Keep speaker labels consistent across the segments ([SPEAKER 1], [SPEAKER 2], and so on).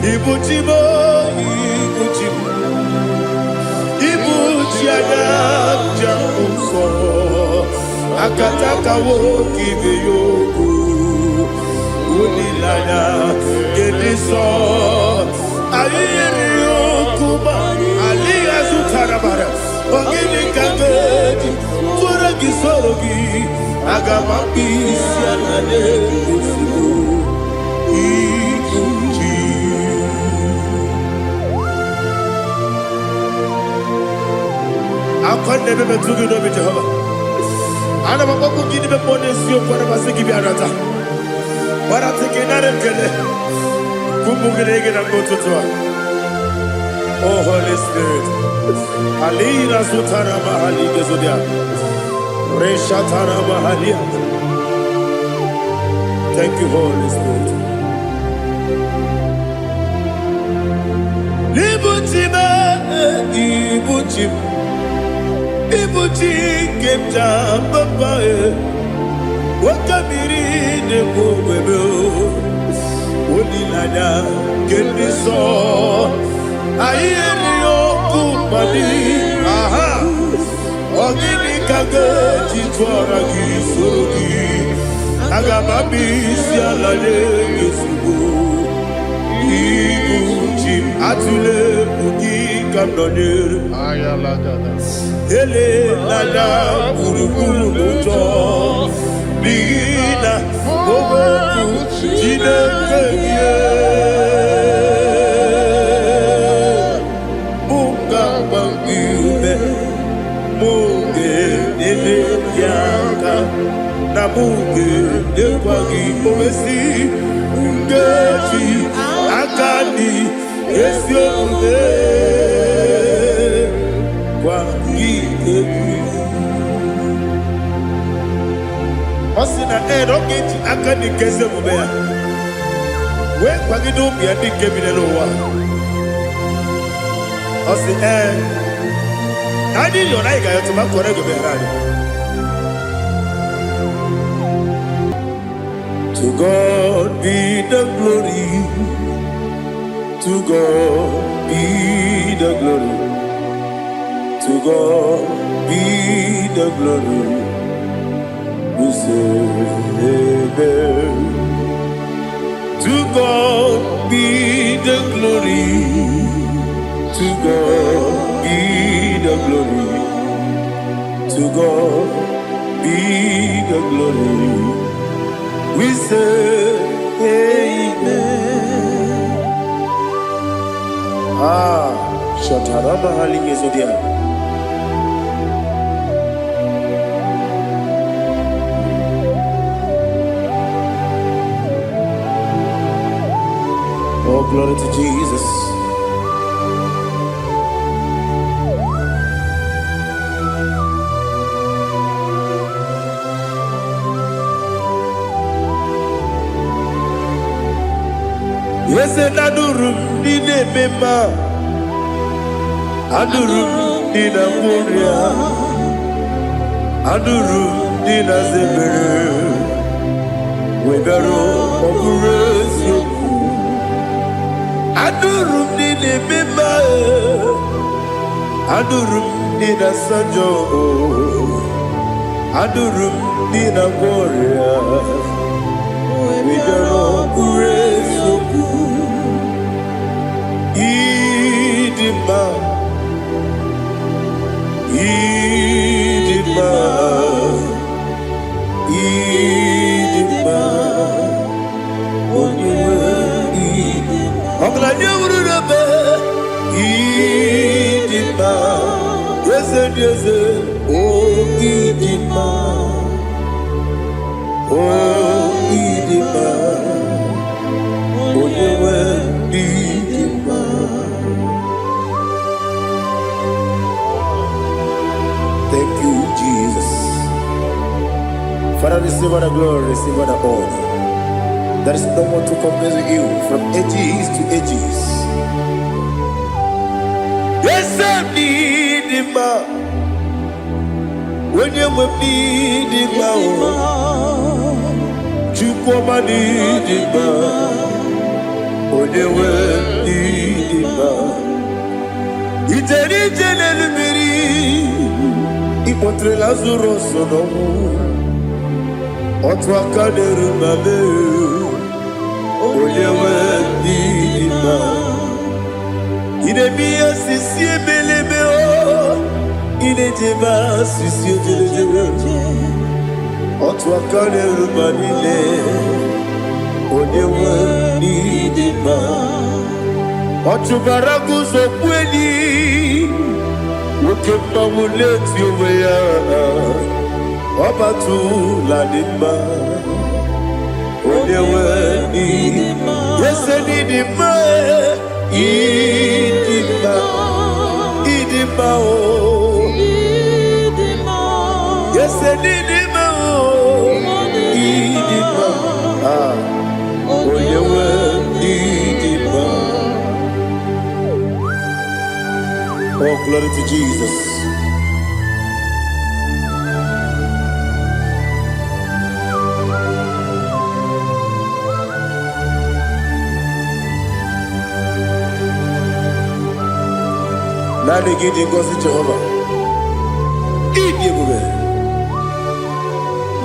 [SPEAKER 1] Ibu chi m, ibu chi m, ibu chi anya ji ahụ ụzọ. Akataka nwoke ibe ya okwu. Olileanya nke ndị nsọ. Anyị yiri okwu ma alịghị azụtara mara. Ọ gịnị ka m ga-eji tụọrọ gị soro gị? Aga m akpụ isi ala n'ezigbo ibu chi. Akwa na-ebe metụ gị n'obi Jehova. Ana m akpọkwu gị n'ime mmụọ n'eziokwu, ana m asị gị bịa nata. Gbarata gị nara ekele. Ụmụ gị na gị na mgbe ụtụtụ a. Oh Holy Spirit. Alina zutara mahali gezodia. Reshatara mahalia. Thank you, Holy Spirit. Ibuchi m, ibuchi m, ibuchi nke m ji papa e. Nwoke mmiri na-ekwu ogbebe o. Olileanya nke ndị nsọ. Anyị erighị ọkụ mmadụ. Aha. Ọ gịnị ka m ga-eji tụọrọ gị soro gị? Aga m abịa isi ala nye gị ozugbo. Ibu chi m, atụla egwu, gị ka m nọnyere. Elela gburugburu n'ụjọ, n'ihi na okwu Chineke gị mụ ga-agba gị ume, mụ ga-enyere gị aka, na mụ ga-enyekwa gị owesi nkeji aka dị ezi omume gwa gị egwu. Ọ sị na ee, na ọ ga-eji aka dị nke ezi omume ya wee kwagide ụmụ ya ndị nke bi n'ụwa. Ọ sị ee, na anyị rịọrọ, anyị ga-ayọtụ ma kọrọ ego bịara anyị. To God be the glory, to God be the glory, to God be the glory. We say amen. To God be the glory, to God be the glory, to God be the glory. We say amen. Ah, Shatarama Halingezodia. Oh, glory to Jesus. Eze na anụrụ m ndị na-eme mma, anụrụ m ndị na-agwọ ọrịa, anụrụ m ndị na-aza ebere, wee bịaruo ọ bụrụ eziokwu. Anụrụ m ndị na-eme mma, anụrụ m ndị na-asa njọ, anụrụ m ndị na-agwọ ọrịa, wee bịaruo ọ bụrụ eziokwu. Ịdị mma, ịdị mma, ịdị mma, onye nwe ọgaranya wuru n'ebe. Ịdị mma, eze dị eze, o ịdị mma, o ịdị mma, onye nwe ịdị mma. Thank you, Jesus. Father, receive all the glory, receive all the honor. There is no one to compare with you from ages to ages. Yes, I need him. Onye nwe m n'ịdị mma o, Chukwuma n'ịdị mma, onye nwe Ijere ije n'elu mmiri, ịkpọtere Lazarọs n'ọnwụ. Otu aka na-eru ma mee, onye nwe ndị dị mma. Ị na-eme ihe osisi ebelebe o, ị na-ejebe asụsụ ojelejebe. Otu aka na-eru ma niile, onye nwe ndị dị mma. Ọ chụbara gị ụzọ kwuo enyi, nwoke mmanwụ na-eti onwe ya, ọ batụla dị mma, onye nwe ndị ese n'ịdị mma, ịdị mma, ịdị mma o, ese n'ịdị mma o, ịdị mma, ah, onye nwe ịdị mma. Oh, glory to Jesus. Naanị gị dị ngọzi, Jehova. Ịdị ebube.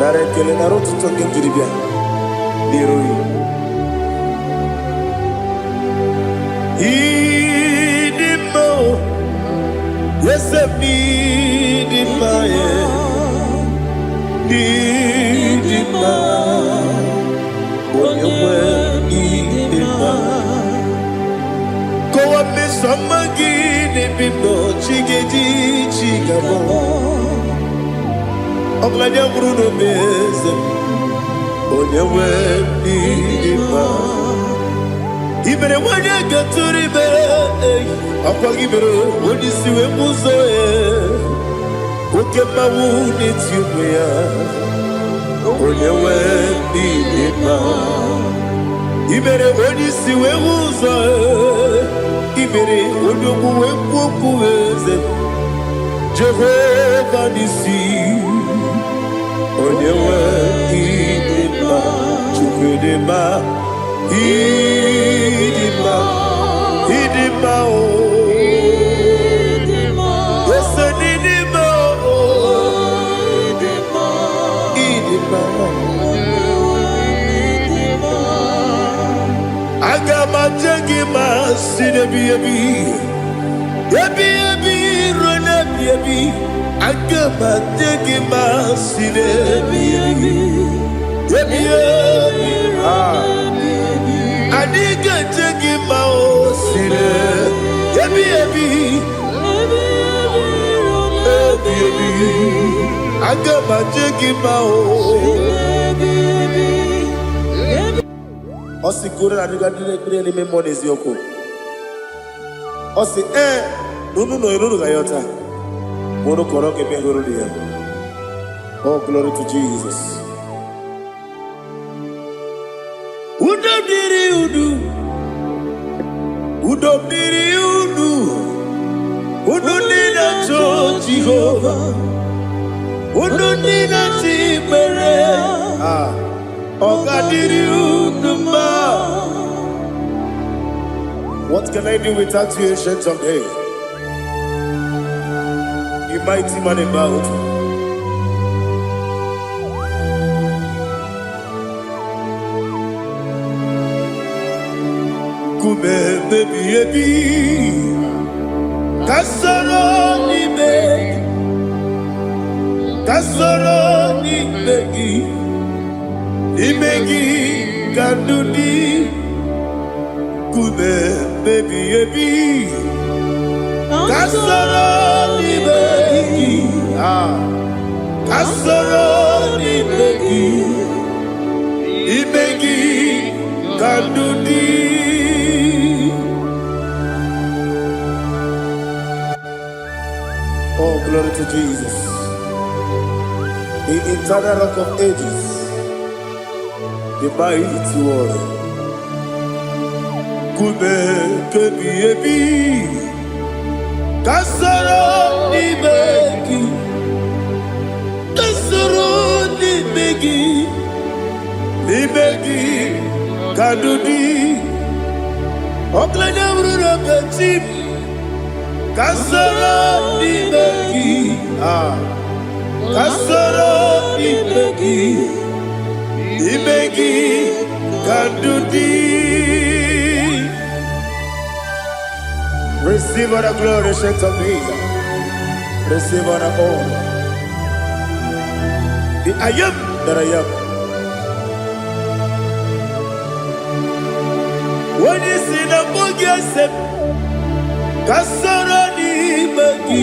[SPEAKER 1] Nara ekele, nara otuto nke m jiri bịa n'iru gị. Ịdị mma o, eze m, ịdị mma, e. Ịdị mma, onye nwe, ịdị mma. Kọwa mmeso ọma gị n'ebe m nọ, chi ga-eji chi ga-abọ. Ọgaranya nwụrụ n'obe, eze m, onye nwe, ịdị mma. I mere nwanyị gatụrụ ime, ọkwa gị mere onye isi wee bụ ụzọ ya. Oke mmanwụ na-eti onwe ya, onye nwe, ịdị mma. I mere onye isi wee hụ ụzọ, i mere onye ogbu wee kwuo okwu, eze Jehova n'isi, onye nwe, ịdị mma. Chukwu dị mma, ịdị mma, ịdị mma o, ese n'ịdị mma o, ịdị mma. Aga m aje gị ma si n'ebi ebi ebi ebi ruo n'ebi ebi. Aga m aje gị ma si n'ebi ebi ebi ebi. Ah. Anyị ga-eje gị ma o si n'ebi ebi ebi ebi. Aga m aje gị ma o. Ọ sị koro na adịga ndị na-ekpere n'ime mmụọ na eziokwu. Ọ sị ee na unu nọ unu ga yọta ma unu kọrọ ga-eme hụrụ ya. Oh, glory to Jesus. Udo dịrị unu, udo dịrị unu, unu ndị na-achọ Jehova, unu ndị na-achọ ikpere. Ah, ọ ga-adịrị unu mma. What can I do without you, Ancient of Days? You mighty man in battle. Nkume ebi ebi, ka soro n'ime gị, ka soro n'ime gị, n'ime gị ka ndụ dị. Nkume ebi ebi, ka soro n'ime gị, ah, ka soro n'ime gị, n'ime gị ka ndụ dị. Oh, glory to Jesus. The eternal Rock of Ages, the mighty one. Nkume kebi ebi, ka soro n'ime gị, ka soro n'ime gị, n'ime gị ka ndụ dị. Ọgaranya bụrụ na chi m. Ka soro n'ime gị. Ah, ka soro n'ime gị, n'ime gị ka ndụ dị. Receive all the glory, Saints of Jesus. Receive all the honor. The I am that I am. Onye si na mbụ gị ese m, ka soro n'ime gị.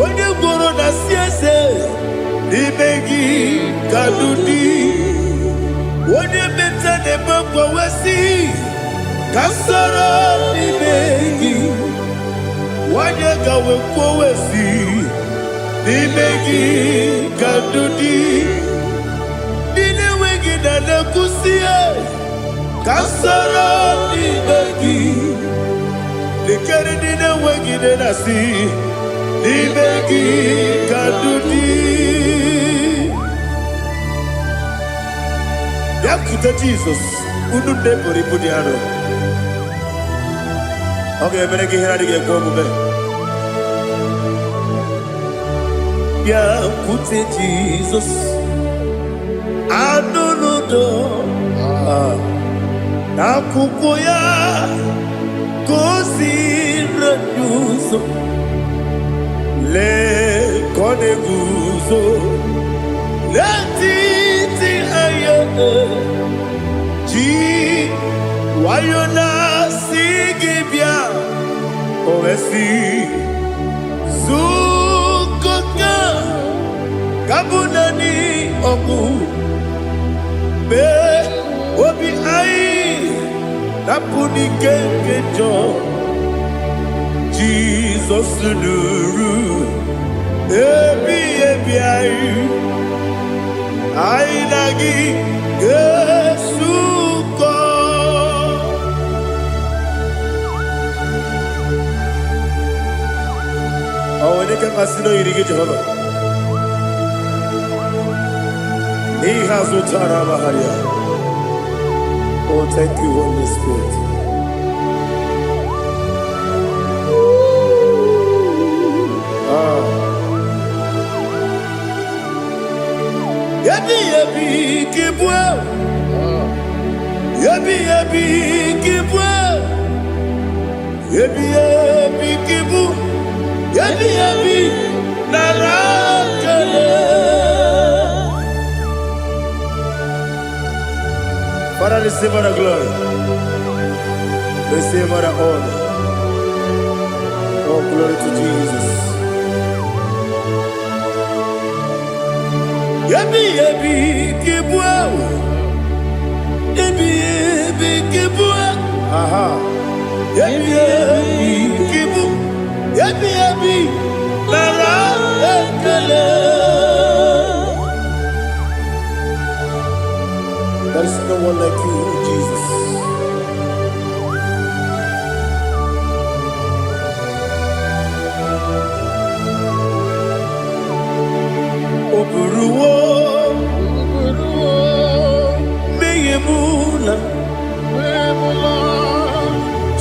[SPEAKER 1] Onye gwụrụ na si eze, n'ime gị ka ndụ dị. Onye meta na-eme mgbanwe, ka soro n'ime gị. Nwanyị gawe kwuo, n'ime gị ka ndụ dị. Ndị na-enweghị na na-ekwusi, ka soro n'ime gị. Lekere ndị na-enweghị nne na-asị, n'ime gị ka ndụ dị. Bịakwute Jizọs, unu nne buru ibu dị arọ. Ọ ga-emere gị ihe na-adịghị ekwe omume. Bịakwute Jizọs, anụ n'udo n'akwụkwọ ya ka o ziri anyị ụzọ. Lee ka ọ na-eguzo n'etiti anyị, ji nwayọ na-asị gị bịa. O wee sị, zukọta ka bụ naanị ọgwụ mee obi anyị napụ n'ike nke njọ. Jizọs nụrụ ebi ebi anyị, anyị na gị ga-esukọ. Ọ nwere ike mmasị na oyiri gị, Jehova, n'ihe azụtara amagharịa. Oh, thank you, Holy Spirit. Ah. Ebi ebi kibue, ebi ebi kibue, ebi ebi kibu, ebi ebi nara kele. Father, receive all the glory. Receive all the honor. Oh, glory to Jesus. Ebi ebi kibue, ebi ebi kibue, aha. Ebi ebi kibu, ebi ebi nara ekele. There is no one like you, Jesus. O buruwo mmehie m na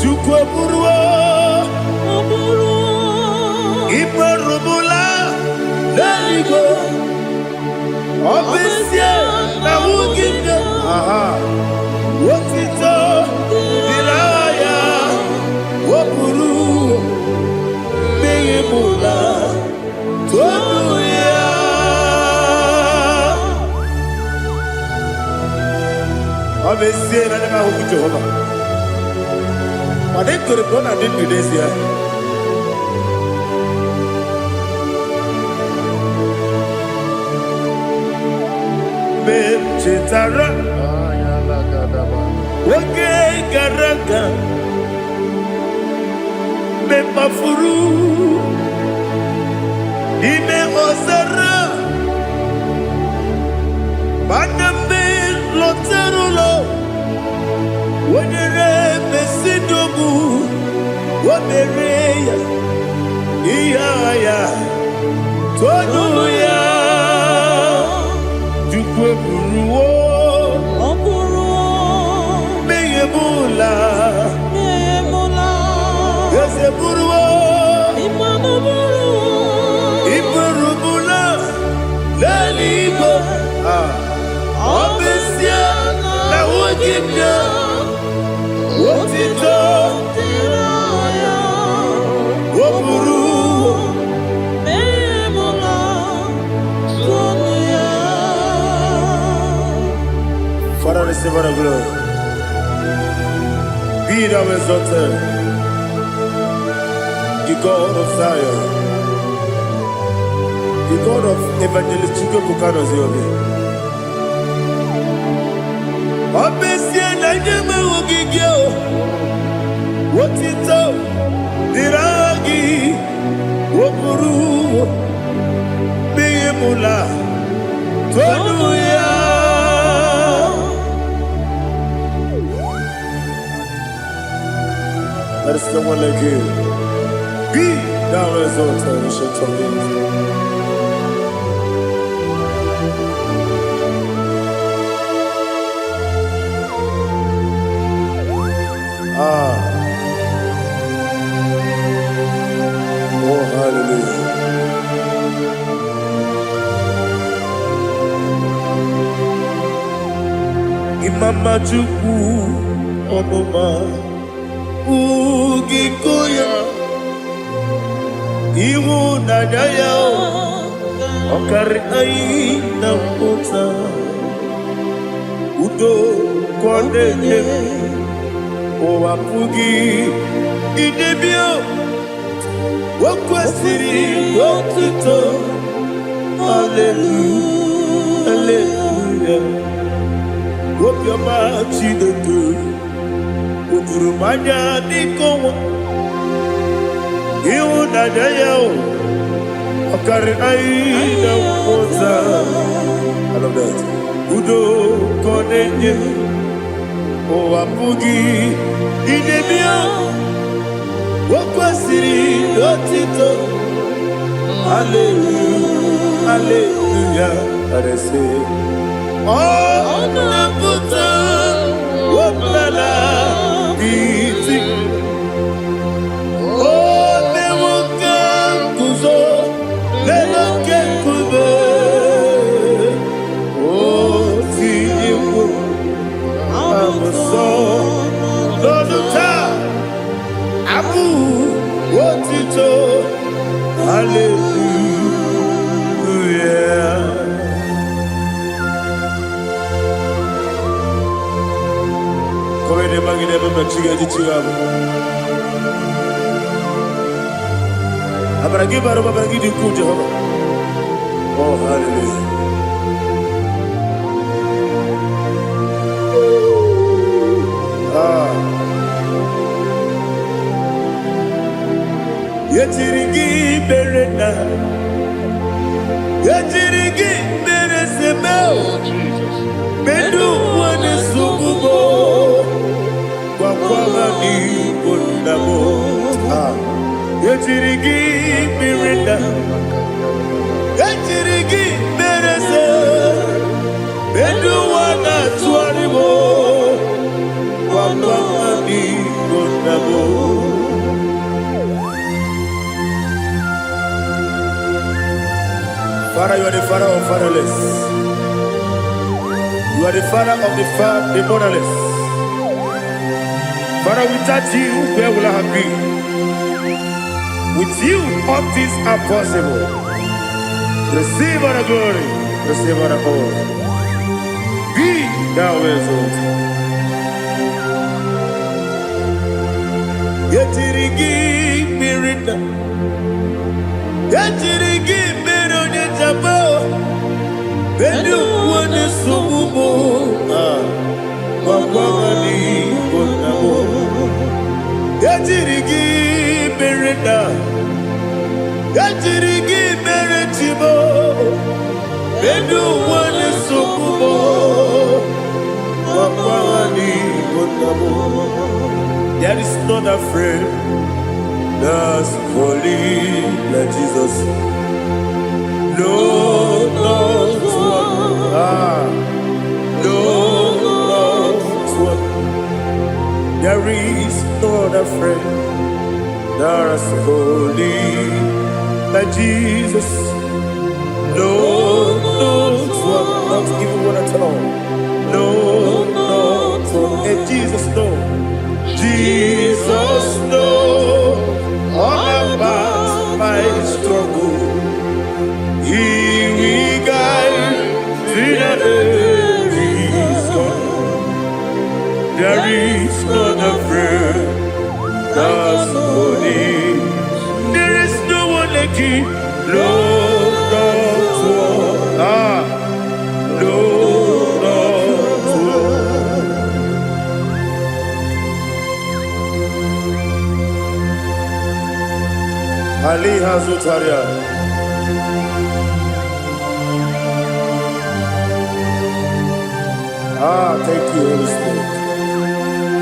[SPEAKER 1] Chukwu eburuwo ikperubula n'eluigwe. Ọ bụ ezie na nwunye nne, aha, otito dịrị aha ya. O buru mmehie m na tonu ya. Ọ bụ ezie na ndị m ahụghị Jehova, mana ekere m na ọ na-adị ndụ n'ezie. Mgbe m chetara oge gara aga, mgbe m kpafuru n'ime ọzara, mana mgbe m lọtara ụlọ, o nyere mesidogbu, o mere ya ihe agha ya, tonu ya. Chukwu eburuwo
[SPEAKER 2] Ọ bụrụ
[SPEAKER 1] mmehie m ụla
[SPEAKER 2] mmehie m
[SPEAKER 1] eze buru. Otito o buru
[SPEAKER 2] Mmehie m la, tụọnụ ya.
[SPEAKER 1] Father, receive all the glory. Be thou exalted, the God of Zion, the God of Evangelist Chukwuebuka Noziobi. Ọ bụ ezie na ndị enweghị gị o, otito dịrị aha gị, o buru mmehie m la, tonu ya. There is no one like you. Be thou exalted, Ancient of Days. Ah, oh hallelujah. Imama Chukwu ọmụma ugiko ya, ịhụnanya ya ọ karị anyị na mmụta, udo ka ọ na-enye, ụwa pụghị idebe. O kwesịrị otuto. Hallelujah, hallelujah. Obiọma Chineke o juru m anya dịka ọnwa, ịhụnanya ya o ọ karịrị anyị na mmụta. I love that. Udo ka ọ na-enye, ụwa pụghị idebe ya. O kwesịrị otito. Hallelujah, hallelujah. Arese ọ na-apụta ọbụla iti, o mewo ka nguzo n'elu oke nkume, o tinyewo abụsọ n'ọnụ taa abụ otito. Hallelujah. Kọwede magide ebe ma chi ga-eji chi ga-abụ. Amara gị bara ụba, amara gị dị ukwuu, Jehova. Oh, hallelujah. Ah. Yetiri gị mere na yetiri gị mere seme.
[SPEAKER 3] Oh, Jesus.
[SPEAKER 1] Medu wane sugubo gwagwara n'igbo nna m. Ah. Yetiri gị mere na yetiri gị mere se medu wana tụgharị m gwagwara n'igbo nna m. Father, you are the father of fatherless. You are the father of the motherless. Father, without you, where will I have been? With you, all things are possible. Receive all the glory. Receive all the honor. Be thou exalted. Yetiri gị mmiri na yetiri gị mmiri onye jaba Bedu wane sugubo gwagwara n'igbo nna m. Ejiri gị mere na ejiri gị mere chibo Bedu wane sugubo gwagwara n'igbo nna m. There is not a friend that's holy like Jesus. No, not one. Ah, no, not one. There is no other friend that's holy like Jesus. No, not one. Not even one at all. No, not one. Hey, Jesus, no. Jesus. Ali Hazutaria. Ah, thank you, Holy Spirit.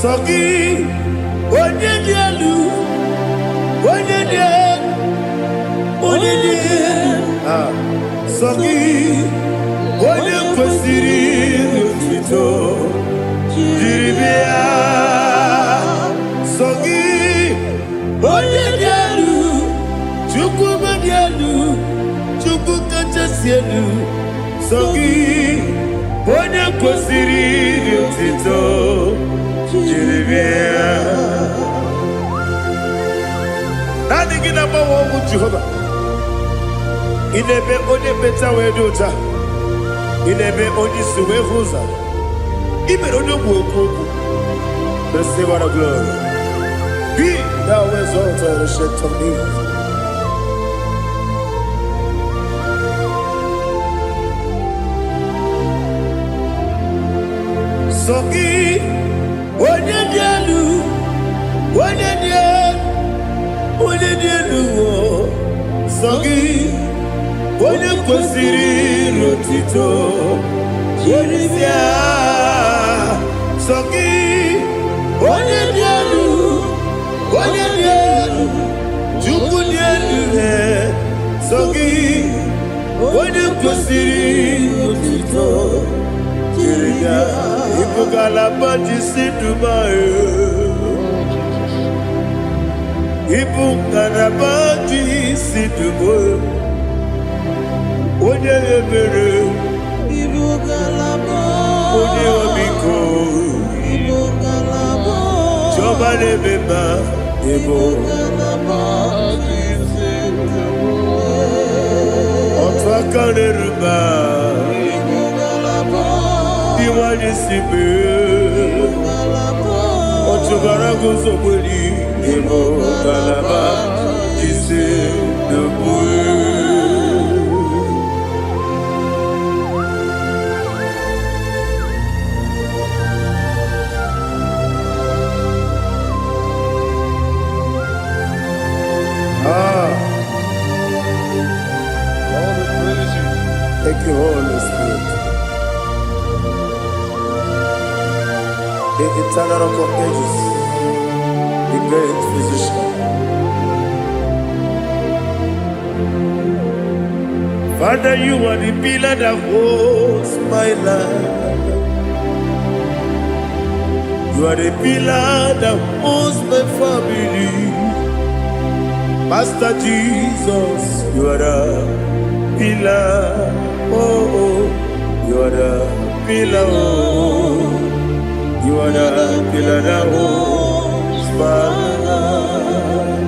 [SPEAKER 1] Sọ gị, onye dị elu, onye dị elu, onye dị elu. Ah, sọ gị, onye kwesịrị otuto jiri bịa. Sọ gị, onye dị elu, Chukwu dị elu, Chukwu kachasị elu. Sọ gị, onye kwesịrị otuto jiri bịa. Naanị gị na-agbanwe ọnwụ Jehova. Ị na-eme onye mmecha wee dị ụcha. Ị na-eme onye isi wee hụ ụzọ. Ị mere onye ogbu okwu okwu. Receive all the glory. Be thou exalted, ancient of days. Sọ gị, onye dị elu, onye dị elu, onye dị elu, o. Sọ gị, onye kwesịrị otito
[SPEAKER 2] Jiri
[SPEAKER 1] bịa. Sọ gị, onye dị elu, onye dị elu, Chukwu dị elu, he. Sọ gị, onye kwesịrị otito jiri bịa. Ịbụ ngalaba ji si Dubai. Ịbụ ngalaba ji si Dubai. Onye ebere,
[SPEAKER 2] Ibu ngalaba.
[SPEAKER 1] Onye ọmịiko,
[SPEAKER 2] Ibu ngalaba.
[SPEAKER 1] Chiọma na-eme mma, ịbụ
[SPEAKER 2] Ibu ngalaba.
[SPEAKER 1] otu aka na-eru mba,
[SPEAKER 2] Ibu ngalaba.
[SPEAKER 1] ndị nwanyị si mee.
[SPEAKER 2] Ngalaba.
[SPEAKER 1] Ọ chụbara gị ụzọ gbeli, ịbụ ngalaba ji si Dubai. Ah,
[SPEAKER 3] Lord, we praise you.
[SPEAKER 1] Thank you, Holy Spirit. The eternal rock of ages, the great physician. Father, you are the pillar that holds my life. You are the pillar that holds my family. Master Jesus, you are the pillar. Oh, oh, you are the pillar. Oh, you are the pillar that holds my life.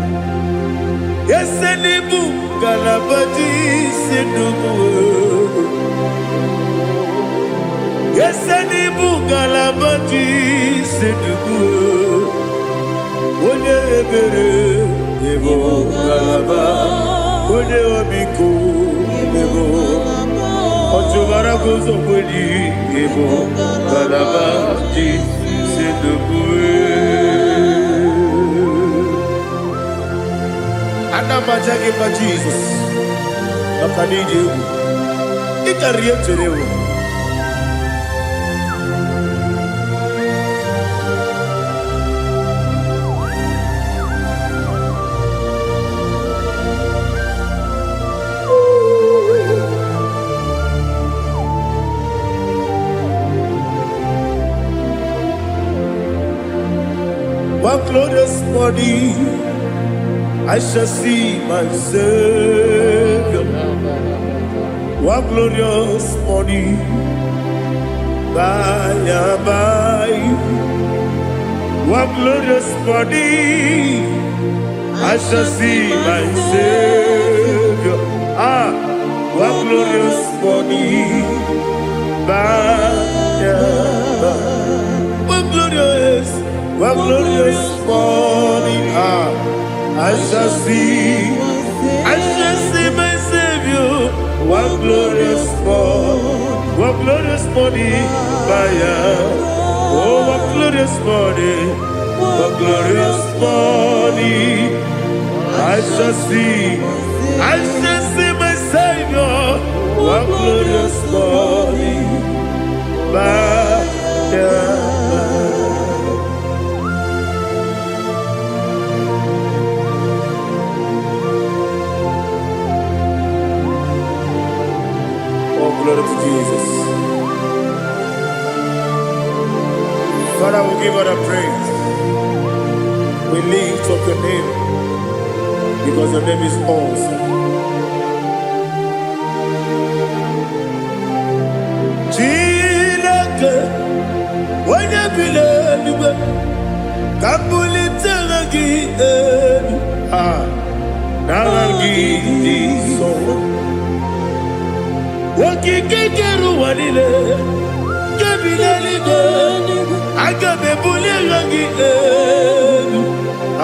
[SPEAKER 1] Yes, and Galabati Sinubu. Yesenibu galabati sedugu. Onye ebere, ịbụ ngalaba. Onye ọmịiko, ịbụ ọchụbara guzo kweli, ịbụ ngalaba ji sedugu. Ana m aja gị mma Jizọs maka na ịdị egwu. Ị karịrị ihe m chere ewu. One glorious body, I shall see my Savior. One glorious body, by and by. One glorious body, I shall see my Savior. Ah, one glorious body, by and by. One glorious, one glorious body. Ah, I shall see, I shall see my Savior. What glorious morning, what glorious morning by Oh, what glorious morning, what glorious morning. I shall see my Savior. What glorious morning by and by. Oh, glory to Jesus. Father, we give all the praise. We lift up your name because your name is awesome. Chineke, onye bi n'eluigwe, ka m bulite aha gị elu. Ah, n'aha gị dị nsọ. Okike kere ụwa niile, nke bi n'eluigwe, aga m ebuli aha gị elu.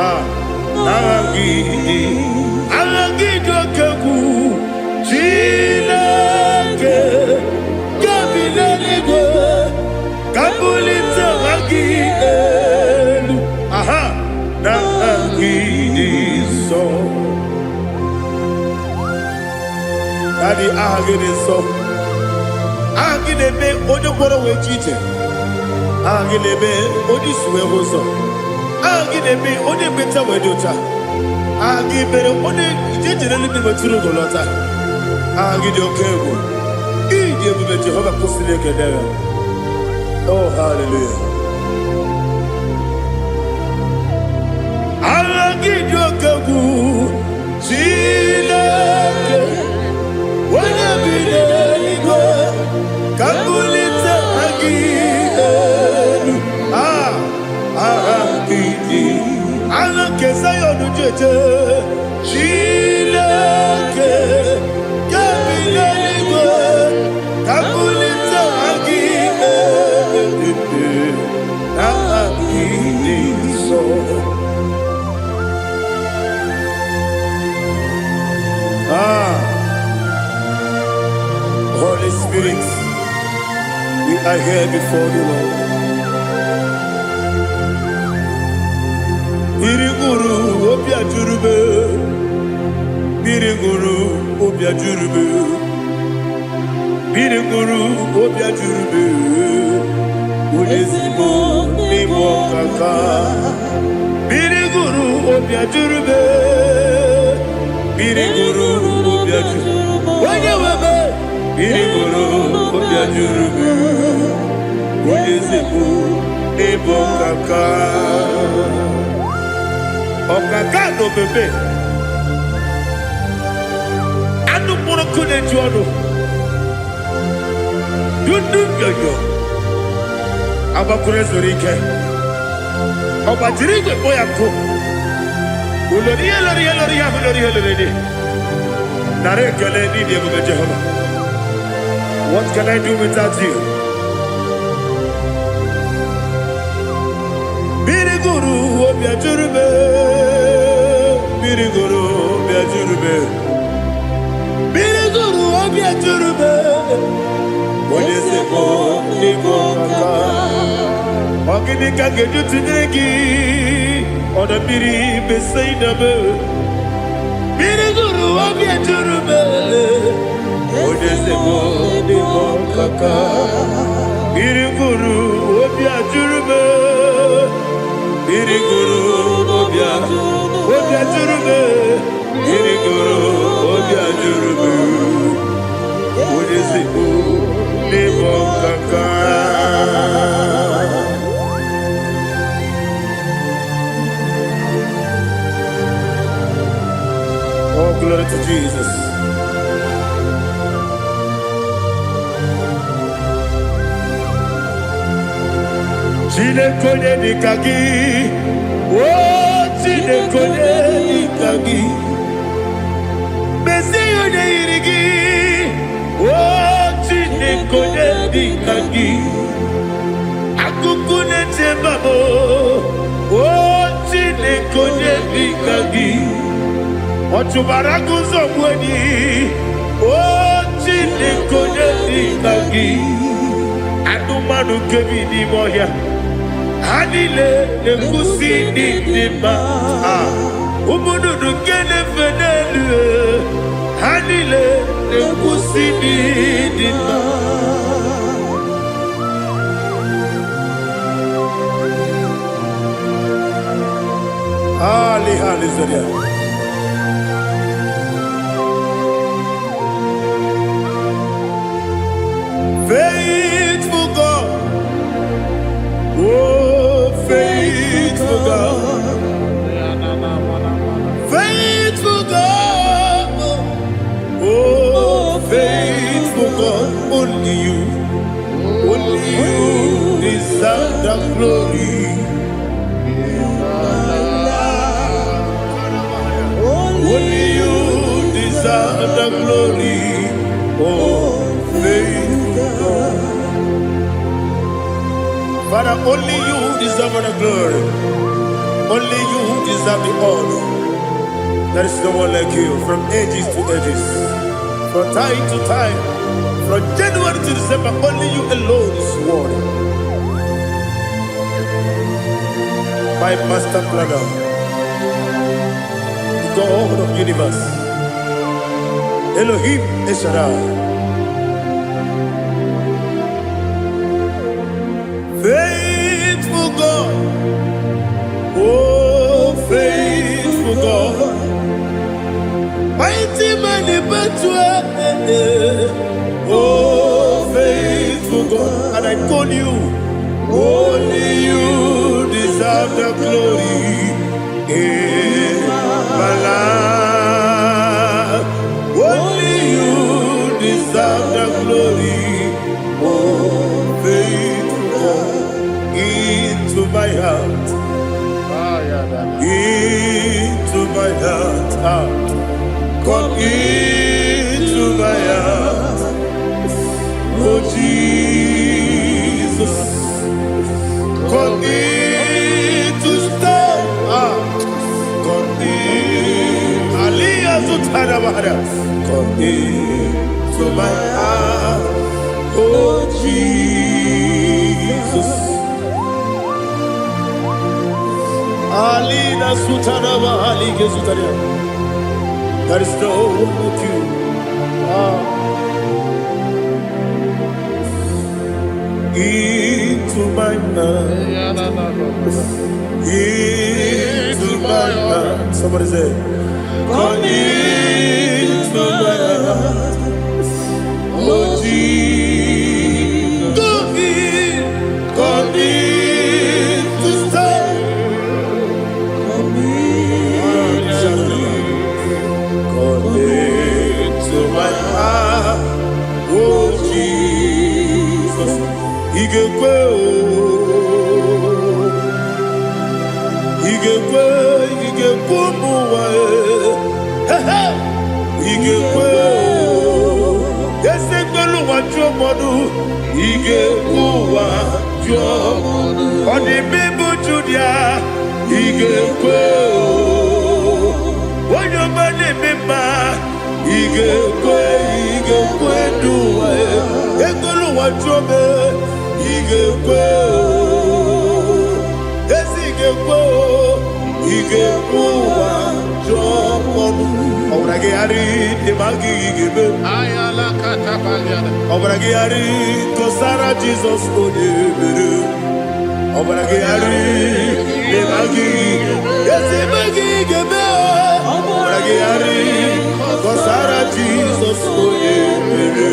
[SPEAKER 1] Ah, n'aha gị dị, aha gị dị oke egwu. Chineke, nke bi n'eluigwe, ka m bulite aha gị elu. Aha, n'aha gị dị nsọ. Daddy, aha gị dị nsọ. Aha gị na-eme onye gwọrọ wee ji ije. Aha gị na-eme onye isi wee hụ ụzọ. Aha gị na-eme onye ekpenta wee dị ụcha. Aha gị mere onye ije jere eluigwe wetụrụ ugo lọta. Aha gị dị oke egwu. Ịdị ebube Jehova kwụsịrị ekele ya. Oh, hallelujah. Aha gị dị oke egwu. Chineke, onye bi n'eluigwe, ka m bulite aha gị elu. Ah, aha gị dị. Aha nke Zion ji eje. Chineke, nke bi n'eluigwe, ka m bulite aha gị elu. Aha gị dị nsọ. Ah, Holy Spirit, we are here before the Lord. Mmiri ṅụrụ obi ajụrụ m, mmiri ṅụrụ obi ajụrụ m, mmiri ṅụrụ obi ajụrụ m, onye ezigbo n'ịbụ ọkaka. Mmiri ṅụrụ obi ajụrụ m, mmiri ṅụrụ obi ajụrụ onye nwe m, mmiri ṅụrụ obi ajụrụ m, onye ezigbo n'ịbụ ọkaka. Ọkaka na omeme anụ mkpụrụ nkụ na-eju ọnụ dundu nyoyo agbakwuru ezuru ike ọ gbajiri igwe kpọ ya nkụ ulori ihe lori ihe lori ihe ahụ lori ihe lori dị. Nara ekele n'ịdị ebube Jehova. What can I do without you? Mmiri gụrụ obi ajụrụ m, mmiri gụrụ obi ajụrụ m, mmiri gụrụ obi ajụrụ m, onye ezigbo n'ịbụ ọkaka. Ọ gịnị ka ga-eji tụnyere gị, ọdọ mmiri Besaida m? Mmiri gụrụ obi ajụrụ m, onye ezigbo n'ịbụ ọkaka. Mmiri gụrụ obi ajụrụ m, mmiri gụrụ obi ajụrụ m, mmiri gụrụ obi ajụrụ m, onye ezigbo n'ịbụ ọkaka. Oh, glory to Jesus. Chineke, onye dịka gị? O Chineke, onye dịka gị? Mezie ya, onye yiri gị? O Chineke, onye dịka gị? Akụkụ na-eche mba m. O Chineke, onye dịka gị? Ọ chụbara agụ ụzọ gbuo enyi. O Chineke, onye dị ka gị? Anụmanụ nke bi n'ime ọhịa, ha niile na-ekwusi n'ịdị mma. Ah, ụmụ nnụnụ nke na-efe n'elu, ha niile na-ekwusi n'ịdị mma. Ali, hallelujah. Faithful God, oh faithful God, faithful God, oh faithful God, only you deserve the glory. Only you deserve the glory. Oh, faithful God. Father, only you deserve the glory. Only you deserve the honor. There is no one like you from ages to ages, from time to time, from January to December. Only you alone is worthy. My master planner, the God of universe, Elohim El Shaddai. Faithful God, oh faithful God, mighty man in battle, oh faithful God, and I call you, only you deserve the glory in my life. Only you deserve the glory, oh faithful God, into my heart, into my heart, ah. Come into my heart, oh Jesus. Come in to stay, ah. Come in, Aliyah Zutarabara. Come into my heart, oh Jesus. Alina Sutaraba Ali Gezutaria. There is no one like you. Ah. Into my heart, into my heart. Somebody say, come into my heart, oh Jesus. Come in, come in to stay.
[SPEAKER 2] Come in.
[SPEAKER 1] Come into my heart, oh Jesus. Ị ga-ekwe o, ị ga-ekwe, ị ga-ekwe ụmụ ụwa e. He he! Ị ga-ekwe o, eze gbelu ụwa jụọ mmadụ, ị ga-ekwe ụwa jụọ. Ọ dị mma ịbụ Judia, ị ga-ekwe o. Onye ọma na-eme mma, ị ga-ekwe, ị ga-ekwe n'ụwa e. Ekwela ụwa jụọ m, ị ga-ekwe o. Ezi ị ga-ekwe o, ị ga-ekwe ụwa jụọ ọnụ. Ọbara gị ghara ịdị ma gị ga-eme. Ọbara gị ghara kọsara Jizọs onye mere. Ọbara gị ghara ịdị ma gị ezi ma gị ga-eme. Ọbara gị ghara kọsara Jizọs onye mere.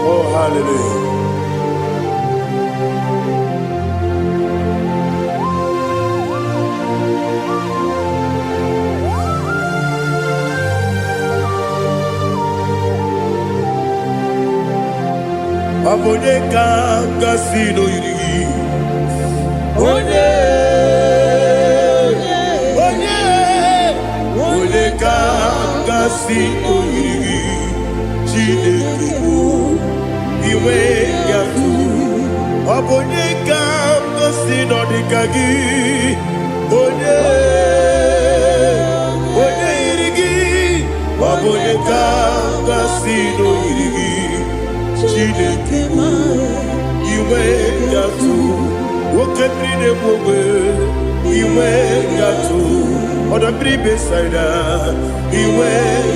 [SPEAKER 1] Oh, hallelujah. Ọ bụ onye ka gasị n'oyiri gị? Onye, onye, onye ka gasị n'oyiri gị? Chineke bụ iwe ya tụ. Ọ bụ onye ka gasị nọ dịka gị? Onye, onye yiri gị? Ọ bụ onye ka gasị n'oyiri gị? Chineke, inwe gatụ oke mmiri na-egbu ogbe, inwe gatụ ọdọ mmiri Besaida, inwe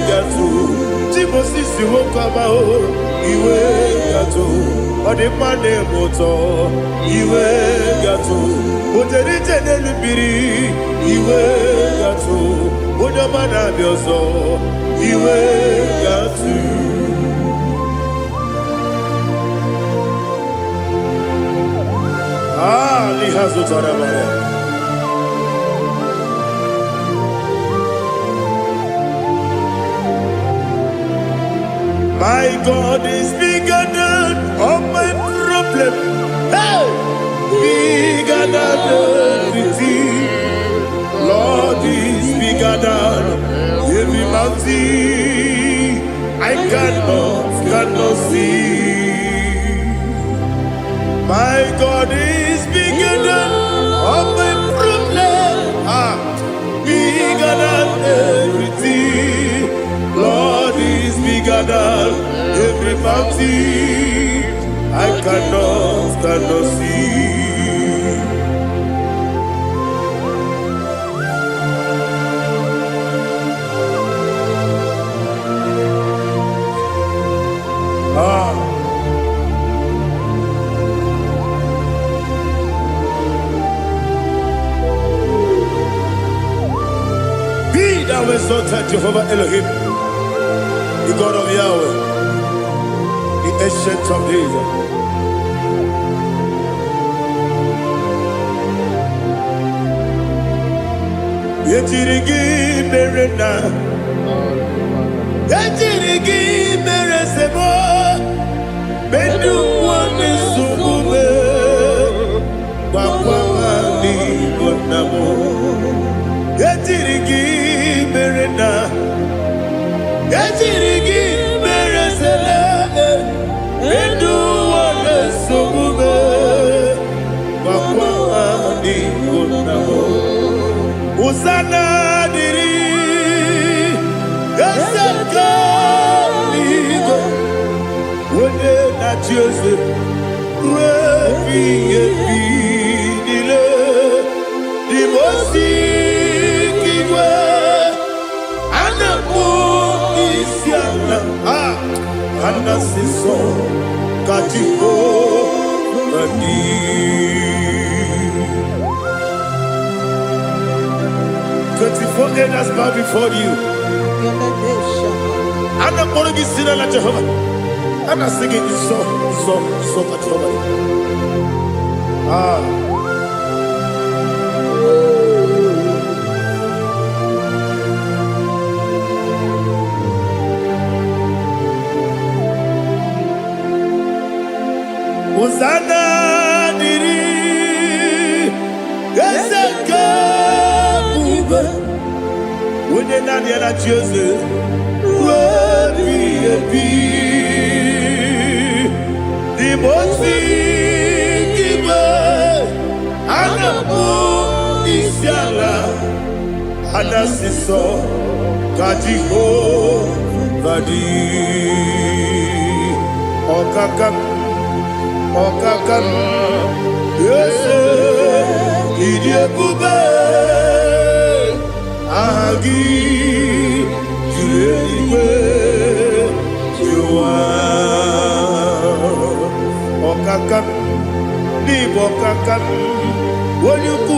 [SPEAKER 1] gatụ Timosisi nwoke ọma o, iwe gatụ ọdịmma na-eme ụtọ, iwe gatụ ojere ije n'elu mmiri, iwe gatụ onye ọma na-abịa ọzọ, iwe gatụ. Ah, liha zụtara mara. My God is bigger than all my problem. Hey! Bigger than everything. Lord is bigger than every mountain I cannot see. My God is bigger than all my problem. Ah, bigger than everything. Lord is bigger than every mountain I cannot see. Ah, be thou exalted, Jehovah Elohim, the God of Yahweh, the Ancient of Days. Ejiri gị mere na ejiri gị mere sebo medu nwa nsogbu me gwakwa ha n'igbo nna m. Ejiri gị mere na ejiri gị mere sele medu nwa nsogbu me gwakwa ha n'igbo nna m. Hosanna dịrị eze nke eluigwe, onye na-achị eze ruo ebighị ebi niile. Dị m osi igwe a na-akpọ isi ala a a na-asị nsọ ka Jehova dị. 24 elders bow before you. A na-akpọrọ gị si n'ala Jehova. A na-asị gị nsọ, nsọ, nsọ ka Jehova dị. Ah. Hosanna dịrị eze nke ebube, onye naanị ya na-achị eze ruo ebighị ebi. N'ime osi igwe a na-akpọ isi ala, a na-asị nsọ ka Jehova dị. Ọkaka, ọkaka, eze, ịdị ebube, aha gị juru eluigwe juru ụwa. Ọkaka, n'ịbụ ọkaka, onye ukwu,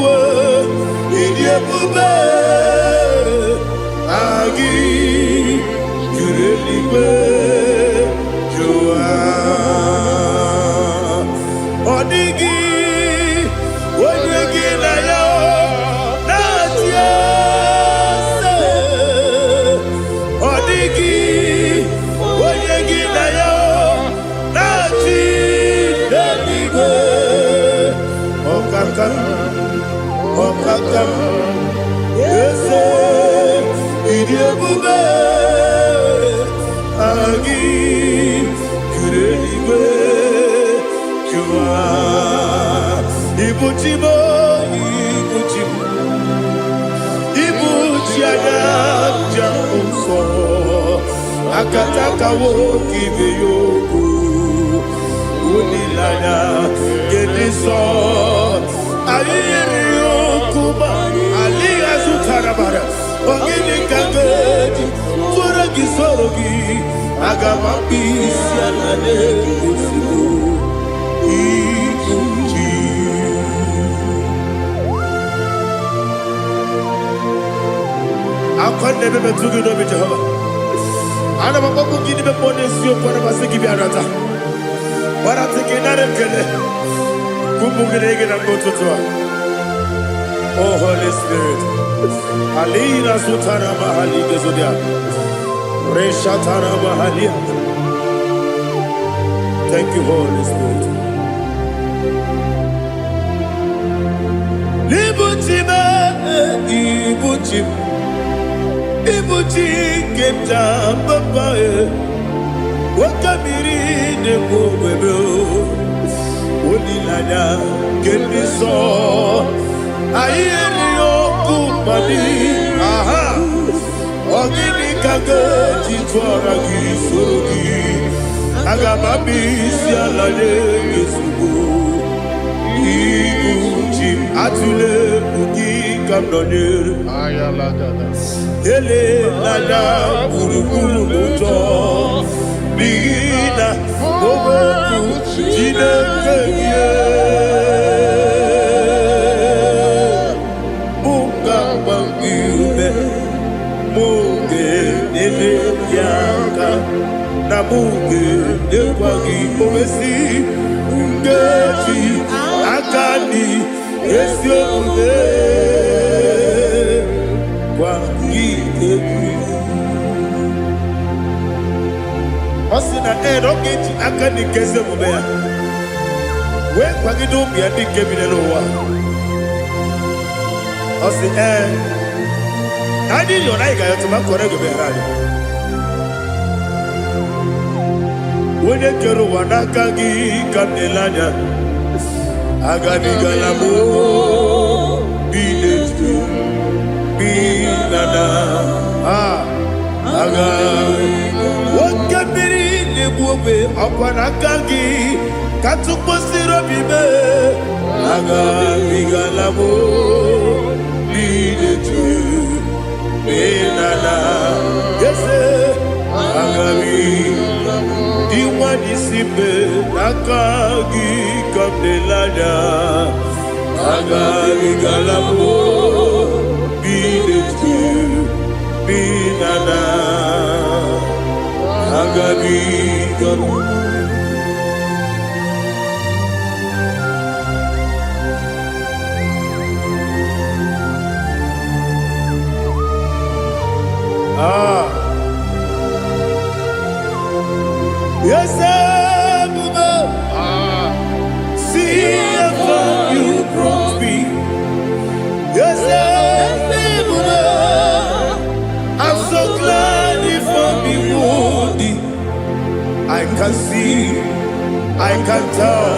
[SPEAKER 1] ịdị ebube, aha gị juru eluigwe juru ụwa. Ọ dịghị onye gị na ya na-achị eze. Ọ dịghị onye gị na ya na-achị n'eluigwe. Ọkaka, ọkaka, eze, ịdị ebube, aha gị juru eluigwe juru ụwa. Ibu chi m, ibu chi m. Ọkatakawo kibe ya okwu. Olileanya nke dị nsọ. Anyị nyere ya okwu ma alịghị azụtara mara. Ọ gịnị ka m ga-eji tụọrọ gị soro gị? Aga m akpụ isi ala n'ezigbo ibu ji. Akwa na-ebe metụ gị n'obi Jehova. Ana m akpọkwu gị n'ime mmụọ n'eziokwu, ana m asị gị bịa nata. Gbarata gị nara ekele. Ụmụ gị na-ege na mgbe ụtụtụ a. Oh Holy Spirit. Alina sutara mahali gezodia. Reshatara mahalia. Thank you, Holy Spirit. Ibuchi m, ibuchi m, ibuchi nke m ji papa e. Oke mmiri na-egbu ogwebe o. Olileanya nke ndị nsọ. Anyị erighị okwu mmadụ. Aha. Ọ gịnị ka ga-eji tụọra gị soro gị? Aga m abịa isi ala nye gị ezigbo ibu ji m. Atụle egwu gị ka m nọnyere. Elela gburugburu n'ụjọ n'ihi na okwu Chineke gị mụ ga-agba gị ume, mụ ga-enyere gị aka na mụ ga-enyekwa gị owesi nkeji aka dị ezi omume gwa gị egwu. Ọ sị na ee, na ọ ga-eji aka dị nke ezi omume ya wee kwagide ụmụ ya ndị nke bi n'ụwa. Ọ sị ee, na anyị yọrọ, anyị ga-ayọtụ ma kọrọ ego meghara anyị. Onye kere ụwa, n'aka gị ka m na-ele anya. Agabigala m bi n'etu bi na na aga oke mmiri na-egbu ogbe, ọkwa n'aka gị ka tụkwasịrị obi mee. Agabigala m bi n'etu bi na na eze agabi dị nwa n'isi mbe, n'aka gị ka m na-ele anya. Agabigala m bi n'etu bi na na agabigala m. Ah. Yes, ebube, see how far you brought me. Yes, ebube, I'm so glad you found me worthy. I can see, I can tell,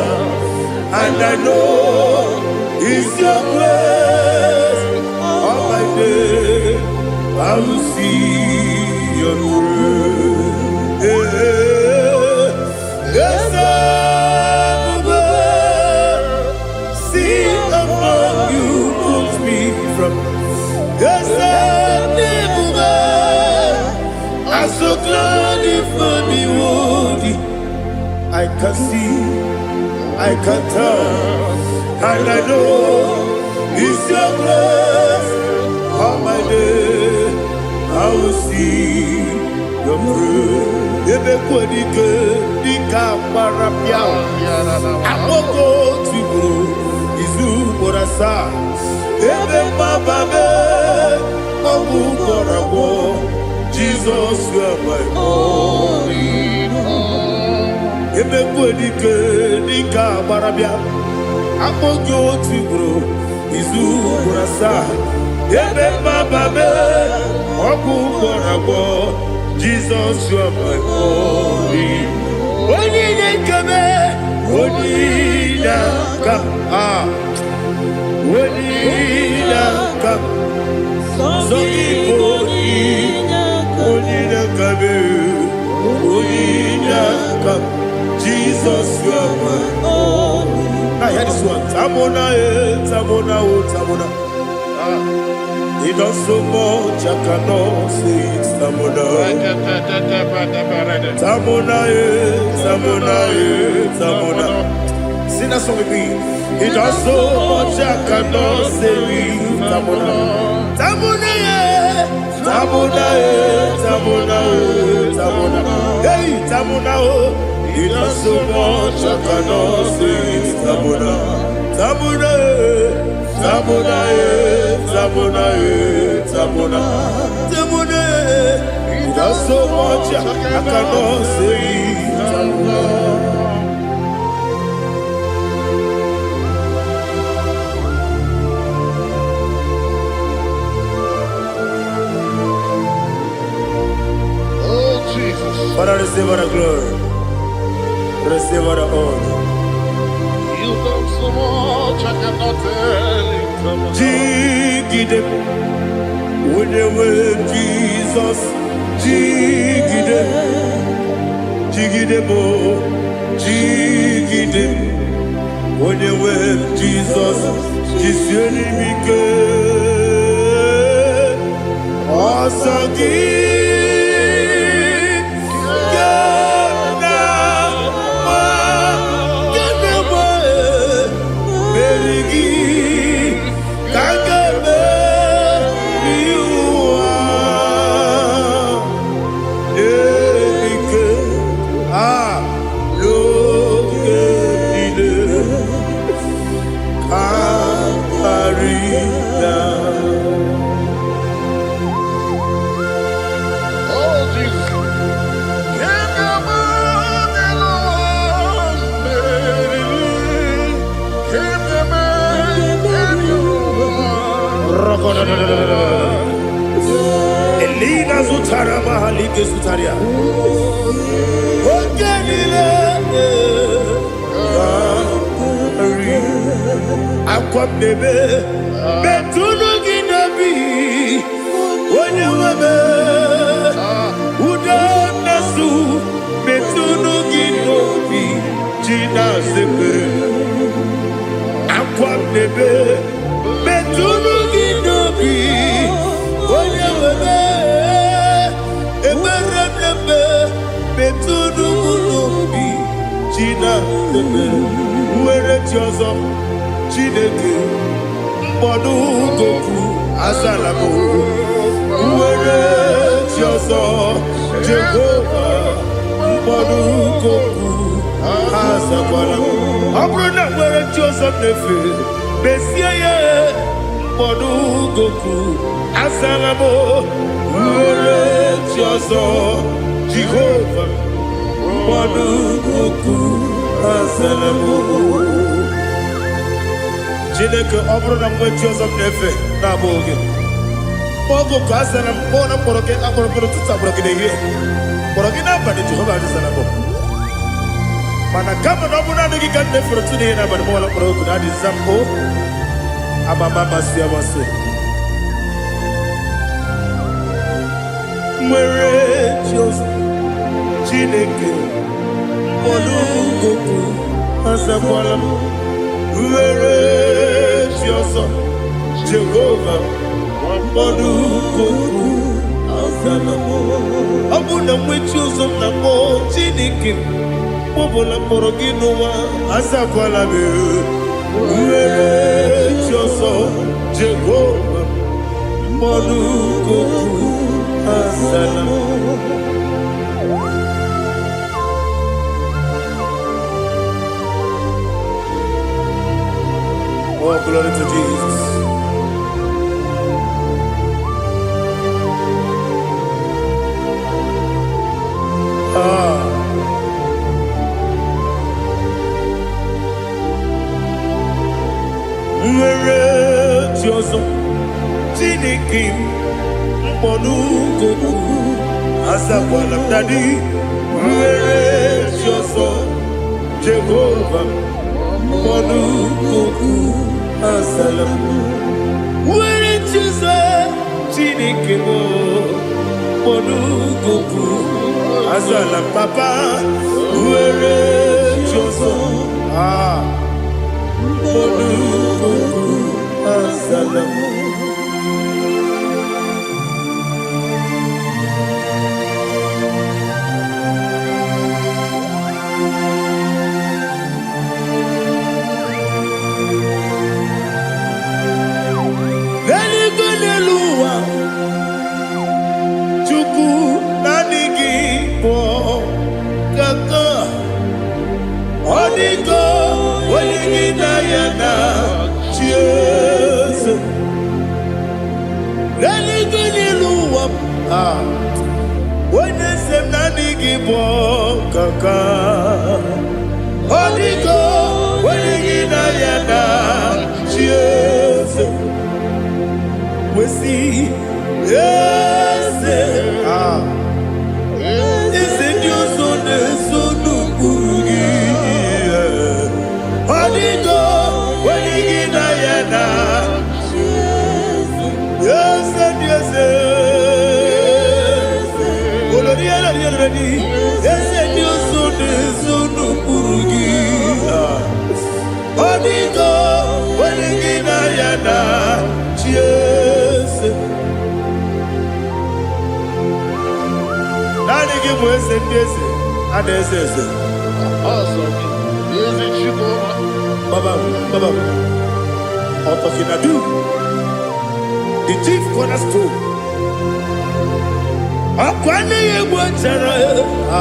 [SPEAKER 1] and I know it's your grace. All my day, I will see your grace. Yes, ebube, see how far you brought me from. Yes, ebube, I'm so glad you found me worthy. I can see, I can tell, and I know it's your grace. All my day, I will see your grace. Ebe kwenike dịka agbara pịa akpọkọ tigburu izu ugboro asaa, ebe mgbaba mee ọgwụ gwọrọ agwọ. Jizọs, you are my all. Ebe kwenike dịka agbara bịa akpọ gị otu ugboro izu ugboro asaa, ebe mgbaba mee ọgwụ gwọrọ agwọ. Jizọs, you are my all. Onye na-ekebe, onye na-aka a, onye na-aka sọ gị bụ onye na-akabe. aka m. Jesus, you are my.
[SPEAKER 2] Only
[SPEAKER 1] Now hear this one. Tamuna, eh, Tamuna, oh, Tamuna. He does so much I cannot say it. Tamuna. Tamuna, eh, Tamuna, eh, Tamuna. Sing that song with me. He does so much I cannot say it. Tamuna. Tamuna, eh, Tamuna, eh, Tamuna, eh, Tamuna. Hey, Tamuna, oh. He does so much I cannot say it. Tamuna. Tamuna, eh, Tamuna, eh, Tamuna, eh, Tamuna. Tamuna, eh. He does so much I cannot say it. Tamuna.
[SPEAKER 3] Oh, Jesus.
[SPEAKER 1] Father, receive all the glory. Receive all the honor.
[SPEAKER 3] You've done so much, I cannot tell it.
[SPEAKER 1] Jigide, onye nwe Jizọs, jigide, jigide m, jigide, onye nwe Jizọs, jisie m ike. Ọsọ gị ga na-agba, ga na-agba, meri gị ka m ga-emeri ụwa. Ike a n'oge niile ka karịa.
[SPEAKER 3] Oh, Jesus. Can you imagine? Can you imagine?
[SPEAKER 1] Elina zutara mahalike zutaria. Oge niile karị. Akwa m na-ebe metụnụ gị n'obi onye nwe m, ude m na-asụ metụnụ gị n'obi ji na-azepere akwa m na-ebe metụnụ gị n'obi onye nwe m, ekpere m na-ebe metụnụ m n'obi ji na-azepere nwere chi ọzọ Chineke mkpọdụ goku azala m nwere chi ọzọ Jehova mkpọdụ goku azakwala m. Ọ bụrụ na nwere chi ọzọ m na-efe mesie ya mkpọdụ goku azala m nwere chi ọzọ Jehova mkpọdụ goku azala m. Chineke, ọ bụrụ na mgbe chi ọzọ m na-efe na-abụghị gị, oge ka azara m kpọọ na mkpọrọ gị akpọrọ mkpọrọ ụtụtụ, akpọrọ gị n'ehihie, kpọrọ gị n'abalị, Jehova azara m. Mana kama na ọ bụrụ naanị gị ka m na-efere otu n'ihe n'abalị m ọla kpọrọ oku na adịza m o amama amasị amasị nwere chi ọzọ Chineke mkpọrọ azakwala m nwere chi ọzọ Jehova mkpọrọ azala m. Ọ bụ na nwe chi ọzọ m na-akpọ Chineke m ọbụla mkpọrọ gị n'ụwa azakwala m nwere chi ọzọ Jehova mkpọrọ azala m. Oh, glory to Jesus. Ah. Nwere chi ọzọ Chineke m mkpọrọ azakwala m daddy nwere chi ọzọ Jehova mkpọrọ azala m nwere chi ọzọ Chineke m mkpọrọ. Azala papa were chi ọzọ. Ah, olukuku azala m. N'eluigwe n'elu ụwa, Chukwu naanị gị bụ kaka. Ọ dịgo onye gị na ya na chi eze. N'eluigwe n'elu ụwa, ah, onye eze m naanị gị bụ kaka. Ọ dịgo onye gị na ya na chi eze. Wesi eze, ah, eze ndị ọzọ na-eso n'ụkpụrụ gị. Ọ dịgo onye gị na ya na eze ndị eze. Olori elori elori eze ndị ọzọ na-eso n'ụkpụrụ gị. Ọ dịgo onye gị na ya na chi eze. Naanị gị bụ eze ndị eze a na-eze eze.
[SPEAKER 3] Eze Chukwu.
[SPEAKER 1] Baba, Baba, Otokinadu, the chief cornerstone. Ọkwa nne ya egbu chara,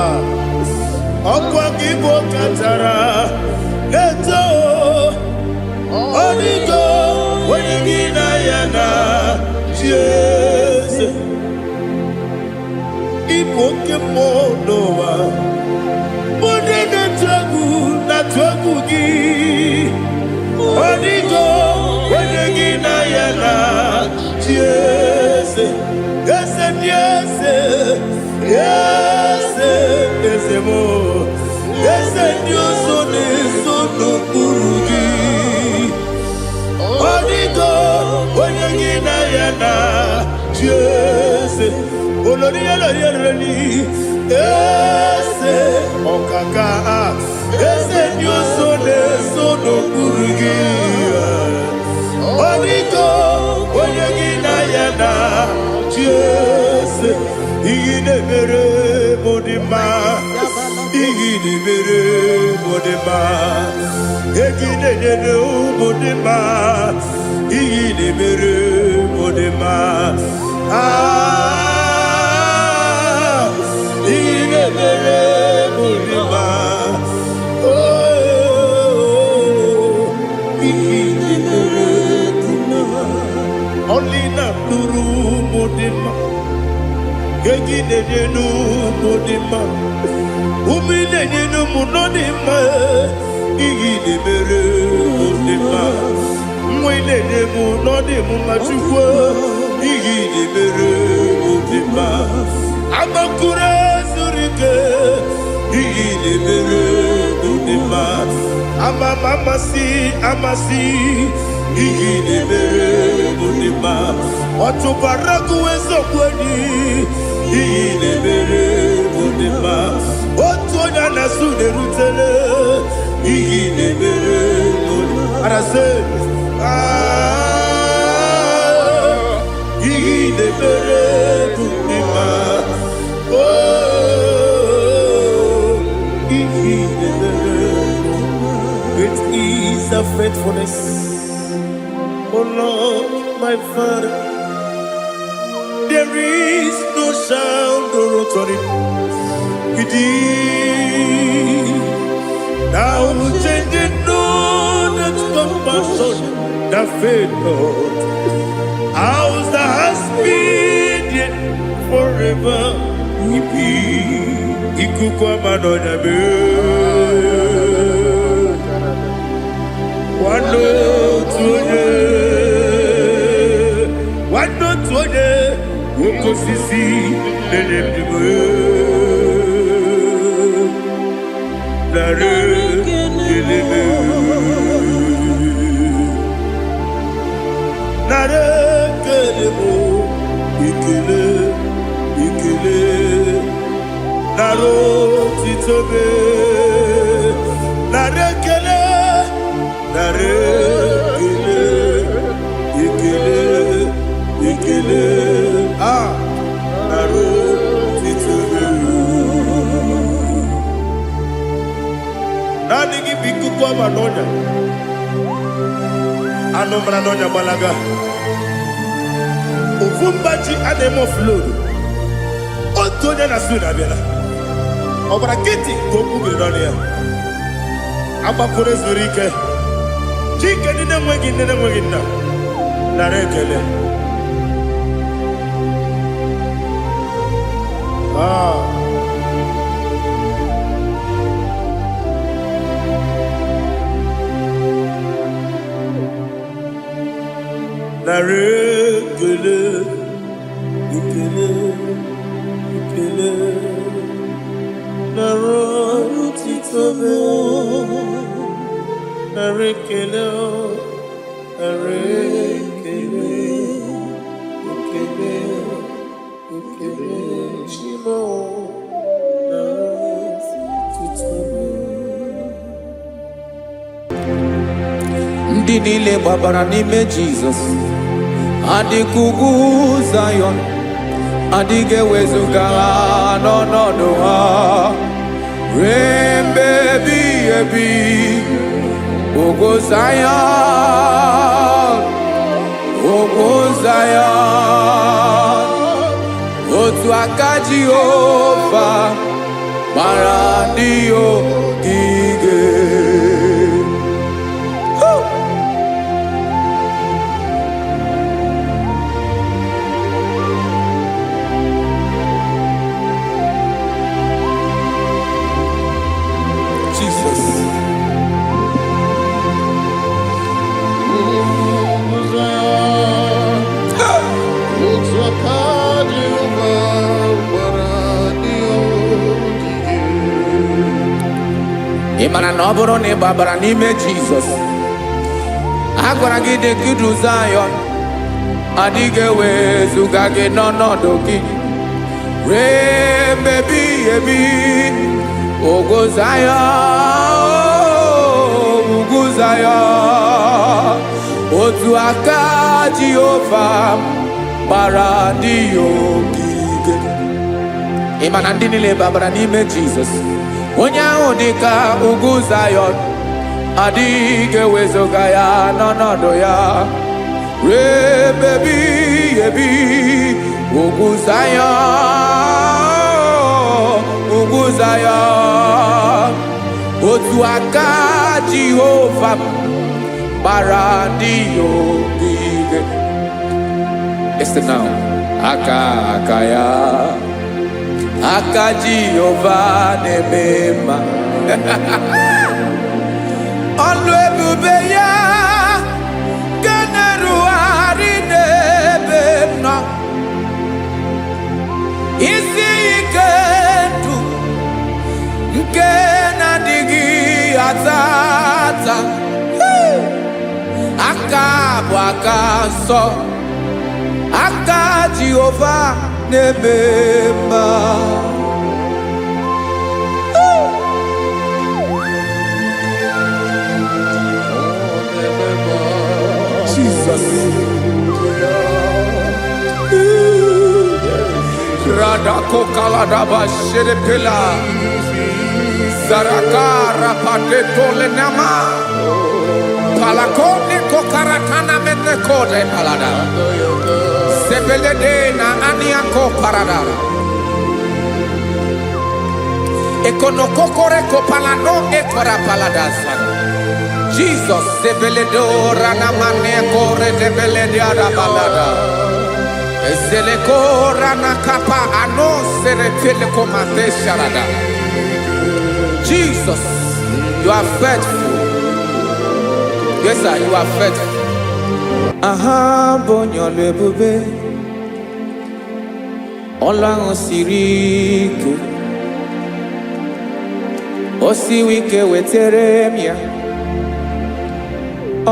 [SPEAKER 1] ah, ọkwa gị bụ kachara na-eto. Ọ dịgo onye gị na ya na chi eze. Ịbụ oke mmụọ n'ụwa. Ndị na-atụ egwu na-atụ egwu gị. Ọ dịgo onye gị na ya na chi eze. Eze ndị eze, eze eze m. Eze ndị ọzọ na-eso n'okpuru gị. Ọ dịgo onye gị na ya na chi eze. Olori elori elori eze ọkaka, eze ndị ọzọ na-eso n'okpuru gị. Ọ dịgo onye gị na ya na chi eze. Ihe na-emere m dị mma, ihe na-emere m dị mma, ego ị na-enyere ụmụ dị mma, ihe na-emere m dị mma. Ah, ihe na-emere m dị mma. Oh, ihe na-emere dị mma. Ọlị na-atụrụ ụmụ dị mma, ego ị na-enye n'ụmụ dị mma, ume ị na-enye n'ụmụ nọ dị mma, ihe ị na-emere mụ dị mma, nwa ị na-enye mụ nọ dị m mma. Chukwu, ihe ị na-emere mụ dị mma. Agbakụrụ zuru ike, ihe ị na-emere mụ dị mma. Ama m amasị amasị, ihe ị na-emere mụ dị mma. Ọtụbara gụwa eziokwu enyi, ihe ị na-emere mụ dị mma. Otu onye a na-asụ na-erutele, ihe ị na-emere mụ dị mma. Arasị, ah, ihe ị na-emere mụ dị mma. Oh, ihe ị na-emere mụ. Great is the faithfulness, O Lord, my Father. There is no sound or authority. Now changing no that compassion that faith not. House that has been yet forever we be. Ikuku amanonya be. Nwanne otu onye, nwanne otu onye, nwoke osisi na-enye ndụ narị ekele m. Narị ekele m, ekele, ekele. Nara otito m. Nara ekele. Nara ekele. Ekele. Ekele. Ah, nara otito m. Naanị gị bụ ikuku ọma n'ọnya. Anụ mara n'ọnya gbalaga. Ofu mba ji a na-eme offload. Otu onye na Sweden abịala. Ọ gbara nkịtị ka okwu biri n'ọnụ ya. Agbakọrọ zuru ike. Chike ndị na-enweghị nne na-enweghị nna. Nara ekele. Ah. Nara ekele. Ekele. Ekele. Nara otito m. Nara ekele. Nara ekele. Ekele. Ekele. Chimo. Nara otito m.
[SPEAKER 2] Ndị niile gbabara n'ime Jizọs adịka ugwu Zayọn, adịghị ewezuga ha n'ọnọdụ ha ruo mgbe ebighị ebi. Ugwu Zayọn, ugwu Zayọn, otu aka Jehova gbara ndị ogige. Jesus.
[SPEAKER 3] Otu aka Jehova gbara ndị ogige.
[SPEAKER 2] Ị mara na ọ bụrụ na ị gbabara n'ime Jizọs, a gwara gị dị ka idu Zayọn, adịghị ewezuga gị n'ọnọdụ gị ruo mgbe ebighị ebi. Ugwu Zayọn, ugwu Zayọn, otu aka Jehova gbara ndị ya ogige. Ị ma na ndị niile babara n'ime Jizọs, onye ahụ dị ka ugwu Zayọn, adịghị ewezuga ya n'ọnọdụ ya ruo ebe ebighị ebi. Ugwu Zayọn, ugwu Zayọn, otu aka Jehova gbara ndị ya ogige. Listen now. Aka aka ya, aka Jehova na-eme mma. Ọlụ ebube ya nke na-erugharị n'ebe m nọ. Isi ike ndụ nke na-adịghị ata ata. Hey! Aka bụ aka nsọ, aka Jehova na-eme mma. Jesus. Radakokaladaba shedepela. Zaraka rapateto lenama. Palakone kokaratana menekode palada. Sebelede na aniako parada. Ekonokokore kopalano ekora palada sana. Jesus sebeledo ranamane kore debelede arabalada. Ezeleko ranakapa ano seretele komate sharada. Jesus, you are faithful. Yes, sir, you are faithful. Aha bụ onye ọlụ ebube, ọlụ ahụ siri ike, o siwi ike wetere m ya,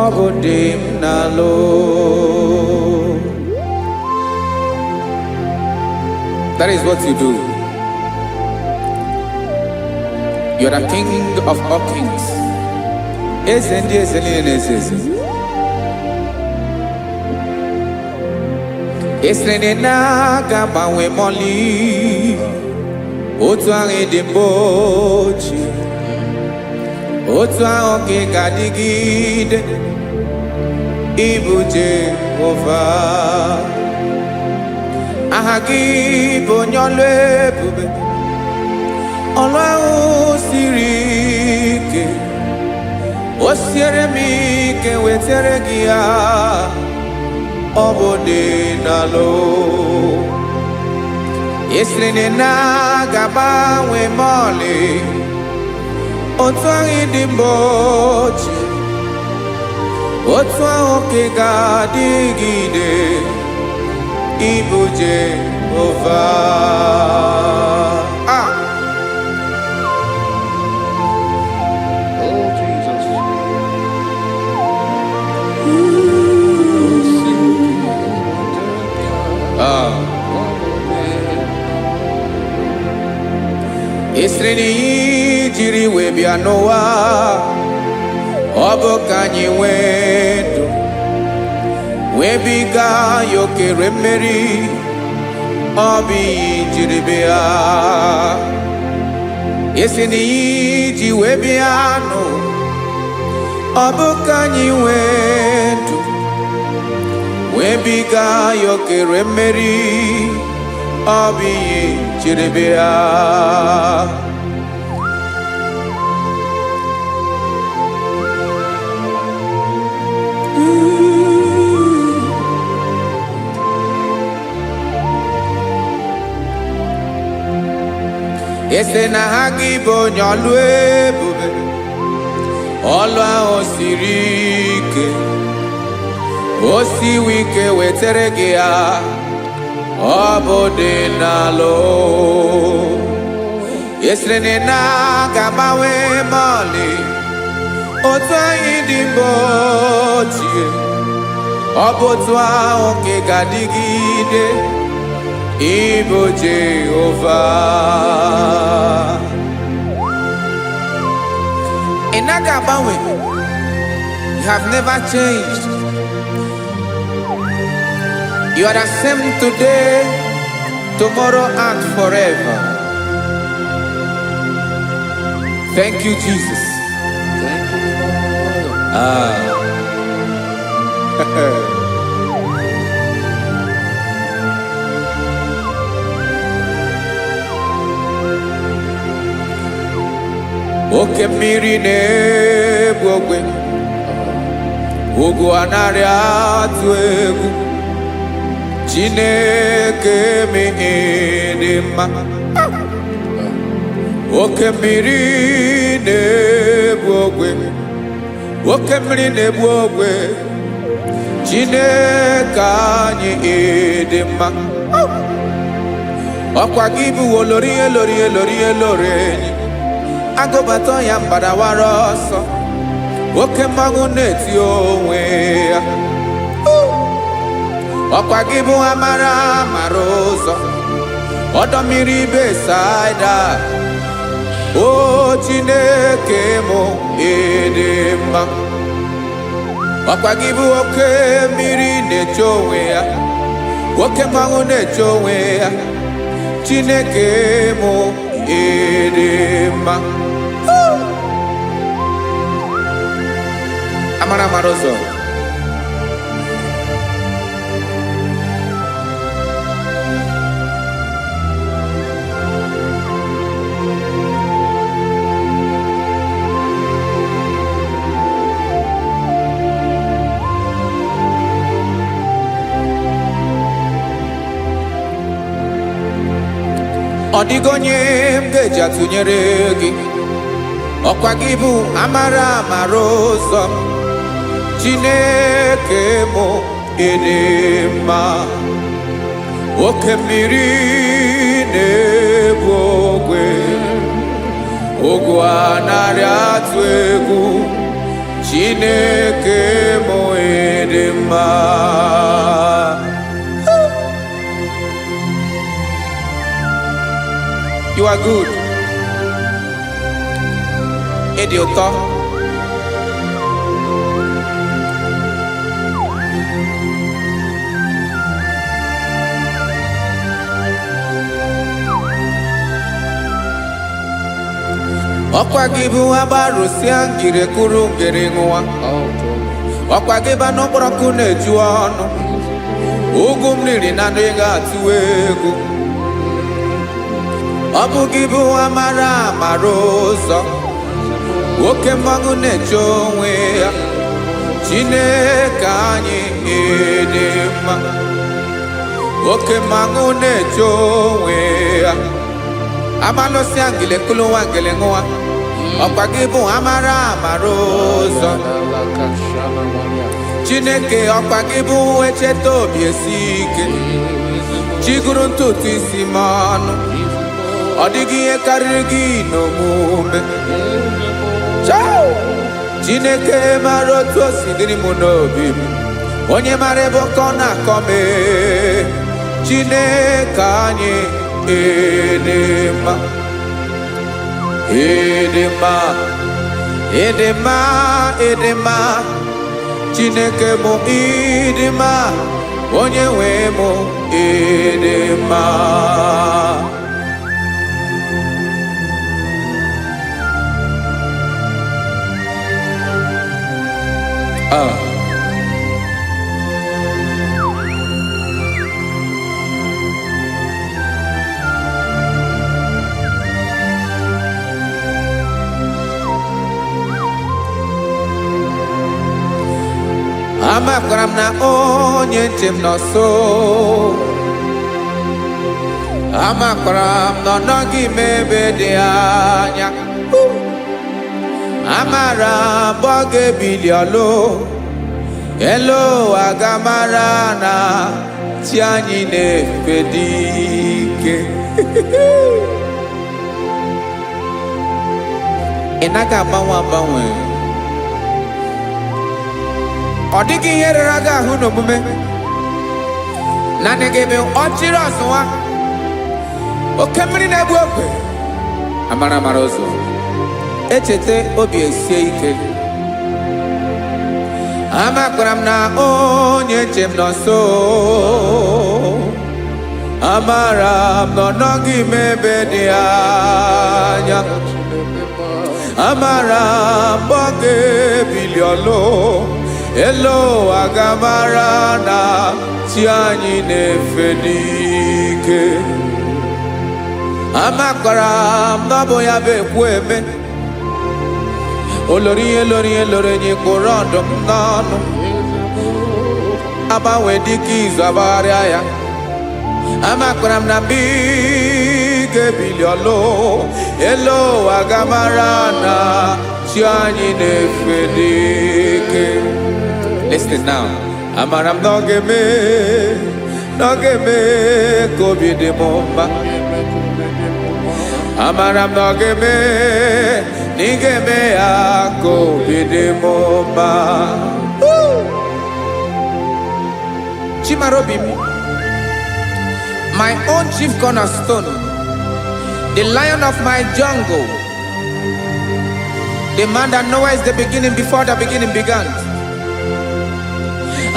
[SPEAKER 2] ọ bụ dị m n'alụ. That is what you do. You are the king of all kings. Eze ndị eze niile na-eze eze. Esiri na ị na-aga agbanwe mọlị otu ahụ ị dị mbụ ochie, otu ahụ ka ị ga-adịgide. Ịbụ Jehova, aha gị bụ onye ọlụ ebube, ọlụ ahụ siri ike, o siere m ike wetara gị ya. Ọ bụ dị n'alụ esiri na ị na-aga agbanwe mọlị otu ahụ ị dị mbụ ochie, otu ahụ ka ị ga-adịgide. Ịbụ Jehova. Ah!
[SPEAKER 3] Oh, Jesus.
[SPEAKER 2] Ah. Esiri na iyi jiri wee bịa n'ụwa, ọ bụ ka anyị nwee ndụ, wee biga ya okere mmeri. Ọ bụ iyi jiri bịa. Esi na iyi ji wee bịa nụ, ọ bụ ka anyị nwee ndụ, wee biga ya okere mmeri. Ọ bụ iyi jiri bịa. Esi na ha gị bụ onye ọlụ ebube, ọlụ ahụ siri ike, o siwi ike wetara gị ya. Ọ bụ dị n'alụ esiri na ị na-aga agbanwe mọlị otu anyị dị mbụ ochie, ọ bụ otu ahụ ka ị ga-adịgide. Ịbụ Jehova, ị naghị agbanwe. You have never changed. You are the same today, tomorrow and forever. Thank you, Jesus.
[SPEAKER 3] Thank you, Lord.
[SPEAKER 2] Ah. Oke mmiri na-egbu ogwe, ugwu anaghị atụ egwu. Chineke dị mma. Oke mmiri na-egbu ogwe, oke mmiri na-egbu ogwe, Chineke anyị dị mma. Ọkwa gị bụ olori elori elori elori enyi agụbata ya mbadawara ọsọ, oke mmanwụ na-eti onwe ya. Ọkwa gị bụ amara mara ụzọ, ọdọ mmiri Besaida. O Chineke mụ, ịdị mma. Ọkwa gị bụ oke mmiri na-eche onwe ya, oke mmanwụ na-eche onwe ya. Chineke mụ, ịdị mma. Amara mara ụzọ. Ọ dịghị onye m ga-eji atụnyere gị. Ọkwa gị bụ amara amara ụzọ. Chineke mụ, ịdị mma. Oke mmiri na-ebu ogwe, ogwu anaghị atụ egwu. Chineke mụ, ịdị mma. You are good. Ịdị ụtọ. Ọkwa gị bụ agbarụsịa ngiri kụrụ ngiri ṅụwa. Ọkwa gị ba n'okpọrọkụ na-eju ọnụ. Ugwu m riri na ndị ga-atụ egwu. Ọ bụ gị bụ amara amara ụzọ. Oke mmanwụ na-eche onwe ya. Chineke anyị ịdị mma. Oke mmanwụ na-eche onwe ya. Amalụsịa ngile kụlụ nwa ngele ṅụwa. Ọkwa gị bụ amara amara ụzọ. Chineke, ọkwa gị bụ echeta obi esi ike. Chiguru ntutu isi m ọnụ. Ọ dịghị ihe karịrị gị n'omume. Chao! Chineke mara otu o si dịrị m n'obi m. Onye mara ebe ọkọ na-akọ m ee. Chineke anyị ịdị mma. Ịdị mma. Ịdị mma, ịdị mma. Chineke mụ ịdị mma. Onye nwe mụ ịdị mma. Ah. Amakwara m na onye nche m nọ nso. Amakwara m na ọ nọghị m ebe dị anya. Amara m ọ ga-ebili ọlụ. Elu ụwa ga-amara na chi anyị na-efe dị ike. Ị naghị agbanwe agbanwe. Ọ dịghị ihe rere gị ahụ n'omume. Naanị gị bụ ọchịrị ọzụwa. Oke mmiri na-egbu ogwe. Amara amara ụzọ. Echeta obi esie ike. Amakwara m na onye nche m nọ nso. Amara m na ọ nọghị m ebe dị anya. Amara m ọ ga-ebili ọlụ. Elu ụwa ga-amara na chi anyị na-efe n'ike. Amakwara m na ọ bụ ya bụ ekwu eme. Olori ihe lori ihe lori enyi kpụrụ ọdụm n'ọnụ. Agbanwe dịka izu agbagharịa ya. Amakwara m na mgbe ị ga-ebili ọlụ. Elu ụwa ga-amara na chi anyị na-efe n'ike. Listen now. Amara m na ọ ga-eme, na ọ ga-eme ka obi dị m mma. Amara m na ọ ga-eme, na ị ga-eme ya ka obi dị m mma. Chimarobi m, my own chief cornerstone, the lion of my jungle, the man that knows the beginning before the beginning began.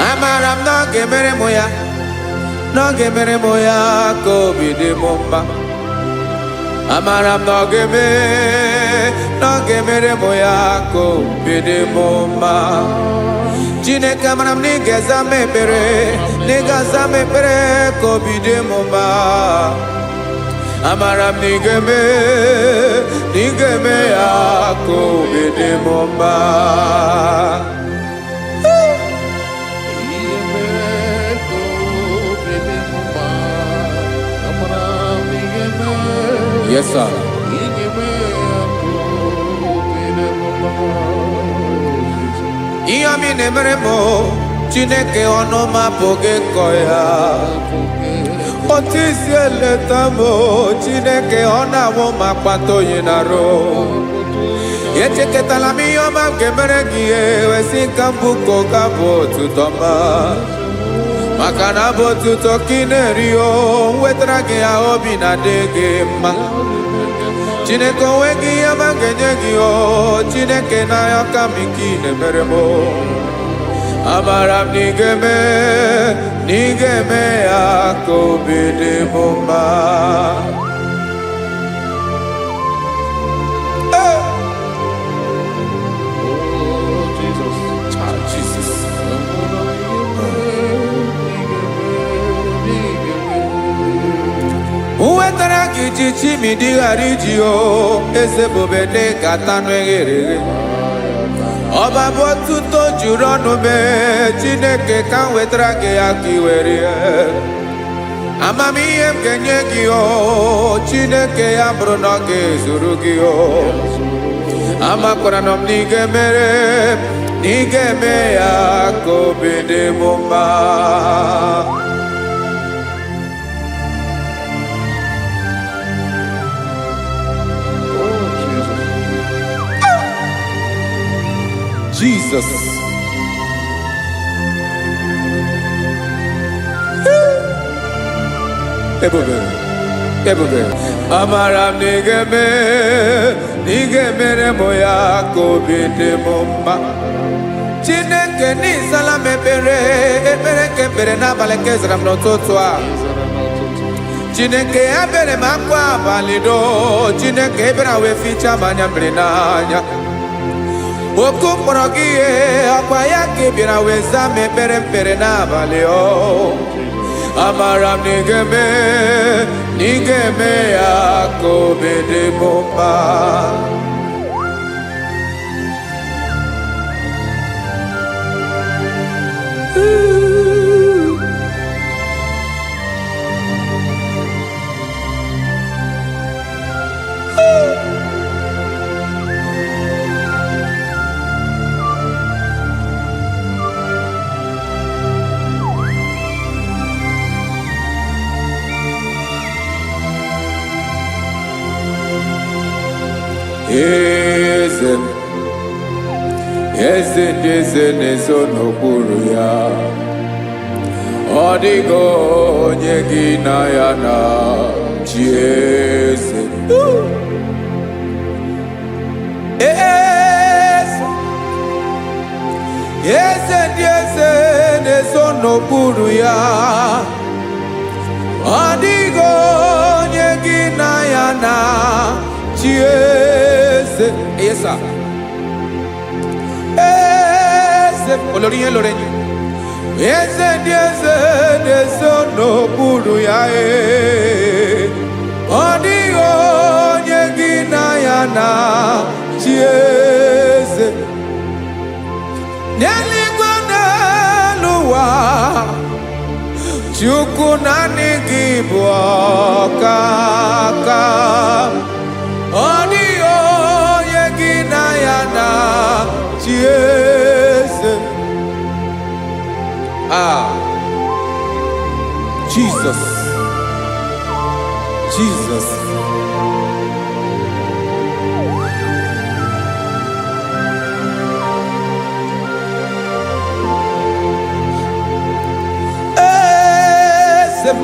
[SPEAKER 2] Amara m na ọ ga-emere m ya, na ọ ga-emere m ya ka obi dị m mma. Amara m na ọ ga-eme, na ọ ga-emere m ya ka obi dị m mma. Chineke, amara m na ị ga-aza m ekpere, na ị ga-aza m ekpere ka obi dị m mma. Amara m na ị ga-eme, na ị ga-eme ya ka obi dị m mma. Yes, sir. Ihe ọma ị na-emere m o, Chineke, ọnụ m apụghị ịkọ ya. Otu isi eleta m o, Chineke, ọ na-awụ m akpata oyi na-arụ. Echekọtala m ihe ọma m ga-emere gị, ewesị ka mbụ ka ụka bụ otuto ma. Maka na bụ otuto ka ị na-eri o, nwetara gị ya obi na-adị gị mma. Chineke, onweghị ihe ma ga-enye gị o. Chineke, n'anya ka m ike ị na-emere m o. Amara m na ị ga-eme, na ị ga-eme ya ka obi dị m mma. Hey!
[SPEAKER 3] Oh, Jesus.
[SPEAKER 2] Ah, Jesus. Wetara gị ji chimidi ghara iji o, eze bube dị ka tanụ eghere eghe. Ọba bụ ọtụtụ juru ọnụ mee. Chineke, ka m wetara gị ya ka ị were ya. Amamihe m ga-enye gị o, Chineke, ya bụrụ na ọ ga-ezuru gị o. Amakwara na m na ị ga-emere, na ị ga-eme ya ka obi dị m mma.
[SPEAKER 3] Oh, Jesus.
[SPEAKER 2] Jesus. Ebube, ebube. Amara m na ị ga-eme, na ị ga-emere m ya ka obi dị m mma. Chineke, n'ịzala m ekpere, ekpere nke ekpere n'abalị nke zara m n'ụtụtụ a. Chineke, ebere m akwa abalị do. Chineke ebere wee fichaa m anya mmiri n'anya. Oku mkpọrọ gị ihe ọkwa ya ka ị bịara wee zaa m ekpere mkpere n'abalị o. Amara m na ị ga-eme, na ị ga-eme ya ka obi dị m mma. Eze m, eze ndị eze na-ezo n'okpuru ya. Ọ dịghị onye gị na ya na chi. Eze, eze, eze ndị eze na-ezo n'okpuru ya. Ọ dịghị onye gị na ya na chi. Eze, yes sir. Eze olórí ihe lórí enyi, eze ndị eze na-ezo n'okpuru ya. Ee, ọ dịghị onye gị na ya na chi. Eze n'eluigwe, n'elu ụwa, Chukwu, naanị gị bụ ọkaka. Ọ dịghị onye gị na ya na chi. Eze. Ah, Jesus, Jesus. Eze m,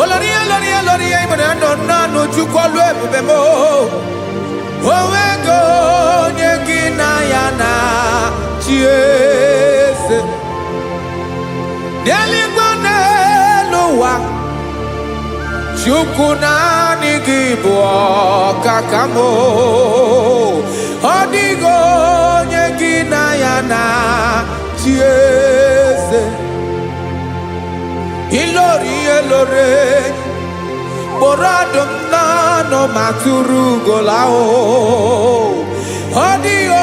[SPEAKER 2] olori, olori, olori, ịbụrụ ya nọ naanụ. Chukwu, ọlụ ebube m, onwego onye gị na ya na chi. Eze n'eluigwe, n'elu ụwa, Chukwu, naanị gị bụ ọkaka m. Ọ dịghị onye gị na ya na chi. Eze, ilori ihe lore kpọrọ ọdụm n'ọnụ ma tụrụ ugola o. Ọ dịghị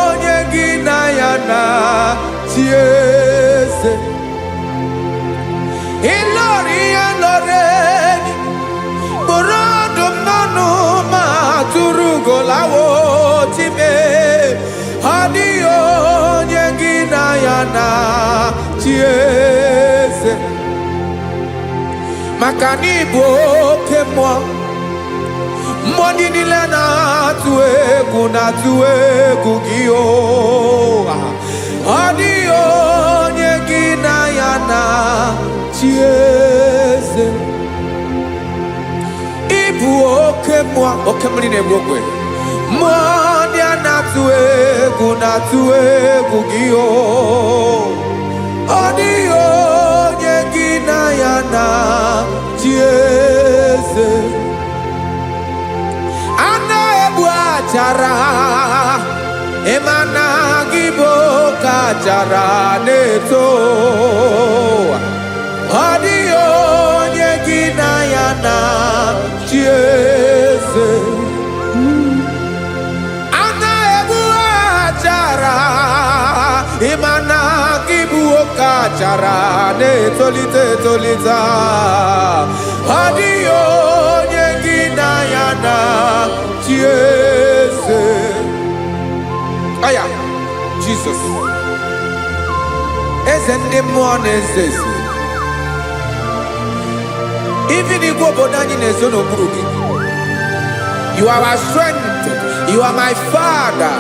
[SPEAKER 2] onye gị na ya na chi. Eze, ilori ihe lore kpọrọ ọdụm n'ọnụ ma tụrụ ugola o. Chime, ọ dịghị onye gị na ya na chi. Eze, maka na ịbụ oke mmụọ, mmụọ ndị niile na-atụ egwu, na-atụ egwu gị o. Ọ dịghị onye gị na ya na chi. Eze, ịbụ oke mmụọ. Mmụọ oke mmiri na-egbu ogwe, mmụọ ndị a na-atụ egwu na-atụ egwu gị o. Ọ dịghị onye gị na ya na chi eze. A na-egbu achara, ịma na gị bụ oke achara na-eto. Ọ dịghị onye gị na ya na chi eze. A na-egbu achara, ịma na gị bụ oke achara na-etolite etolite. Ọ dịghị onye gị na ya na chi eze. Aya, Jizọs, eze ndị mmụọ na-eze eze. Even igwe obodo anyị na-ezo n'okpuru gị. You are our strength. You are my father.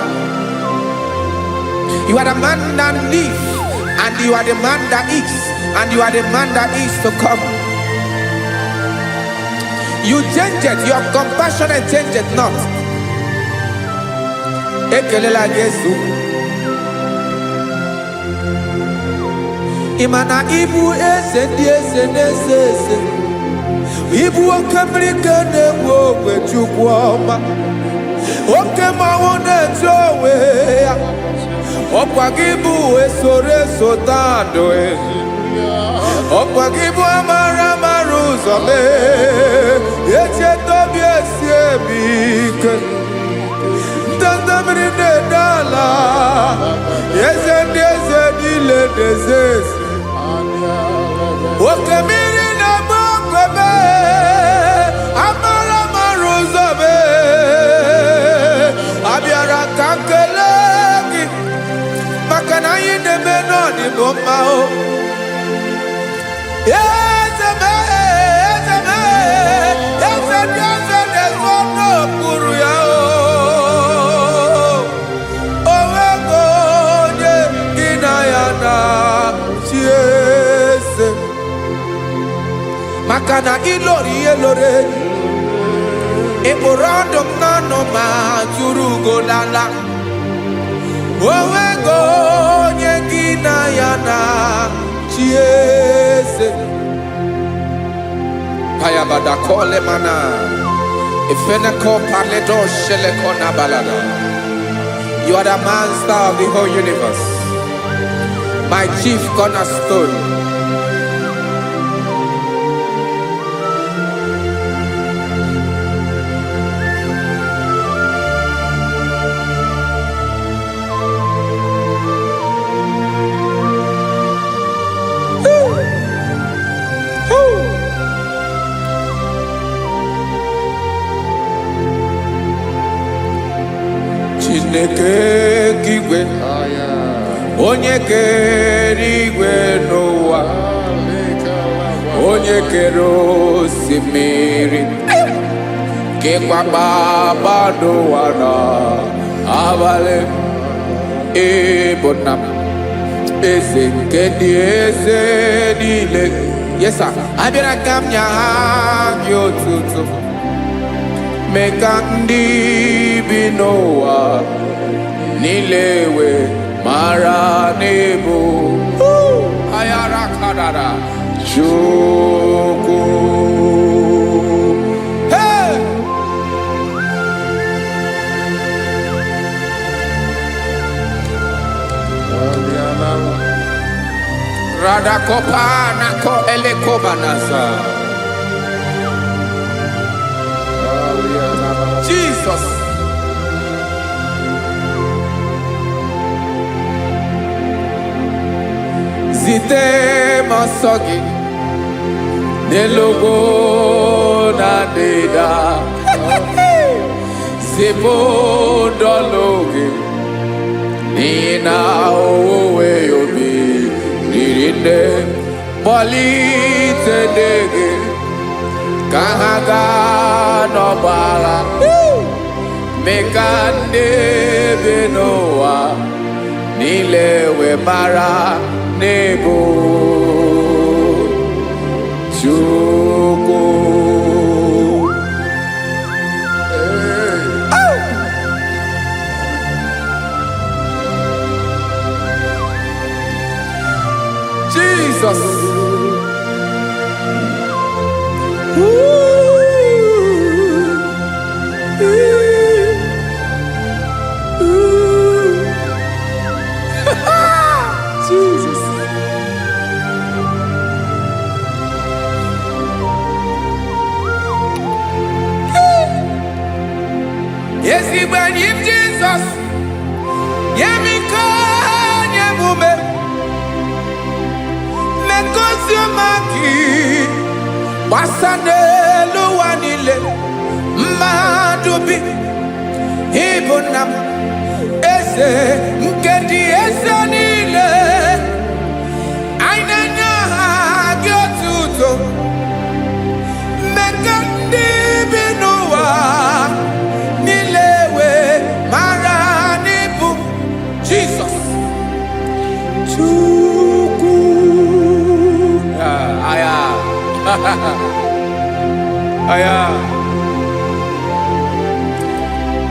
[SPEAKER 2] You are the man that lives, and you are the man that is, and you are the man that is to come. You change it, your compassion change it not. Ekelela gị, Yesu. Ị ma na ịbụ eze ndị eze na-eze eze. Ịbụ oke mmiri ka na-egbu ogwe, Chukwu ọma. Oke mmanwụ na-eto onwe ya. Ọkwa gị bụ esoro eso tando. Ọkwa gị bụ amara mara ụzọ mee. Echeta obi esi eme ike. Ndanda mmiri na-ede ala. Eze ndị eze niile na-eze eze. Oke mmiri na-agba ogwe, amara mara ụzọ mee. Abịara ka m kelee gị maka na anyị na-eme n'ọdịbụ mma o. Eze m, eze m, eze ndị eze na-ezo n'okpuru ya o. O nweghị onye gị na ya na chi eze. Maka na ịlọrọ ihe lọrọ enyi. Ị kpụrụ ọdụ m n'ọnụ ma tụrụ ugo lala. O nweghị onye gị na ya na chi eze. Payabada kole mana. Ifeneko paledo sheleko na balada. You are the master of the whole universe. My chief cornerstone. Woo. Chineke nke igwe, onye kere igwe n'ụwa, onye kere osimiri, kekwa kpakpando ụwa na abalị, ịbụ nna m, eze nke ndị eze niile. Yes sir. Abịara ka m nye ha gị otuto, mee ka ndị bi n'ụwa niile wee mara n'ịbụ ayara kadara Chukwu. Hey! Radakopa nako elekobanasa. Jesus. Zite m ọsọ gị n'elu ugwu na ndịda. Zipụ ndọlụ gị n'ihi na owuwe obi riri nne. Kpọlite ndị gị ka ha gaa n'ọgbọ agha. Mee ka ndị bi n'ụwa niile wee mara n'ịbụ Chukwu. Enyi m Jizọs, nye m ike, nye m ume, mee ka ozi ọma gị gbasa n'elu ụwa niile. Mmadụ bi ịbụ nna m, eze nke ndị eze niile. Anyị na-enye aha gị otuto. Mee ka ndị bi n'ụwa niile wee mara n'ịbụ Jizọs Chukwu. Ah, aya aya,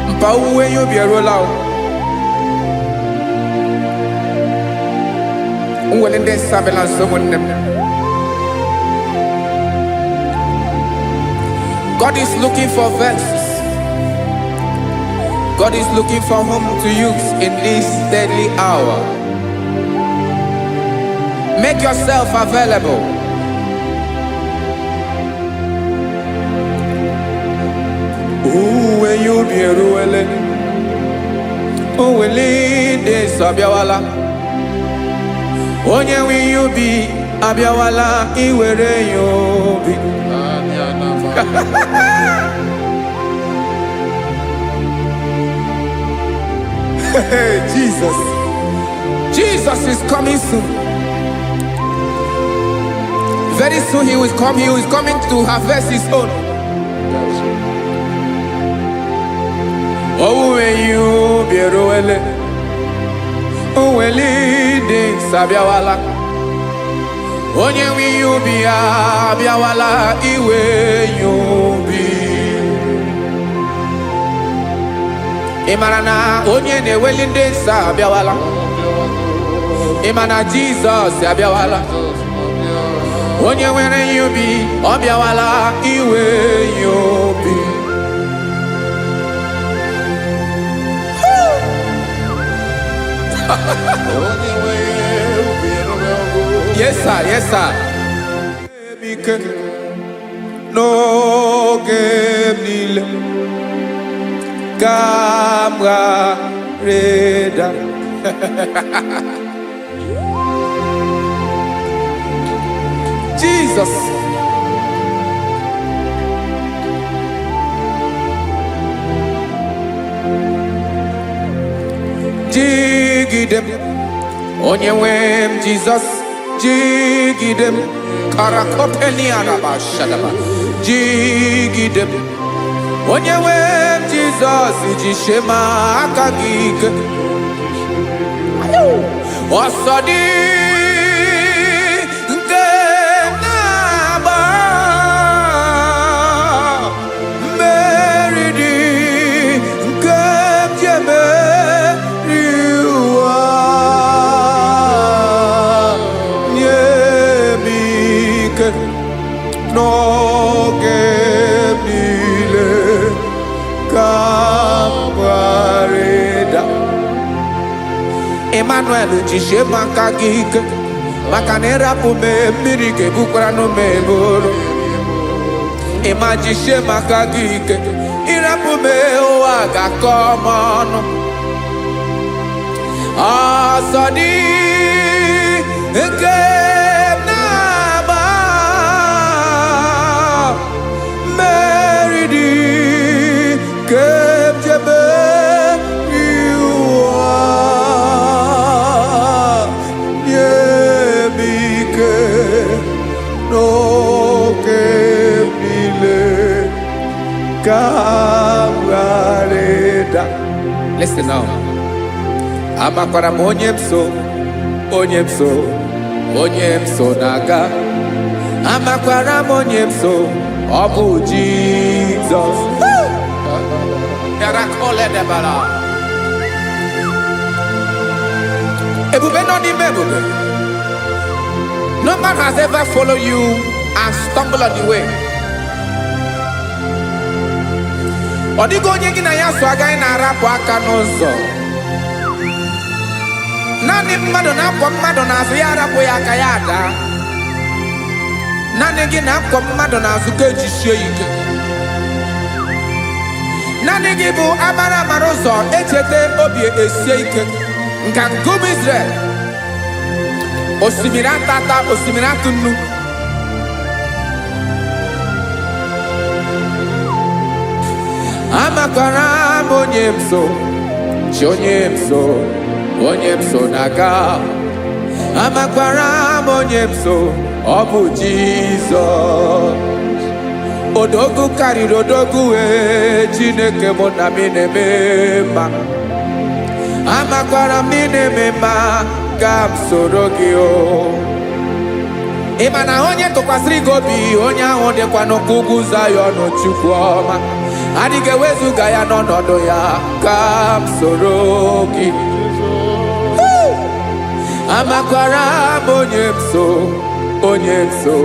[SPEAKER 2] mpa, owuwe ihe ubi eruola o. Nwere ndị nsọ abịala nso, ụmụnne m. God is looking for vessels. God is looking for whom to use in this deadly hour. Make yourself available. Owuwe ihe ubi eruwele. Owele ndị nsọ abịawala. Onye nwe ihe ubi abịawala iwere ya obi.
[SPEAKER 3] Anya na ma.
[SPEAKER 2] Hey, Jesus. Jesus is coming soon. Very soon he will come. He is coming to harvest his own.
[SPEAKER 3] That's it.
[SPEAKER 2] Owuwe ihe ubi eruwele. Owele ndị nsọ abịawala. Onye nwe ihe ubi ya abịawala iwe ya obi. Ị mara na onye na-eweli ndị nsọ abịawala? Ị ma na Jizọs abịawala? Onye nwere ihe ubi, ọ bịawala iwe ya obi.
[SPEAKER 3] Onye nwe ubi eruwego.
[SPEAKER 2] Yes sir, yes sir. Ike n'oge m niile ka m ghara ịda. Jesus. Jigide m, onye nwe m Jizọs, jigide m. Karakopeniarabashadaba. Jigide m, onye nwe m Jizọs, jisie m aka gị ike. Ọsọ dị nke m na-agba, mmeri dị nke m ji emeri ụwa. Nye m ike n'oge m niile ka m ghara ịda. Emmanuel, jisie m aka gị ike, maka na ịrapụ m, mmiri ga-ebukwara m eburu. Ịma, jisie m aka gị ike. Ịrapụ m, ụwa ga-akọ m ọnụ. Ọsọ dị nke m na-agba, mmeri dị nke m ji emeri ụwa. Nye m ike n'oge m niile ka m ghara ịda. Listen now. Amakwara m onye m so, onye m so, onye m so na-aga. Amakwara m onye m so, ọ bụ Jizọs. Yarakoledebara. Ebube nọ n'ime ebube. No man has ever followed you and stumbled on the way. Ọ dịghị onye gị na ya so agaghị na-arapụ aka n'ụzọ. Naanị mmadụ na-akwọ mmadụ n'azụ ya arapụ ya aka, ya ada. Naanị gị na-akwọ mmadụ n'azụ ka ejisie ya ike. Naanị gị bụ amara amara ụzọ echeta obi esie ike. Nka nkume Israel, osimiri atata, osimiri atụ nnu. Amakwara m onye m so, chi onye m so, onye m so na-aga. Amakwara m onye m so, ọ bụ Jizọs. Odogwu karịrị odogwu wee, Chineke mụ na m na-eme mma. Amakwara m ị na-eme mma, ka m soro gị o. Ị ma na onye tụkwasịrị gị obi, onye ahụ dịkwa n'ụkwụ ugwu Zayọn. Chukwu ọma adịghị ewezuga ya n'ọnọdụ ya. Ka m soro gị. Amakwara m onye m so, onye m so,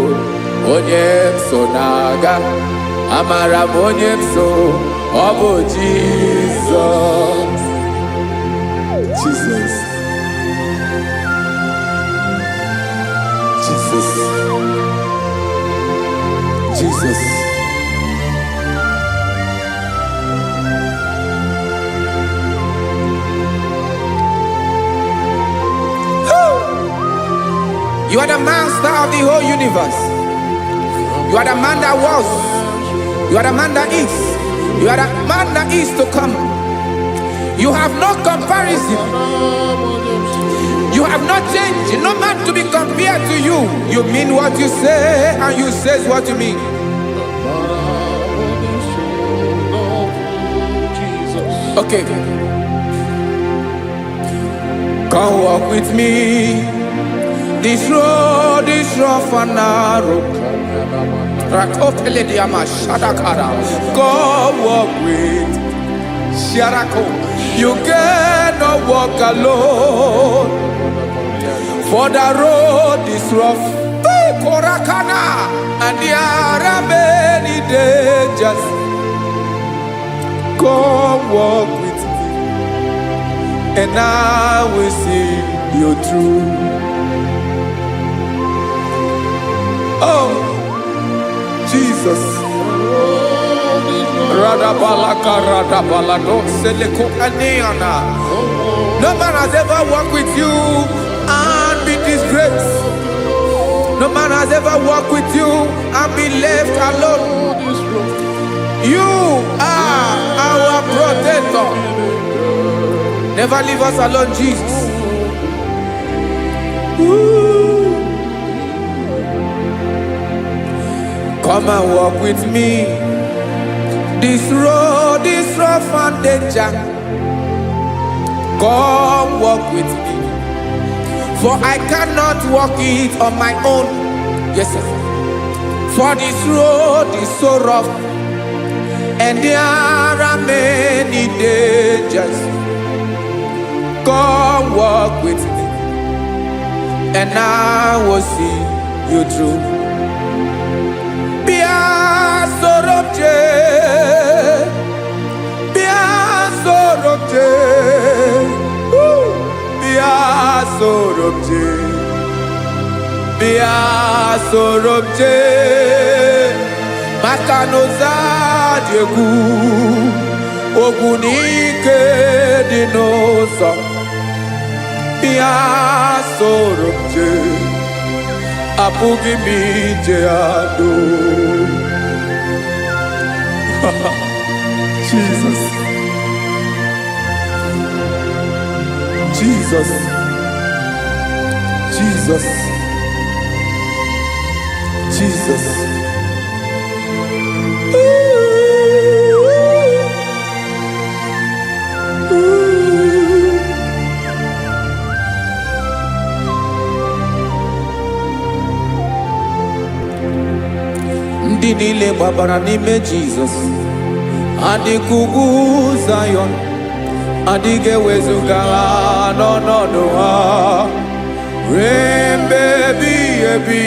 [SPEAKER 2] onye m so na-aga. Amara m onye m so, ọ bụ Jizọs. Jesus. Jesus. Jesus. You are the master of the whole universe. You are the man that was. You are the man that is. You are the man that is to come. You have no comparison. You have not changed. No man to be compared to you. You mean what you say, and you say what you mean.
[SPEAKER 3] Jesus.
[SPEAKER 2] Okay. Come walk with me. This road is rough and narrow. Rakopelediama shadakara. Come walk with Sharako. You cannot walk alone, for the road is rough. Hey, Korakana, and there are many dangers. Come walk with me, and I will see you through. Oh, Jesus. Radabalaka radabalado seleko aneana. No man has ever walked with you and be disgraced. No man has ever walked with you and be left alone. You are our protector. Never leave us alone, Jesus. Ooh. Come and walk with me. This road is rough and danger. Come walk with me. For I cannot walk it on my own. Yes, sir. For this road is so rough and there are many dangers. Come walk with me, and I will see you through. Bịa soro m jee, bịa soro m jee, woo! Bịa soro m jee, bịa soro m jee, maka na ụzọ dị egwu, ogwu na ike dị n'ụzọ. Bịa soro m jee, apụghị m ije ya doo. Jesus. Jesus. Jesus. Jesus. Ooh, ooh. Ndị niile gbabara n'ime Jizọs adịka ugwu Zayọn, adịghị ewezuga ha n'ọnọdụ ha ruo mgbe ebighị ebi.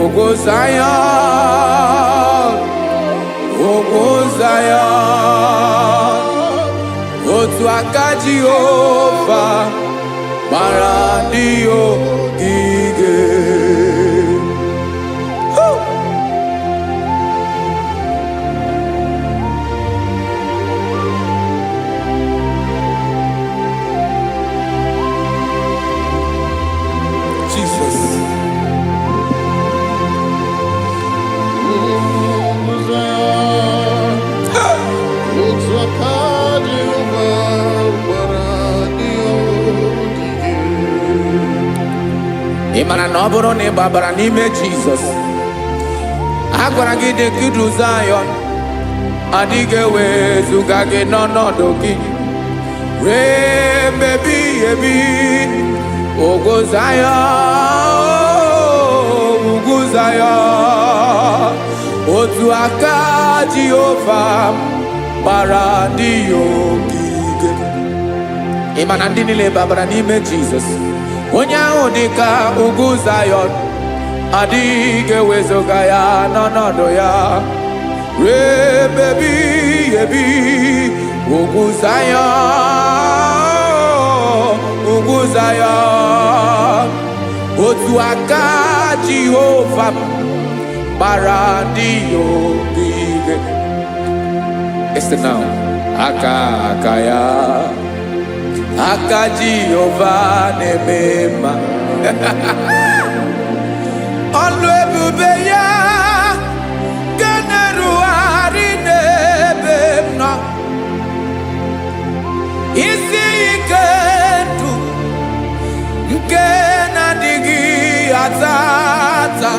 [SPEAKER 2] Ugwu Zayọn, ugwu Zayọn, otu aka Jehova gbara ndị ogige. Woo! Mara na ọ bụrụ na ị gbabara n'ime Jizọs, a gwara gị dị ka idu Zayọn, adịghị ewezuga gị n'ọnọdụ gị ree mgbe ebighị ebi. Ugwu Zayọn, ugwu Zayọn, otu aka Jehova gbara ndị ya ogige. Ị ma na ndị niile babara n'ime Jizọs, onye ahụ dị ka ugwu Zayọn, adịghị ewezuga ya n'ọnọdụ ya ruo ebe ebighị ebi. Ugwu Zayọn, ugwu Zayọn, otu aka Jehova gbara ndị ya ogige. Listen now. Aka aka ya, aka Jehova na-eme mma. Ọlụ ebube ya nke na-erugharị n'ebe m nọ. Isi ike ndụ nke na-adịghị ata ata.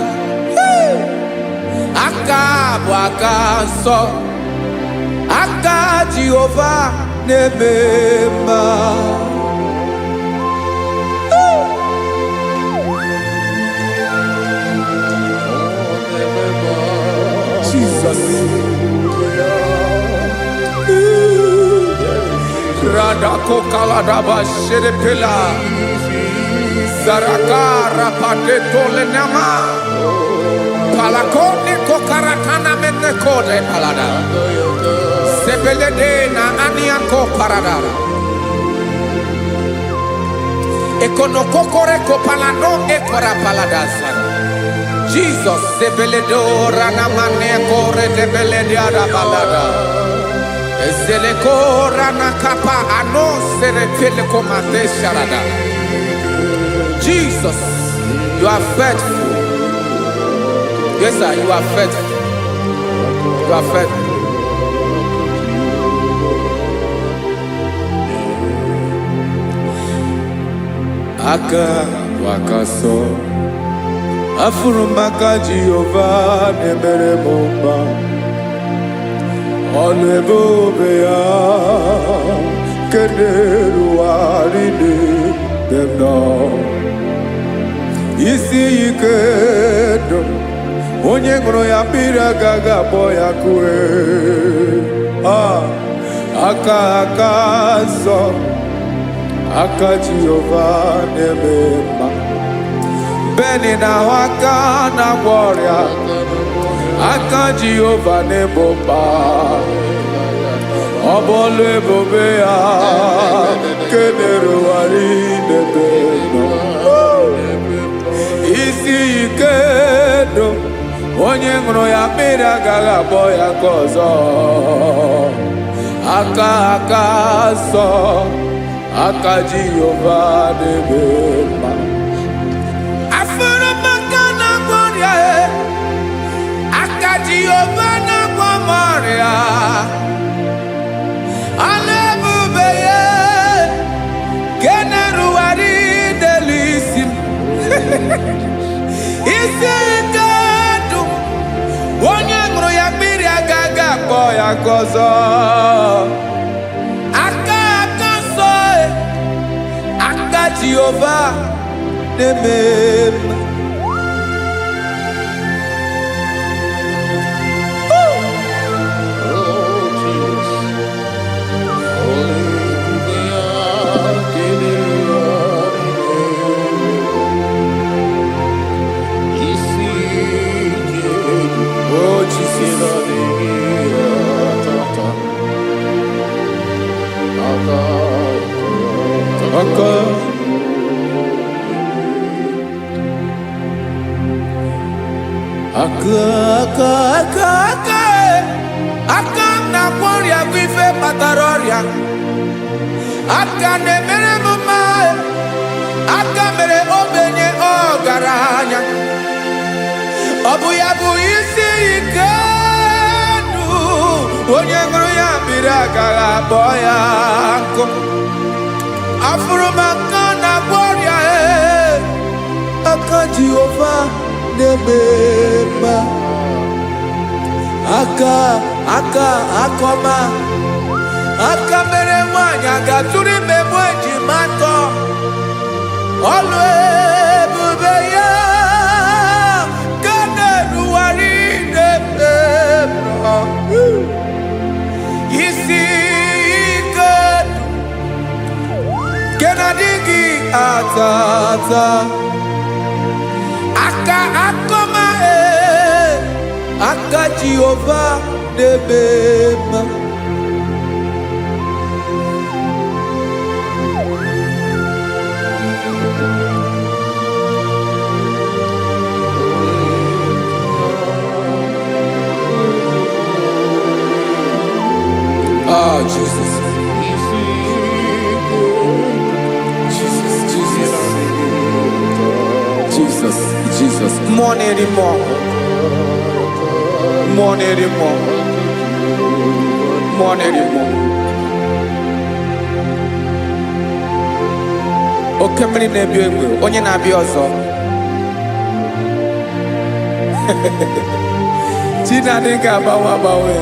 [SPEAKER 2] Aka bụ aka nsọ, aka Jehova na-eme mma. Jesus. Radako kaladaba shedepela. Zaraka rapate tolenama. Palakone kokaratana mene kode palada. Sebelede na aniako paradara. Ekonokokore kopalano ekora paladasa. Jesus sebeledo ranamane kore debelede balada. Ezeleko ranakapa ano seretele komate sharada. Jesus, you are faithful. Yes, sir, you are faithful. You are faithful. Aka bụ aka sọ, afụrụ m aka Jehova na-emere m mma. Ọlụ ebube ya nke na-erugharị n'ebe m nọ. Isi ike ndụ, onye ṅụrụ ya mmiri agaghị akpọ ya kue. Ah, aka aka nsọ, aka Jehova na-eme mma. Beni na-ahụ aka na-agwọ ọrịa, aka Jehova na-ebo mkpa. Ọ bụ ọlụ ebube ya nke na-erugharị n'ebe nọ. Isi ike ndụ, onye ṅụrụ ya mmiri agaghị akpọ ya nke ọzọ. Aka aka nsọ, aka Jehova na-eme mma. Afụrụ m aka na-agwọ ọrịa e, aka Jehova na-agwọ m ọrịa. Ọlụ ebube ya nke na-erugharị n'elu isi m. Isi ike ndụ, onye ṅụrụ ya mmiri agaghị akpọ ya nke ọzọ. Aka aka nsọ e, aka Jehova na-eme mma.
[SPEAKER 3] Oh, Jesus. Hallelujah. Isi ike
[SPEAKER 2] Oh Jesus.
[SPEAKER 3] Tata. Aka
[SPEAKER 2] Aka aka aka aka aka e. Aka m na-agwọ ọrịa bụ ife kpatara ọrịa. Aka na-emere m mma e. Aka mere ogbenye ọgaranya. Ọ bụ ya bụ isi ike ndụ, onye ṅụrụ ya mmiri agaghị akpọ ya nkụ. Afụrụ m aka na-agwọ ọrịa e, aka Aka Jehova na-eme mma. Aka, aka, akọma. Aka mere nwanyị a ga-atụrụ ime mụ ejima atọ. Ọlụ ebube ya ka na-erugharị n'ebe m nọ. Isi ike nke na-adịghị ata ata. Aka akọma e, aka Jehova na-eme mma. Ah, Jesus. Jesus, Jesus, Jesus, Jesus. Mmụọ na-eri mmụọ. Mmụọ na-eri mmụọ. Mmụọ na-eri mmụọ. Oke mmiri na-ebi egbe, onye na-abịa ọzọ. Chi na-adịghị agbanwe agbanwe.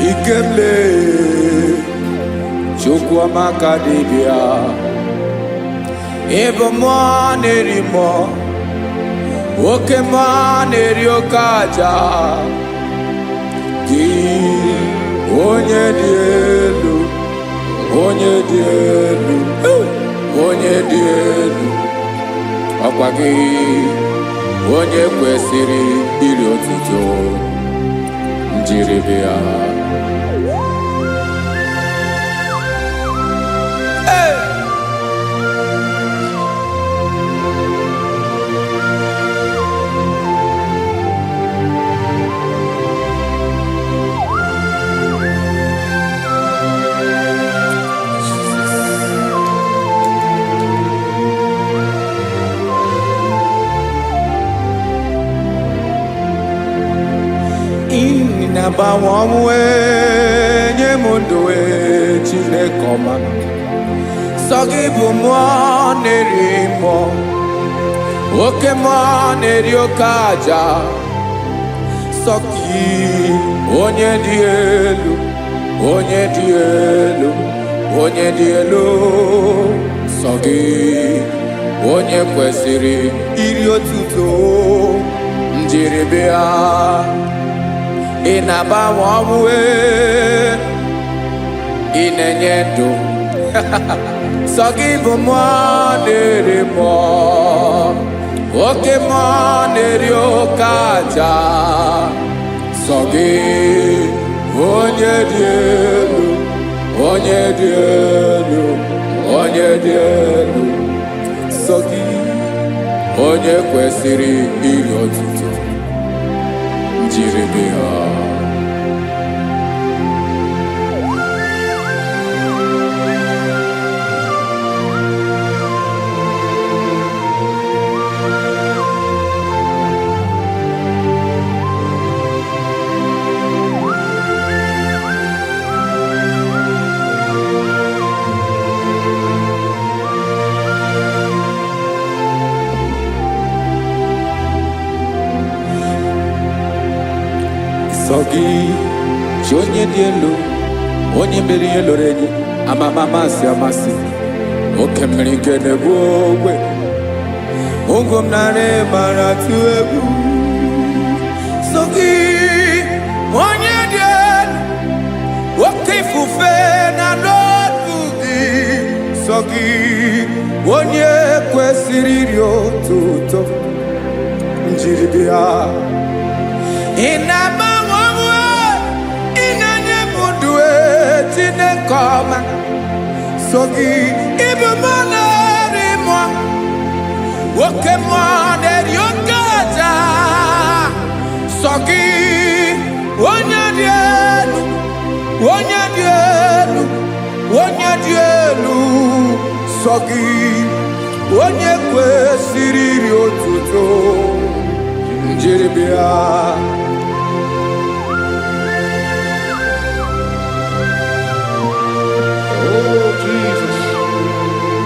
[SPEAKER 2] Ikemle, Chukwuamaka dibịa. Ịbụ mmụọ na-eri mmụọ, oke mmụọ na-eri oke aja. Gị onye dị elu, onye dị elu, onye dị elu. Ọkwa gị onye kwesịrị iri otuto njiribịa. Hey! Ị na-agbanwe ọnwụ nye m ndụ ee, Chineke ọma. Sọ gị bụ mmụọ na-eri mmụọ, oke mmụọ na-eri oke aja. Sọ gị onye dị elu, onye dị elu, onye dị elu. Sọ gị onye kwesịrị iri otuto njiribịa. Ị na-agbanwe ọnwụ ee, ị na-enye ndụ. Sọ gị bụ mmụọ na-eri mmụọ, oke mmụọ na-eri oke aja. Sọ gị onye dị elu, onye dị elu, onye dị elu. Sọ gị onye kwesịrị iri otuto njiribịa. Sọ gị chi onye dị elu, onye mere ihe lụrụ enyi, amama amasị amasị, oke mmiri nke na-egbu ogwe, ụgwọ m narị mara tụ egwu. Sọ gị onye dị elu, oke ifufe na n'otu gị. Sọ gị onye kwesịrị iri otuto njiribịa. Ị na-agbanwe ọnwụ, ị na-enye m ndụ ee, Chineke ọma. So gị ịbụ mmụọ na-eri mmụọ, oke mmụọ na-eri oke aja. Sọ gị onye dị elu, onye dị elu, onye dị elu. Sọ gị onye kwesịrị iri otuto njiri bịa.
[SPEAKER 3] Oh, Jesus.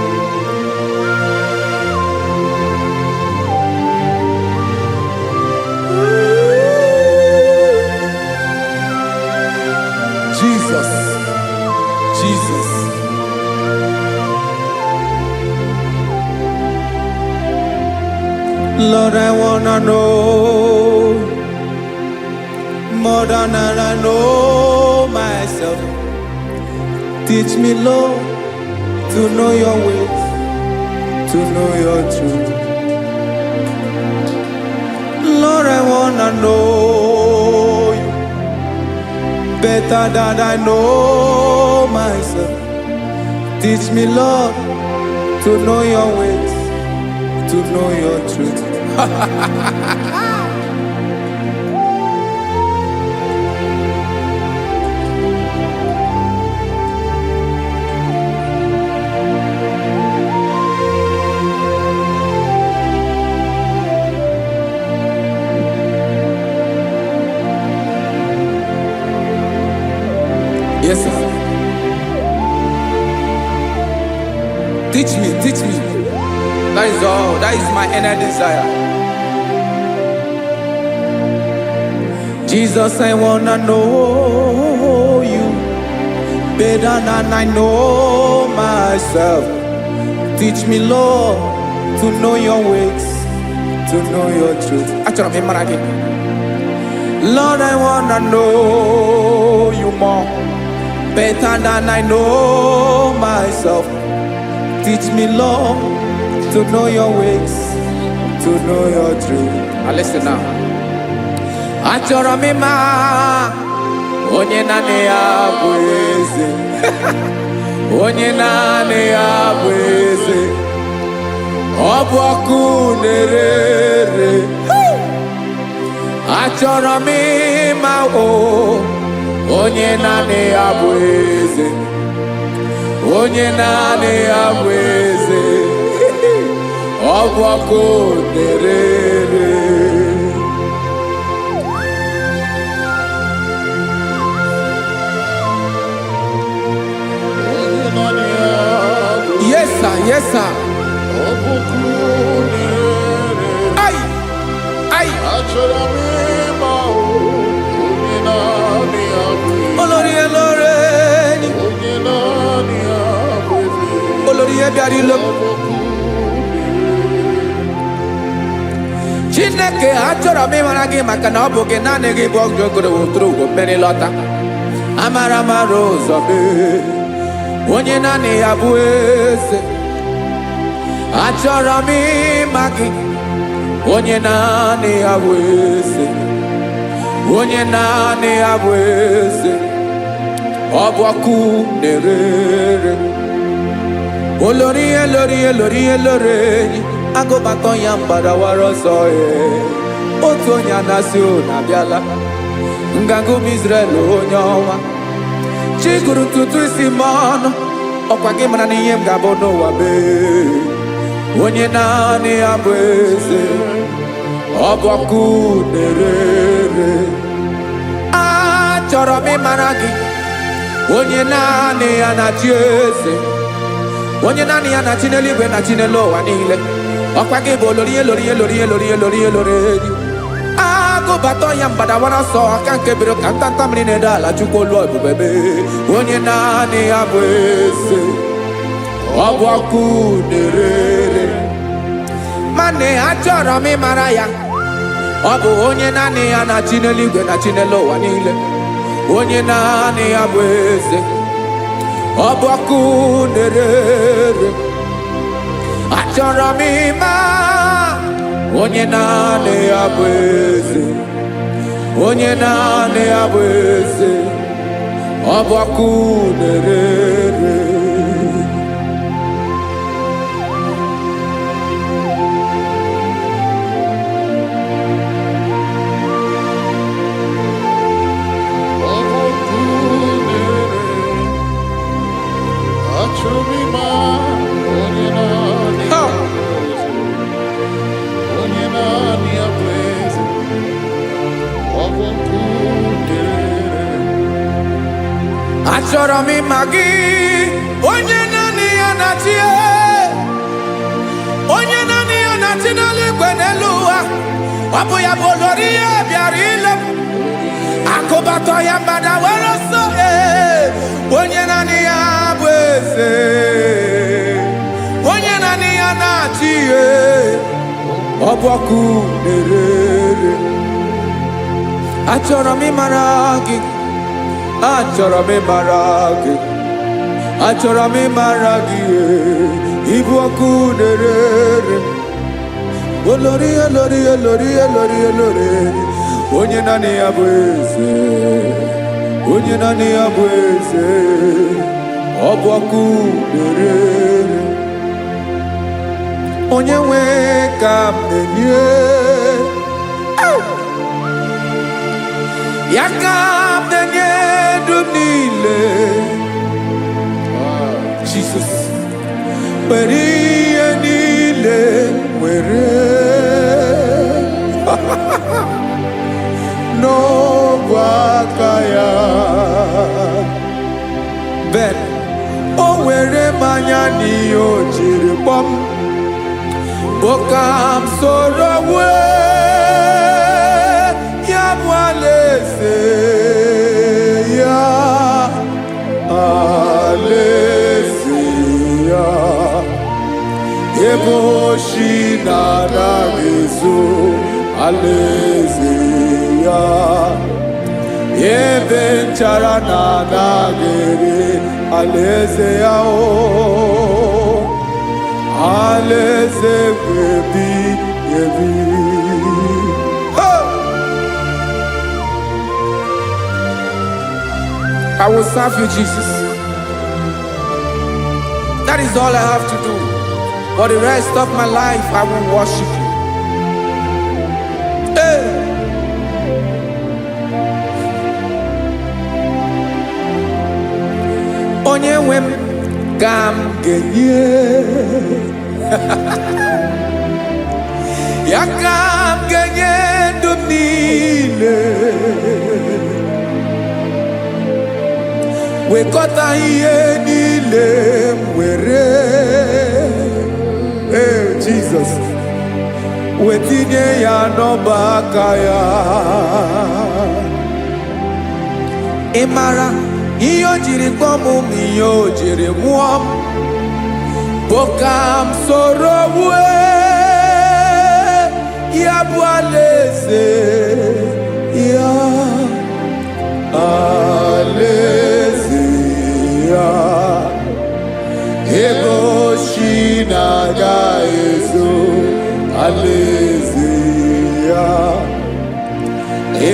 [SPEAKER 2] Jesus, Jesus. Lord, I wanna know more than I know myself. Teach me, Lord, to know your ways, to know your truth. Lord, I wanna know you better than I know myself. Teach me, Lord, to know your ways, to know your truth. Yes, sir. Teach me, teach me. That is all. That is my inner desire. Jesus, I wanna know you better than I know myself. Teach me, Lord, to know your ways, to know your truth. Achọrọ m ịmara gị. Lord, I wanna know you more, better than I know myself. Teach me, Lord, to know your ways, to know your truth. Now listen now. Achọrọ m ịma onye naanị ya bụ eze. Onye naanị ya bụ eze. Ọ bụ ọkụ na-ere ere. Achọrọ m ịma o onye naanị ya bụ eze. Onye naanị ya bụ eze. Ọ bụ ọkụ na-ere ere.
[SPEAKER 3] Onye naanị ya bụ
[SPEAKER 2] Yes, sir. Yes, sir.
[SPEAKER 3] Ọ bụ ọkụ na-ere.
[SPEAKER 2] Ai! Ai!
[SPEAKER 3] Achọrọ m ịma o, onye naanị ya bụ eze.
[SPEAKER 2] Olórí elóore ni.
[SPEAKER 3] Onye naanị ya bụ eze.
[SPEAKER 2] Olórí ihe bịara ilo.
[SPEAKER 3] Ọ bụ ọkụ na-ere.
[SPEAKER 2] Chineke, achọrọ m ịmara gị maka na ọ bụ gị, naanị gị bụ ọgụ ogoro woturu ugo mmeri lọta. Amara mara ụzọ mee. Onye naanị ya bụ eze. Achọrọ m ịma gị. Onye naanị ya bụ eze. Onye naanị ya bụ eze. Ọ bụ ọkụ na-ere ere. Olórí elórí elórí elórí enyi agụbatọ ya mgbadawara ọsọ ee. Otu onye anasị unu abịala nganga ụmụ Israel, onye ọnwa chi gụrụ ntutu isi m ọnụ, ọkwa gị mara na ihe m ga-abụ n'ụwa mee. Onye naanị ya bụ eze, ọ bụ ọkụ na-ere ere. Achọrọ m ịmara gị, onye naanị ya na-achị eze, onye naanị ya na-achị n'eluigwe na chi n'elu ụwa niile. Ọkwa gị bụ olori elori elori elori elori elori enyi agụbata ya mgbadawara ọsọ aka nke biro ka ntanta mmiri na-ede ala. Chukwu olu ebube mee, onye naanị ya bụ eze, ọ bụ ọkụ na-ere ere. Mana achọrọ m ịmara ya, ọ bụ onye naanị ya na-achị n'eluigwe na chi n'elu ụwa niile, onye naanị ya bụ eze, ọ bụ ọkụ na-ere ere. Achọrọ m ịma onye naanị ya bụ eze, onye naanị ya bụ eze, ọ bụ ọkụ na-ere ere.
[SPEAKER 3] Ọ bụ ọkụ na-ere. Achọrọ m ịma onye
[SPEAKER 2] Achọrọ m ịma gị, onye naanị ya na-achị, onye naanị ya na-achị n'eluigwe n'elu ụwa. Ọ bụ ya bụ olori ihe bịara ile m akụbatọ ya mgbada were ọsọ. Ee, onye naanị ya bụ eze, onye naanị ya na-achị. Ee, ọ bụ ọkụ na-ere. Achọrọ m ịmara gị, achọrọ m ịmara gị, achọrọ m ịmara gị. Ee, ịbụ ọkụ na-ere, olori, olori, olori, olori, olori, onye naanị ya bụ eze, onye naanị ya bụ eze, ọ bụ ọkụ na-ere. Onye nwe ka m na-enye ya, ka m na-enye ndụ m niile. Jesus, were ihe niile, were n'ogwe aka ya. Ben o were mmanya n'ihe o jiri kpọm bụ ka m soro wee ya bụ alaeze ya, alaeze ya, ebe oshi na-anaghị ezo, alaeze ya, ebe nchara na-anaghị ere, alaeze ya, o alaeze ebi ebi. Hey! I will serve you, Jesus. That is all I have to do. For the rest of my life, I will worship you. Hey! Onye nwe m ka m ga-enye ya, ka m ga-enye ndụ m niile, wekọta ihe niile m were. Ee, Jizọs, wetinye ya n'ọba aka ya. Ị mara ihe o jiri kpọọ m ma ihe o jiri mụọ m bụ ka m soro wue ya bụ alaeze ya, alaeze ya, ebe oshi na-aga ezo, alaeze ya,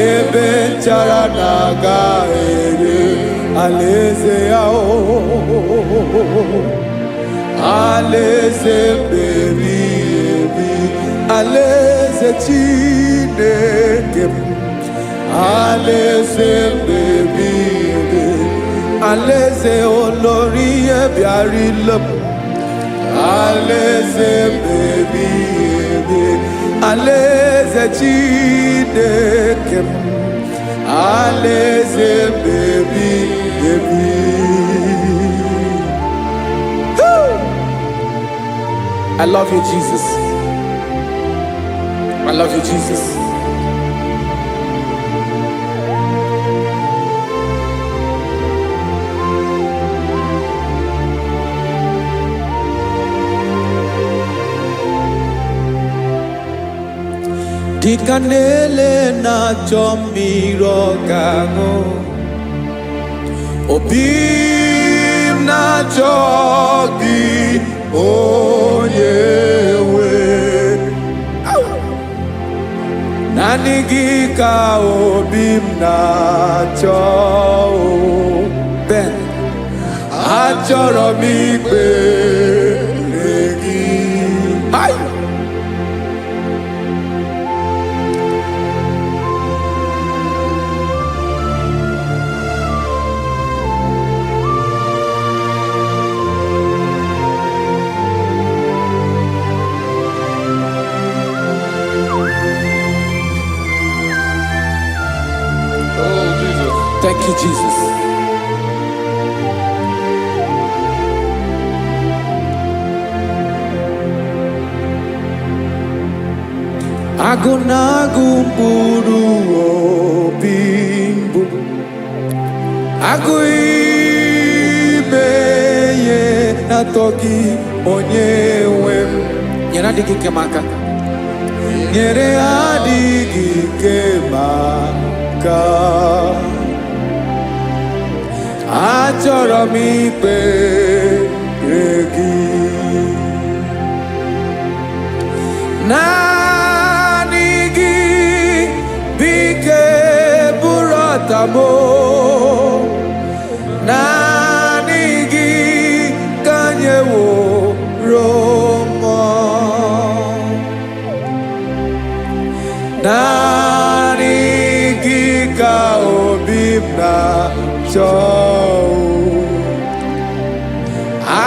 [SPEAKER 2] ebe nchara na-aga ere, alaeze ya, o alaeze mbebi ebi, alaeze Chineke m, alaeze mbebi ebi, alaeze olori ihe bịara ile m, alaeze mbebi ebi, alaeze Chineke m, alaeze mbebi ebi. Woo! I love you, Jesus. I love you, Jesus. Dịka na-ele na-achọ mmiri ọ ga-aṅụ, obi m na-achọ gị, onye nwe. Naanị gị ka obi m na-achọ o. Ben, achọrọ m ikpere gị. Hai!
[SPEAKER 3] Oh, Jesus.
[SPEAKER 2] Thank you, Jesus. Agụ na-agụ mkpụrụ obi mbụ, agụ ime ihe na-atọ gị, onye nwe m. Nyere adịghị ike m aka, nyere adịghị ike m aka. Achọrọ m ikpere gị. Naanị gị bike bụrụ ọtamo, naanị gị ka nyeworo mmụọ, naanị gị ka obi m na-achọ.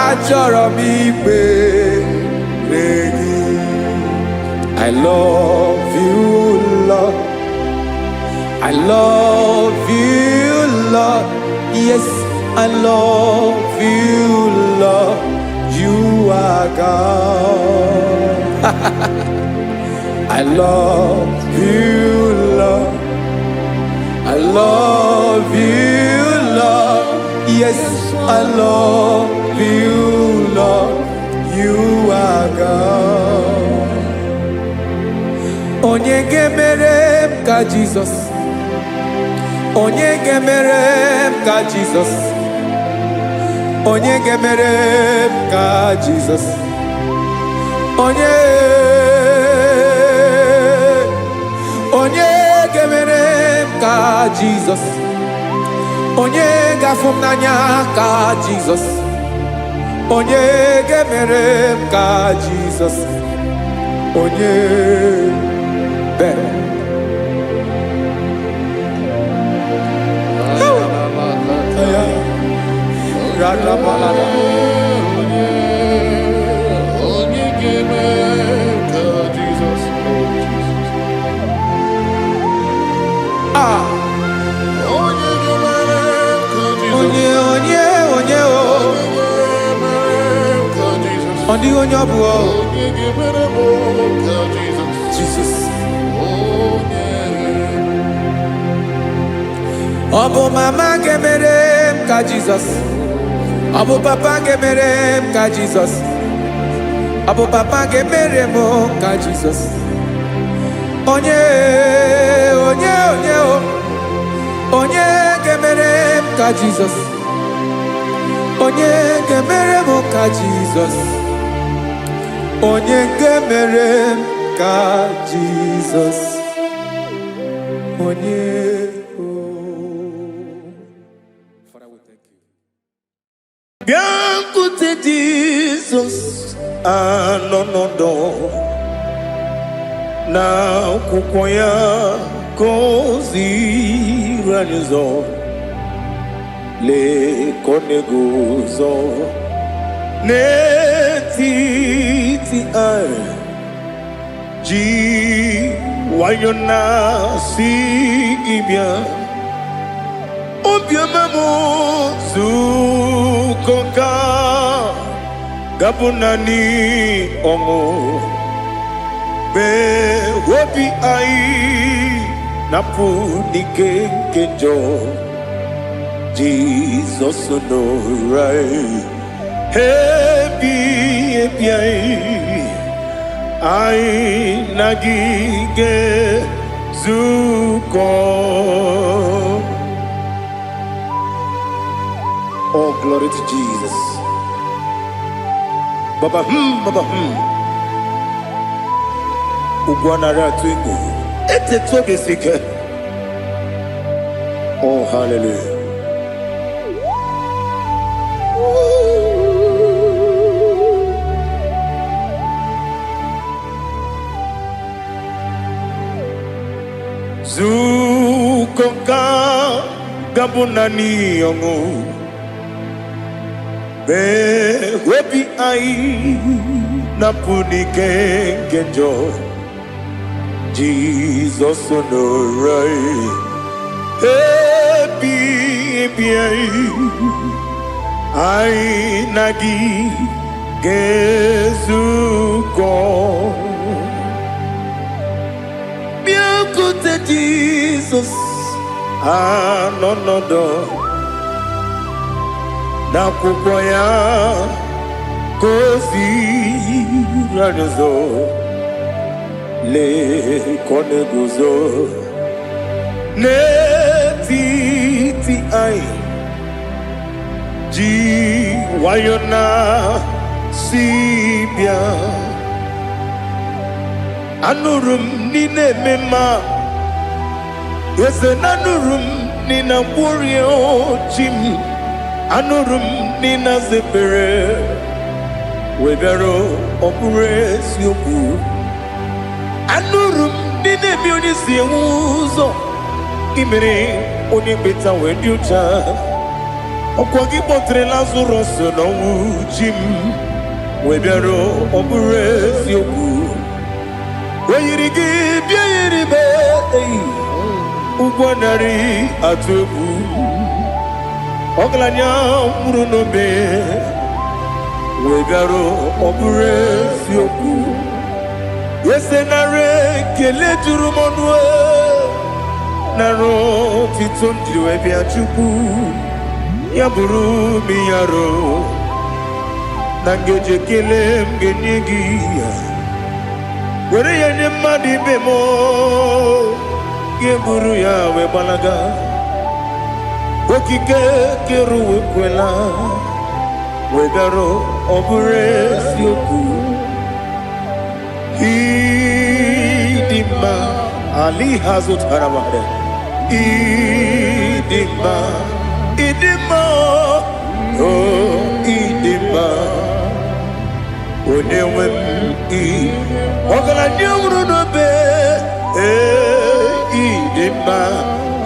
[SPEAKER 2] Achọrọ m ikpere gị. I love you, Lord. I love you, Lord. Yes, I love you, Lord. You are God. I love you, Lord. I love you, Lord. Yes, I love you, Lord. You are God. Onye ga-emere m ka Jizọs? Onye ga-emere m ka Jizọs? Onye ga-emere m ka Jizọs? Onye, onye ga-emere m ka Jizọs? Onye ga-afụ m n'anya ka Jizọs? Onye ga-emere m ka Jizọs? Onye bere. Radabalada.
[SPEAKER 3] Onye ga-eme ka Jizọs, oh Jesus.
[SPEAKER 2] Ah,
[SPEAKER 3] Onye ga-emere ka Jizọs.
[SPEAKER 2] Onye, onye, onye o.
[SPEAKER 3] Onye ga-emere ka Jizọs.
[SPEAKER 2] Ọ dịghị onye ọ bụ o.
[SPEAKER 3] Onye ga-emere m ka Jizọs.
[SPEAKER 2] Jizọs.
[SPEAKER 3] Onye.
[SPEAKER 2] Ọ bụ mama ga-emere m ka Jizọs? Ọ bụ papa ga-emere m ka Jizọs? Ọ bụ papa ga-emere m ka Jizọs? Onye, onye, onye o. Onye ga-emere m ka Jizọs? Onye ga-emere m ka Jizọs? Onye ga-emere m ka Jizọs? Onye o. Father, we thank you.
[SPEAKER 1] Bịakwute Jizọs, anọ n'ọdọ na akwụkwọ ya ka o ziri anyị ụzọ. Lee ka ọ na-eguzo n'etiti anyị, ji nwayọ na-asị gị bịa. Obiọma m, zukọ ka gabụ naanị ọṅụ mee obi anyị napụ n'ike nke njọ. Jizọs nọrọ anyị ebi ebi, anyị anyị na gị ga-ezukọ. Oh, glory to Jesus. Baba baba Ugwu anaghị atụ egwu. Etetu obi si ike. Oh, hallelujah. Zukọ ka gabụ naanị ọṅụ mee obi anyị napụ n'ike nke njọ. Jizọs nọrọ anyị ebi ebi, anyị anyị na gị ga-ezukọ. Jizọs anọ n'ọdọ n'akwụkwọ ya ka o ziri anyị ụzọ. Lee ka ọ na-eguzo n'etiti anyị, ji nwayọ na si bịa. Anụrụ m n'ị na-eme mma, eze, na anụrụ m n'ị na-agwọrị chi m. Anụrụ m n'ị na-aza ekpere wee bịara. Ọ bụrụ eziokwu, anụrụ m n'ị na-eme onye si enwe ụzọ imere onye mkpeta wee dị ụcha. Ọkwa gị kpọtere Lazarọs n'ọnwụ, chi m, wee bịara. Ọ bụrụ eziokwu, o yiri gị bịa yiri be eyi ụgwọ narị atụ egwu. Ọgaranya nwụrụ n'obe wee bịara. Ọ bụrụ eziokwu, eze, nara ekele juru m ọnụ, nara otito m jiri wee bịa. Chukwu, ya bụrụ m yaro na ngeji ekele m ga-enye gị ya, were ya nye mmadụ ibe m, ga-eburu ya wee gbalaga. Okike kere ụwa ekwela wee bịara. Ọ bụrụ eziokwu, ịdị mma ali ha zụtara mmadụ. Ịdị mma, ịdị mma, o ịdị mma, onye nwe m. Ị ọgaranya nwụrụ n'obe, ee, ịdị mma,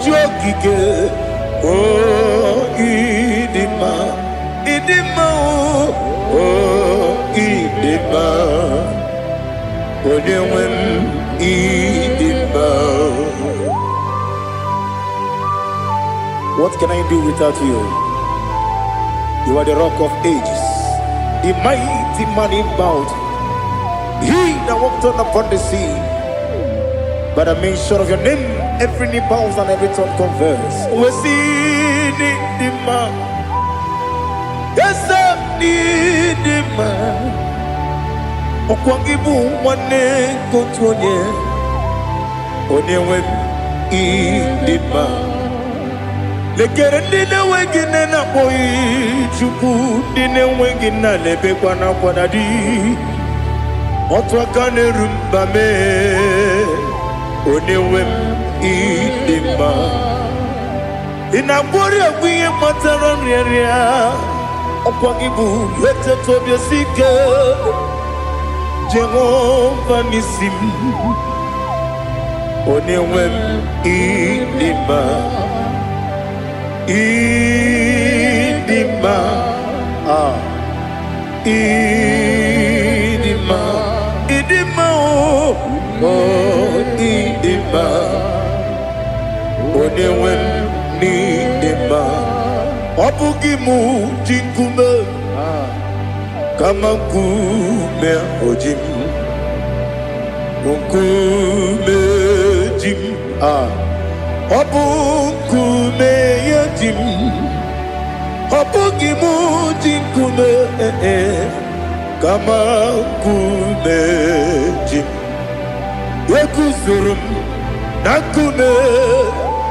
[SPEAKER 1] chi okike, o ịdị mma, ịdị mma, o ịdị mma, onye nwe m, ịdị mma. What can I do without you? You are the Rock of Ages, the mighty man in battle, he that walked on upon the sea. By the mention of your name, every knee bows and every tongue confess. We see the man. Yes, the man. Ọkwa gị bụ nwanne nke otu onye, onye nwe m, ịdị mma. Lekere ndị na-enweghị nne na-akpọghị Chukwu, ndị na-enweghị nna na-ebekwa n'akwa na di. Otu aka na-eru mba mee, onye nwe m, ịdị mma. Ị na-agwọrị egwu ihe kpatara nrịanrịa. Ọkwa gị bụ eteta obi esi ike, Jehova n'isi m, onye nwe m, ịdị mma, ịdị mma, ah, ịdị mma, ịdị mma, o o ịdị mma, onye nwe m, n'ịdị mma. Ọ bụghị mụ ji nkume, kama nkume oji m, nkume ji m, ah, ọ bụ nkume ya ji m. Ọ bụghị mụ ji nkume, eh, kama nkume ji m. Eguzoro m na nkume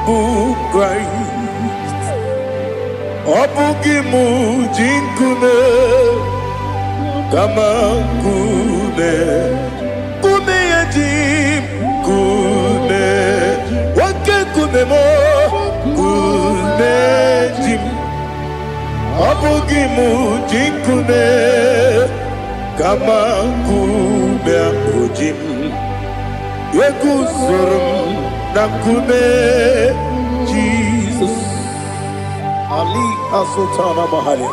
[SPEAKER 1] bụ Kraịst. Ọ bụghị mụ ji nkume, kama nkume, nkume ya ji m, nkume, oke nkume m, nkume ji m. Ọ bụghị mụ ji nkume, kama nkume ahụ ji m. Eguzoro m na nkume Jizọs. Ali Asultana Mahali.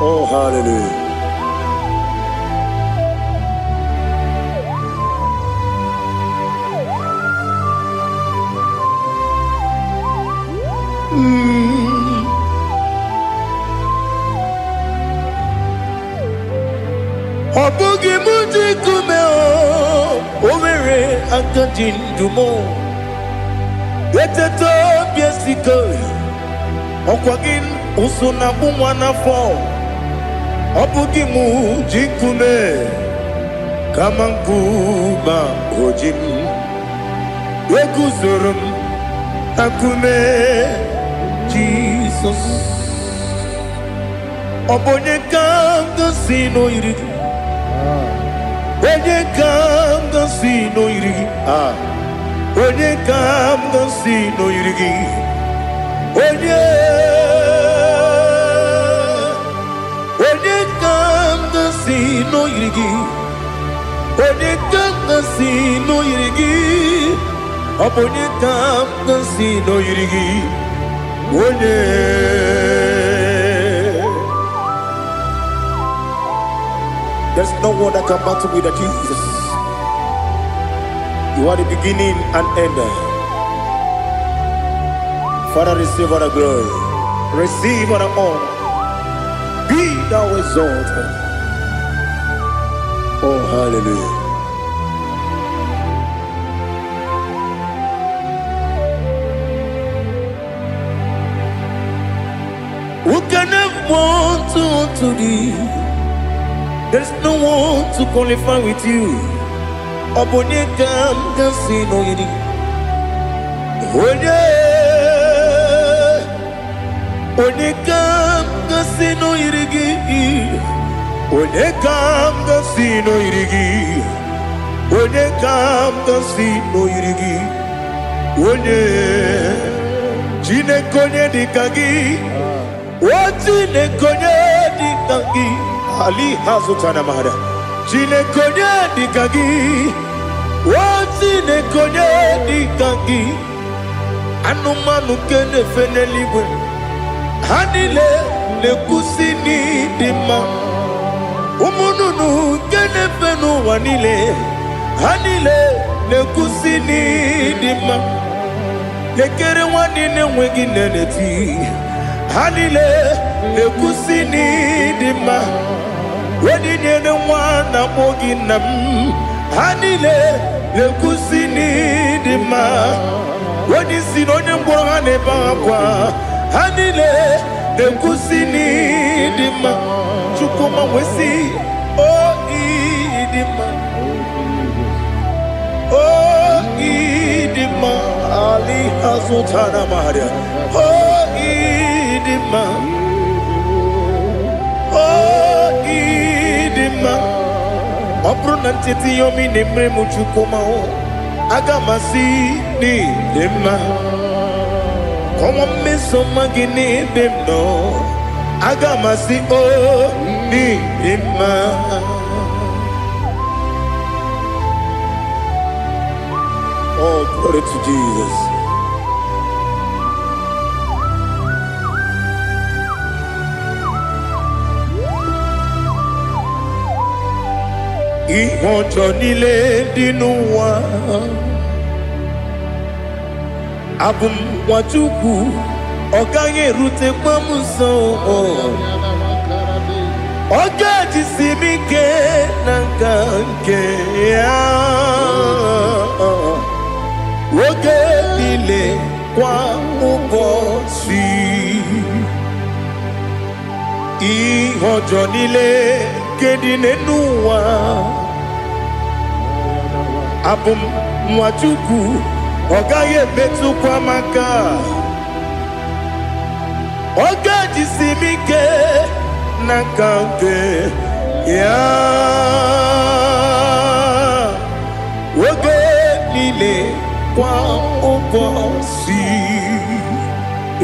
[SPEAKER 1] Oh, hallelujah. Bụghị m ji nkume o nwere aka ji ndụ m. Eteta obi esike, ọkwa gị ụsụ na-akpụ nwa n'afọ. Ọ bụghị m ji nkume, kama nkume oji m. Eguzoro m na nkume Jizọs. Ọ bụ onye ka m gosi n'oyiri gị? Onye ka m gosi n'oyiri gị? Ah. Onye ka m gosi n'oyiri gị? Onye, onye ka m gosi n'oyiri gị? Onye ka m gosi n'oyiri gị? Ọ bụ onye ka m gosi n'oyiri gị? Onye. There's no one that can battle with the Jesus. You are the beginning and end. Father, receive all the glory. Receive all the honor. Be thou exalted. Oh, hallelujah. Who can have one to thee? There's no one to qualify with you. Ọ bụ onye ka m ga-asị n'oyiri? Onye, onye ka m ga-asị n'oyiri gị? Onye ka m ga-asị n'oyiri gị? Onye ka m ga-asị n'oyiri gị? Onye, Chineke, onye dị ka gị? O Chineke, onye dị ka gị? Ali hazụtara mara. Chineke, onye dị ka gị? O Chineke, onye dị ka gị? Anụmanụ nke na-efe n'eluigwe, ha niile na-ekwusi n'ịdị mma. Ụmụ nnụnụ nke na-efe n'ụwa niile, ha niile na-ekwusi n'ịdị mma. Lekere nwanne na-enweghị nne na-eti, ha niile na-ekwusi n'ịdị mma. Onye nyere nwa na-akpọ gị nna m, ha niile na-ekwusi n'ịdị mma. Onye isi na onye ngwọrọ, ha na-ebe akwa, ha niile na-ekwusi n'ịdị mma. Chukwuma wesị o ịdị mma, o ịdị mma. Ali azụtara maria. O ịdị mma, o ịdị mma. Ọ bụrụ na ncheta ihe omi na-emere m, Chukwuma o, aga m asị n'ịdị mma. Kọnwa mmeso ọma gị n'ebe m nọ, aga m asị o n'ịdị mma. Oh, glory to Jesus. Ihe ọjọọ niile dị n'ụwa, abụ m nwa Chukwu, ọ gaghị erutekwa m nso. Ọ ga-ejisi m ike na nka nke ya oge niile, kwa ụbọchị. Ihe ọjọọ niile nke dị n'elu ụwa, abụ m nwa Chukwu, ọ gaghị emetụkwa m aka. Ọ ga-ejisi m ike n'aka nke ya oge niile, kwa ụbọchị.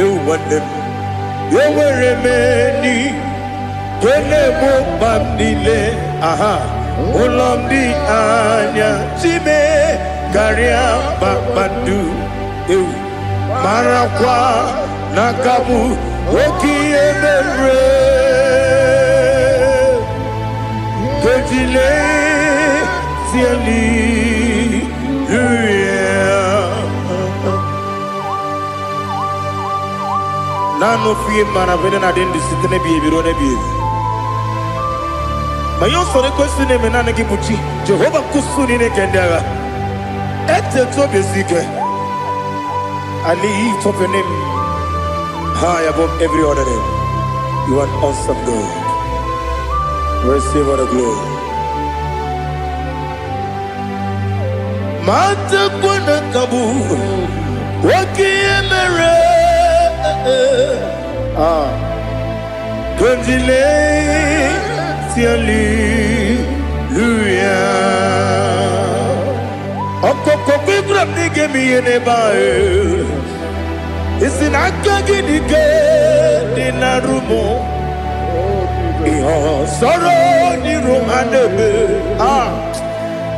[SPEAKER 1] Ewu nwanne m, enwere m enyi nke na-egbo mkpa m niile. Aha ụlọ m dị anya chime karịa kpakpando. Ewu, marakwa n'aka m oke ihe mere kejile hallelujah. Naanị ofu ihe mara bụ na adị ndụ site n'ebighị ebi ruo n'ebighị ebi. Ma ihe usoro ekwesị na-eme, naanị gị bụ chi Jehova nkusu niile nke ndị agha. Etetu obi esi ike. I lift up your name high above every other name. You are an awesome God. Receive all the glory. Matakwana kabu oke ihe mere. Ah, Kondile hallelujah. Ọkọkọ kwegwara m na ị ga-eme ihe n'ebe ahụ. Isi na aka gị dị ike dị na rumo. Ihe ọsọrọ n'iru ha na-eme. Ah,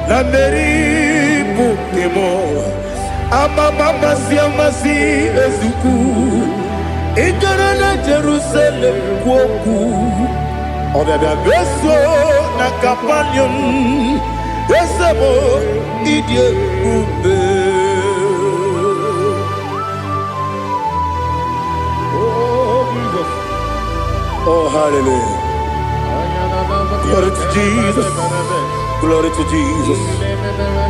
[SPEAKER 1] na mmeri bụ nke m. Amama amasị amasị ezukwu. Ị gara na Jerusalem kwuo okwu. Ọbịabịa meso na Kapaniọm. Eze m, ịdị ebube.
[SPEAKER 3] Oh, Jesus.
[SPEAKER 1] Oh, hallelujah. Glory to Jesus. Glory to Jesus.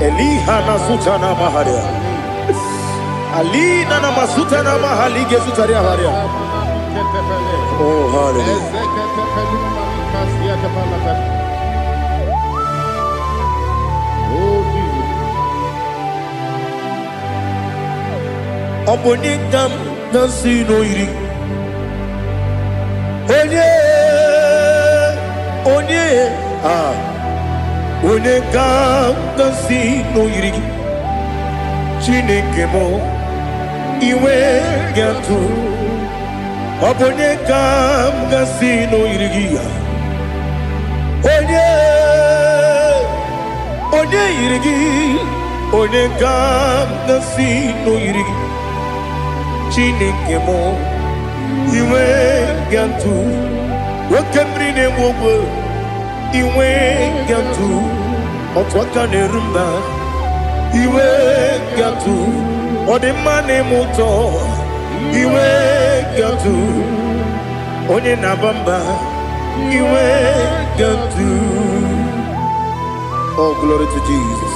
[SPEAKER 1] Eliha na sutana maharia. Alina na masutana mahalige sutaria haria. Oh, hallelujah.
[SPEAKER 3] Oh, Jesus.
[SPEAKER 1] Ọ bụ onye ka m na-asị n'oyiri? Onye, onye, ah, onye ka m na-asị n'oyiri gị? Chineke m, iwe ga-atụ. Ọ bụ onye ka m ga-asị n'oyiri gị ya? Onye, onye yiri gị? Onye ka m ga-asị n'oyiri gị? Chineke m, iwe ga-atụ. Oke mmiri na-enwe ogwe, iwe ga-atụ. Otu aka na-eru mba, iwe ga-atụ. Ọ dị mma na-eme ụtọ, iwe ga-atụ. Onye na-aba mba, iwe ga-atụ. Oh, glory to Jesus.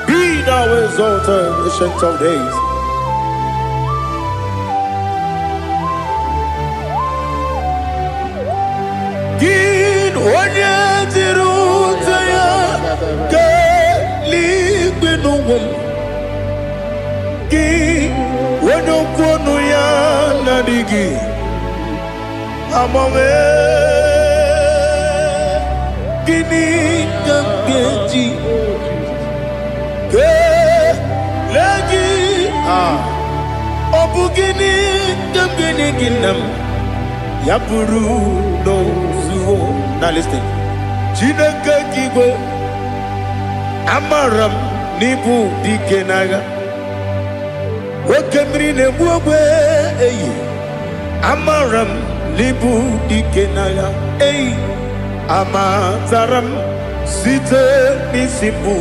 [SPEAKER 1] Be thou exalted, Ancient of Days. Gị onye jiri ute ya kelee n'ụwa m, gị onye okwu ọnụ ya na-adịghị agbanwe, gịnị ka m ga-eji kelee gị? Ah, ọ bụ gịnị ka m ga-enye gị, nna m, ya bụrụ n'ozuo na listen? Chineke ka igwe, amara m n'ịbụ dike n'agha. Oke mmiri na-egbu ogbe eyi, amara m n'ịbụ dike n'agha eyi. Amatara m site n'isi mbụ,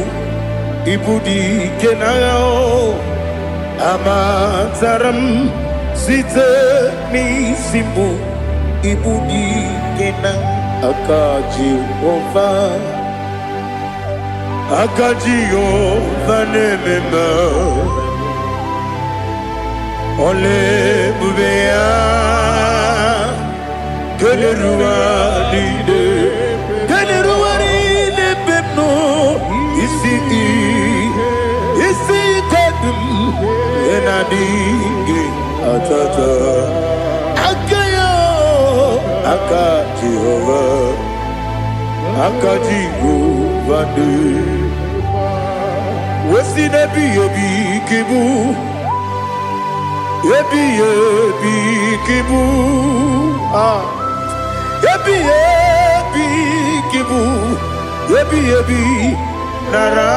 [SPEAKER 1] ịbụ dike n'agha o. Amatara m site n'isi mbụ, ịbụ dike na aka Jehova. Aka Jehova na-eme mma. Ọla ebube ya keleruwa niile, keleruwa niile ebe m nọ. Isi ike dị m ị na-adịghị atata aka ya. Aka Jehova, aka Jehova dị wesi n'ebighị ebi ka ịbụ, ebighị ebi ka ịbụ. Ah, ebighị ebi ka ịbụ, ebighị ebi, nara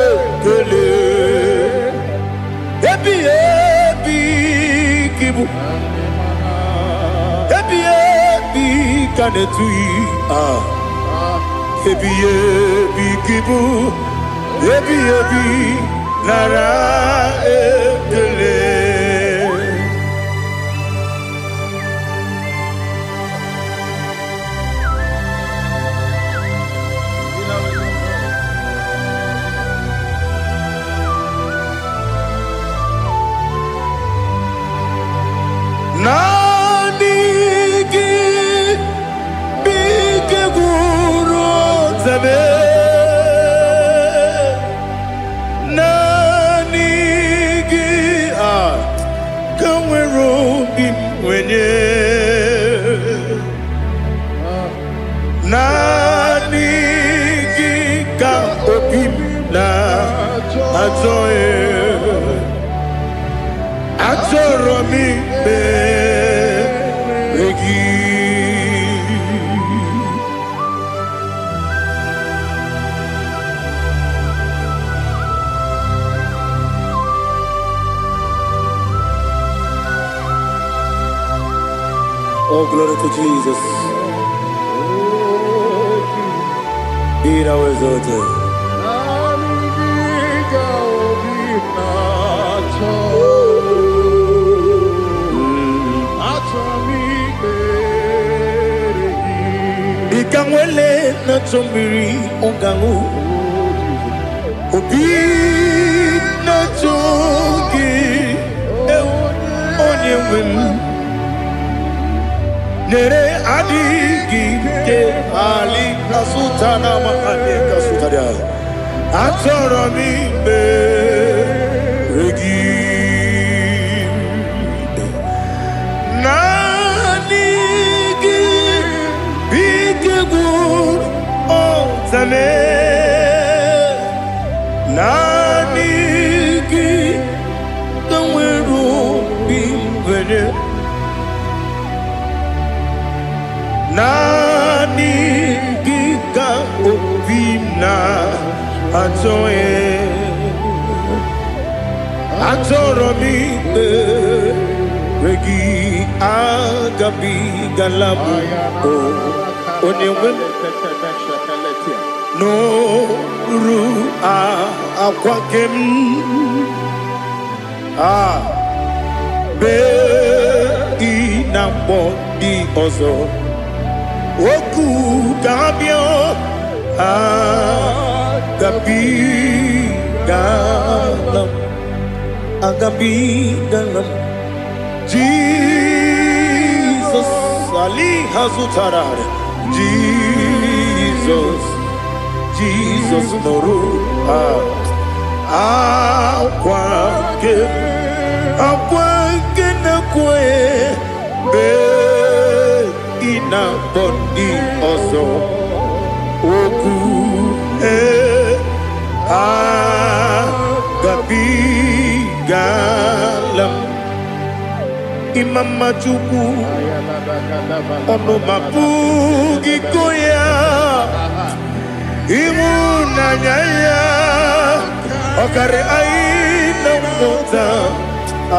[SPEAKER 1] ekele. Ebighị ebi ka ịbụ, ebighị ebi ka na-etughị. Ah, ebighị ebi ka ịbụ, ebighị ebi, nara ekele. Achọrọ m ikpere gị. Oh, glory to Jesus. Be thou exalted.
[SPEAKER 3] Naanị gị ka obi na-achọ. Achọ m ikpere gị.
[SPEAKER 1] Dịka nwele na-achọ mmiri ọ ga-aṅụ, obi na-achọ gị, ewu, onye nwe m. Nyere adịghị ike ali kasụta na makane kasụtara. Achọrọ m ikpere gị. Naanị gị bụ ike gwụrụ ọtame. Naanị gị ka nwere obi nwere. Naanị gị ka obi m na-achọ ya. Achọrọ m ikpere gị, agabigala m o onye nwe m n'oru akwa ke m a bee ị na-akpọ ndị ọzọ okwu ga-abịa. Agabigala m, agabigala m. Jizọs ali ha zụtara. Jizọs, Jizọs, nụrụ akwa nke akwa nke na-ekwe mgbe ị na-akpọ ndị ọzọ okwu ee agabigala m. Ịma Chukwu, ọnụ ma pụghị ịkọ ya. Ịhụnanya ya ọkarị anyị na mmụta.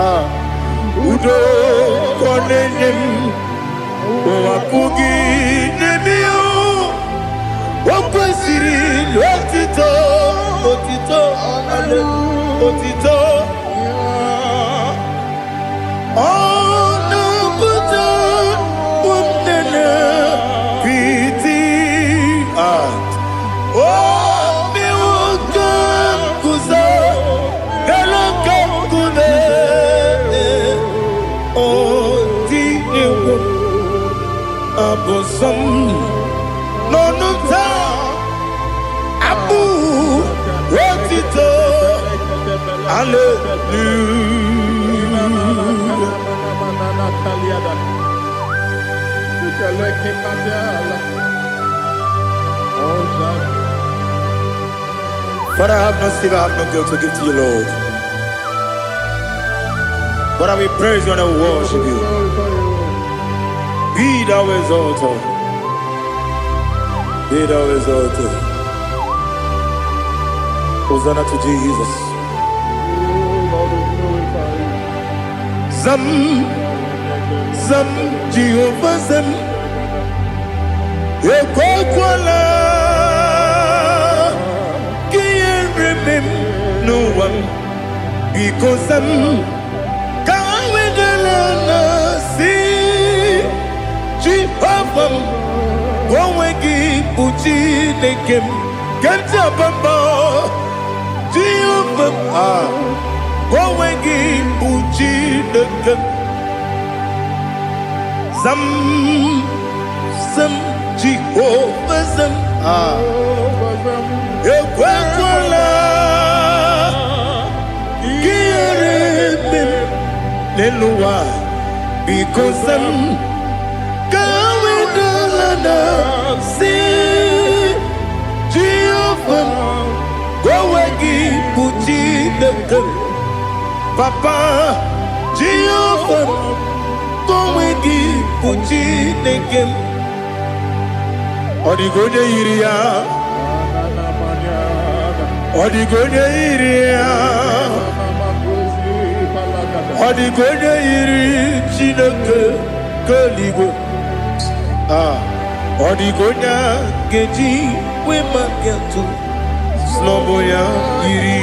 [SPEAKER 1] Ah, udo kọ na-enye m, ụwa pụghị n'ebe ya. O kwesịrị otito, otito, otito. Ọ na-apụta ụmụnne piti. Ah, obi nwoke guzo elu ka nkume ọ dị egwu abụ nsọ m n'ọnụ taa abụ otito. Hallelujah. Father, I have no silver, I have no gold to give to you, Lord. But I will praise you and I will worship you. Be thou exalted. Be thou exalted. Hosanna to Jesus. Zam, Zam, Jehovah Zam. Ekwekwala ka ihere mee m n'ụwa m. Biko zam, ka wedala na si Jehova m, onwe gị bụ Chineke m nke m ji aba mba. Jehova m, ah, onwe gị bụ Chineke m. Zam, zam, Jehova zam, ah, ekwekwala ka ihere mee m n'elu ụwa. Biko zam, ka wedala na si Jehova m, onwe gị bụ Chineke m. Papa. Jehova, onwe gị bụ Chineke m. Ọ dịghị onye yiri ya. Ọ dịghị onye yiri ya. Ọ dịghị onye yiri Chineke nke eluigwe. Ah, ọ dịghị onye a ga-eji wee maka atụ n'ọbụ ya yiri.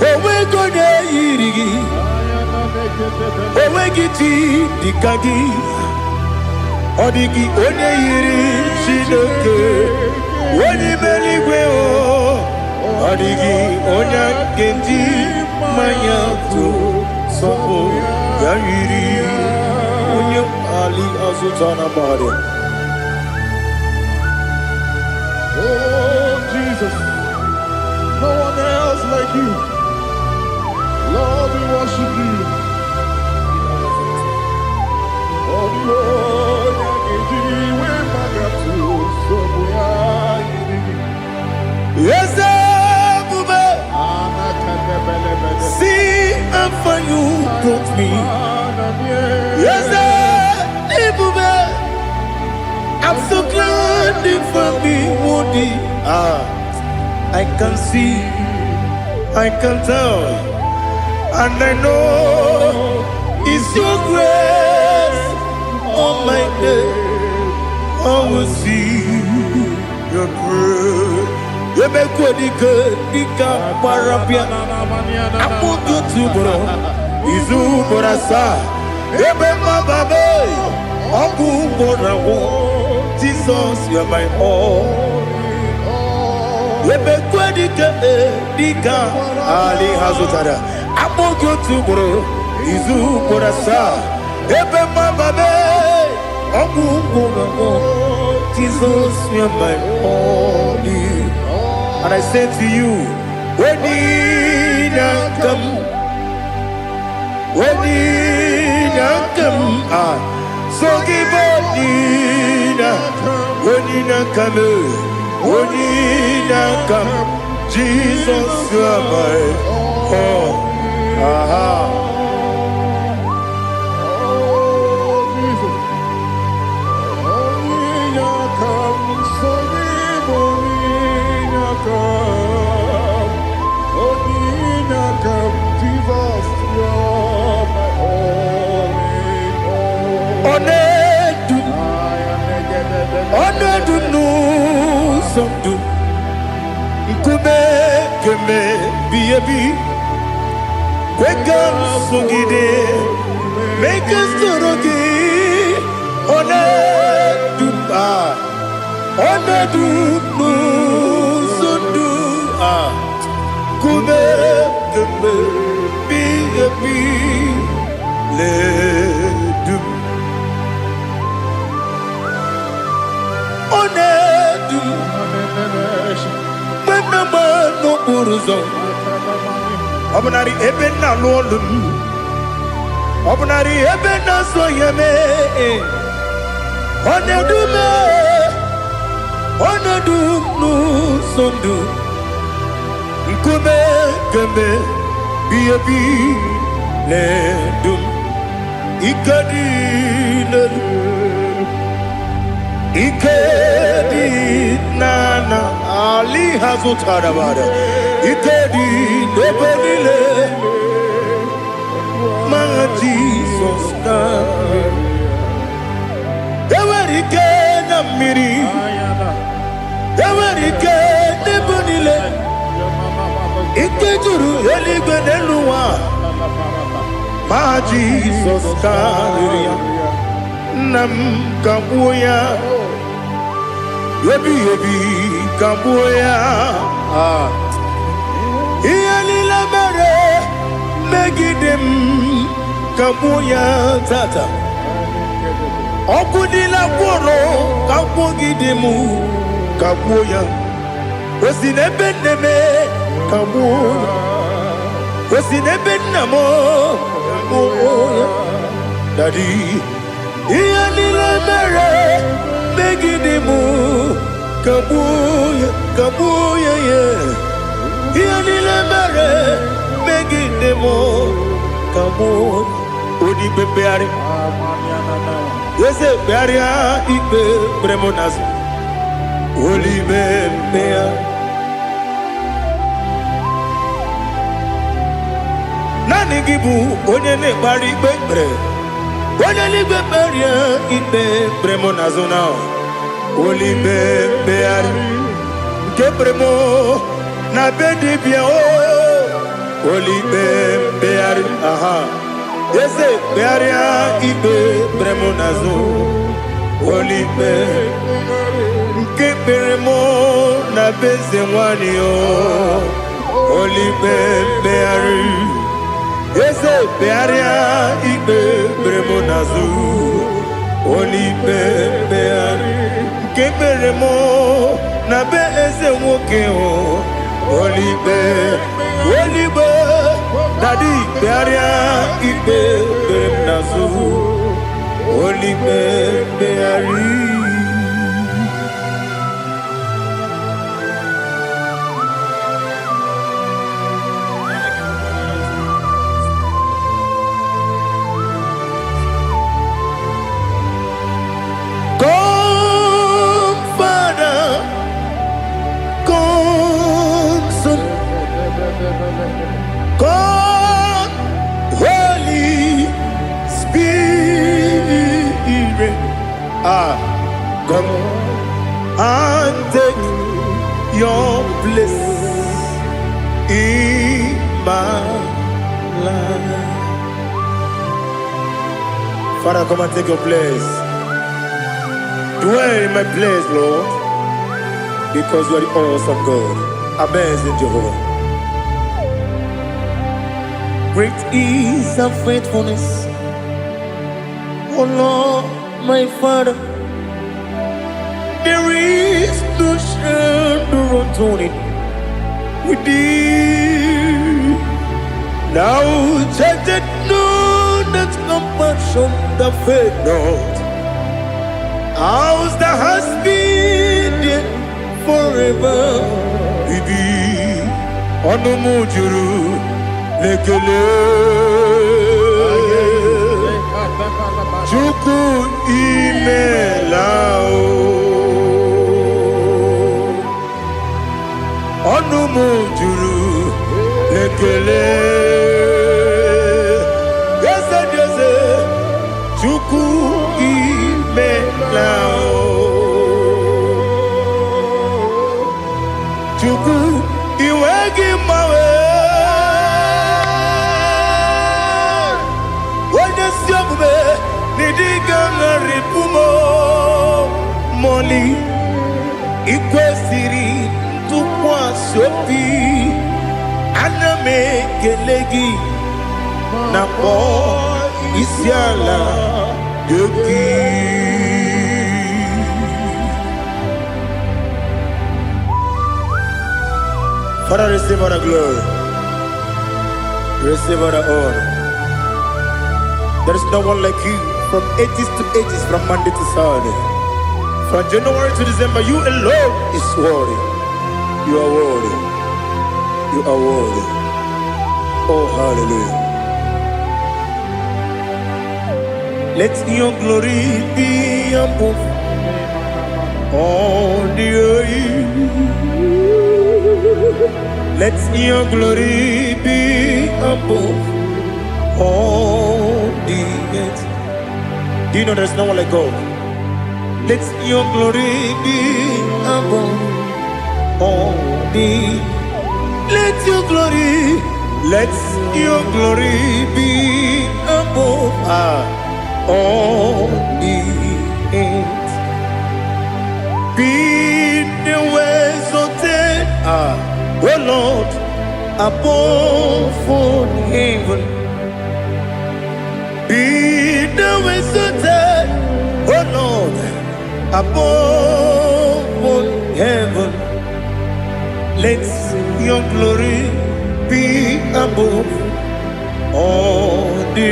[SPEAKER 1] Onweghị onye yiri gị. Onweghị chi dịka gị. Ọ dịghị onye yiri Chineke onye ime eluigwe o. Ọ dịghị onye a ga-eji mmanya tụ sọpụ ya yiri onye ali azụta na mmadụ.
[SPEAKER 3] Oh, Jesus, no one else like you. Lord, we worship you. Oh, the Lord,
[SPEAKER 1] Eze ebube, see how far you brought me. Eze ebube, I'm so glad you found me worthy. Ah, I can see, I can tell, and I know it's your grace on my day. I will see your grace. Emekwedike dịka gbara bịa akpụkọ otu ugboro izu ugboro asaa ebe mmababe ọgwụ ugboro agwụ. Jesus, you're my all. Emekwedike dịka ali ha zụtara akpụkọ otu ugboro izu ugboro asaa ebe mmababe ọgwụ ugboro agwụ. Jesus, you're my all. And I say to you, when I come, ah, so give when I come, when I come, Jesus, you are my all. Aha.
[SPEAKER 3] Oh, Jesus. Onye come, so onye come, onye come, Jesus, you're my all in all.
[SPEAKER 1] Ọ na-edu m, ọ na-edu m n'ụzọ ndụ, nkume keme bi ebi, kwe ka m sogide, mee ka m soro gị. Ọ na-edu m, ah, ọ na-edu m n'ụzọ ndụ, ah, nkume keme bi ebi na-edu m. Ọ na-edu m mgbe m na-agba n'okporo ụzọ, ọ bụnarị ebe m na-alụ ọlụ m, ọ bụnarị ebe m na-azụ ahịa mee, ọ na-edu m, ọ na-edu m n'ụzọ ndụ, nkume kemgbe bi ebi na-edu m. Ike dị n'elu, ike dị n'ala ali ha zụtara bara, ike dị n'ebe niile ma Jizọs na enwere ike na mmiri, enwere ike n'ebe niile, ike juru eluigwe n'elu ụwa ma Jizọs karịrị ya. Nna m, ka gbuo ya ebighị ebi, ka gbuo ya. Ah. Ihe niile mere megide m, ka gbuo ya tata. Ọkụ niile gwụrụ ka gwugide m, ka gbuo ya. O si n'ebe nne m, ka gbuo ya. O si n'ebe nna m, ka gbuo ya. Daddy, ihe niile mere megide m, ka gbuo ya, ka gbuo ya ya. Ihe niile mere megide m, ka mụ. Onye ikpe mkpegharị, eze kpegharịa ikpe kpere mụ n'azụ. Olibe mkpegharị. Naanị gị bụ onye na-ekpegharị ikpe kpere. Onye eluigwe, kpegharịa ikpe kpere mụ n'azụ na olibe mkpegharị nke kpere mụ na be dibịa o. Olibe mkpegharị, aha, eze kpegharịa ikpe kpere mụ n'azụ. Olibe nke kpere mụ na be eze nwanyị o. Olibe mkpegharị, eze kpegharịa ikpe kpere mụ n'azụ. Olibe mkpegharị nke kpere mụ na be eze nwoke o. Olibe, olibe, daddy, kpegharịa ikpe kpere m n'azụ. Olibe mkpegharị. Come, Father, come, Son, come, Holy Spirit. Ah, come and take your place in my life. Father, come and take your place. Dwell in my place, Lord, because you are the awesome God, amazing Jehovah. Great is thy faithfulness, O Lord, my Father. There is no shadow of turning with thee. Thou changest not thy compassions, they fail not. As thou hast been there forever with thee. Ọnụ m juru n'ekele. Chukwu, imela o. Ọnụ m juru n'ekele. Eze dị eze, Chukwu, imela o. Chukwu, iwe gị mgbanwe. Onye si omume n'ịdị ga-agharịpụ m mọli. Ikwesịrị ntụkwasị obi, ana m ekele gị na kpọọ isi ala gị. Father, receive all the glory. Receive all the honor. There is no one like you from ages to ages, from Monday to Saturday. From January to December, you alone is worthy. You are worthy. You are worthy. Oh, hallelujah. Let your glory be above all the earth. Let your glory be above all the earth. Do you know there's no one like God? Let your glory be above all the. Let your glory, let your glory be above all the earth. Be thou exalted, O Lord, above all heaven. Be thou exalted, O Lord, above all heaven. Let your glory be above all the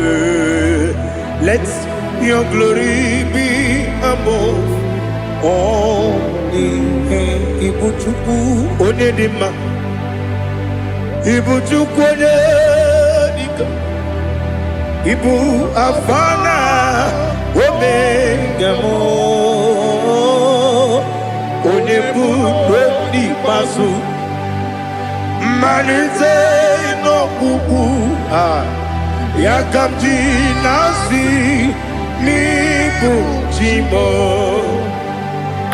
[SPEAKER 1] heaven. Let your glory be above all the heaven. Ibu Chukwu onye dị mma. Ibu Chukwu onye Ịbụ Alfa na Omega m, onye bụ n'ikpeazụ, mmalite n'ọgwụgwụ. Ya ka m ji na-asị n'ịbụ chi m.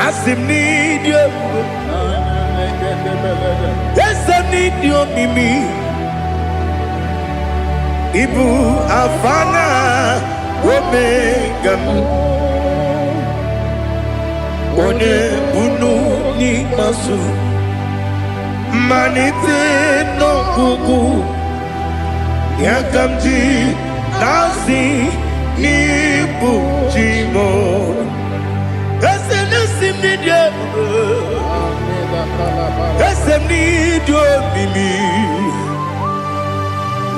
[SPEAKER 1] Asị m n'ịdị ebube, eze m, n'ịdị omimi. Ịbụ Alfa na Omega m, onye bunu n'ikpeazụ, mmalite n'ọgwụgwụ. Ya ka m ji na-asị n'ịbụ chi m. Eze na-esi m n'ịdị ebube, eze m, n'ịdị omimi.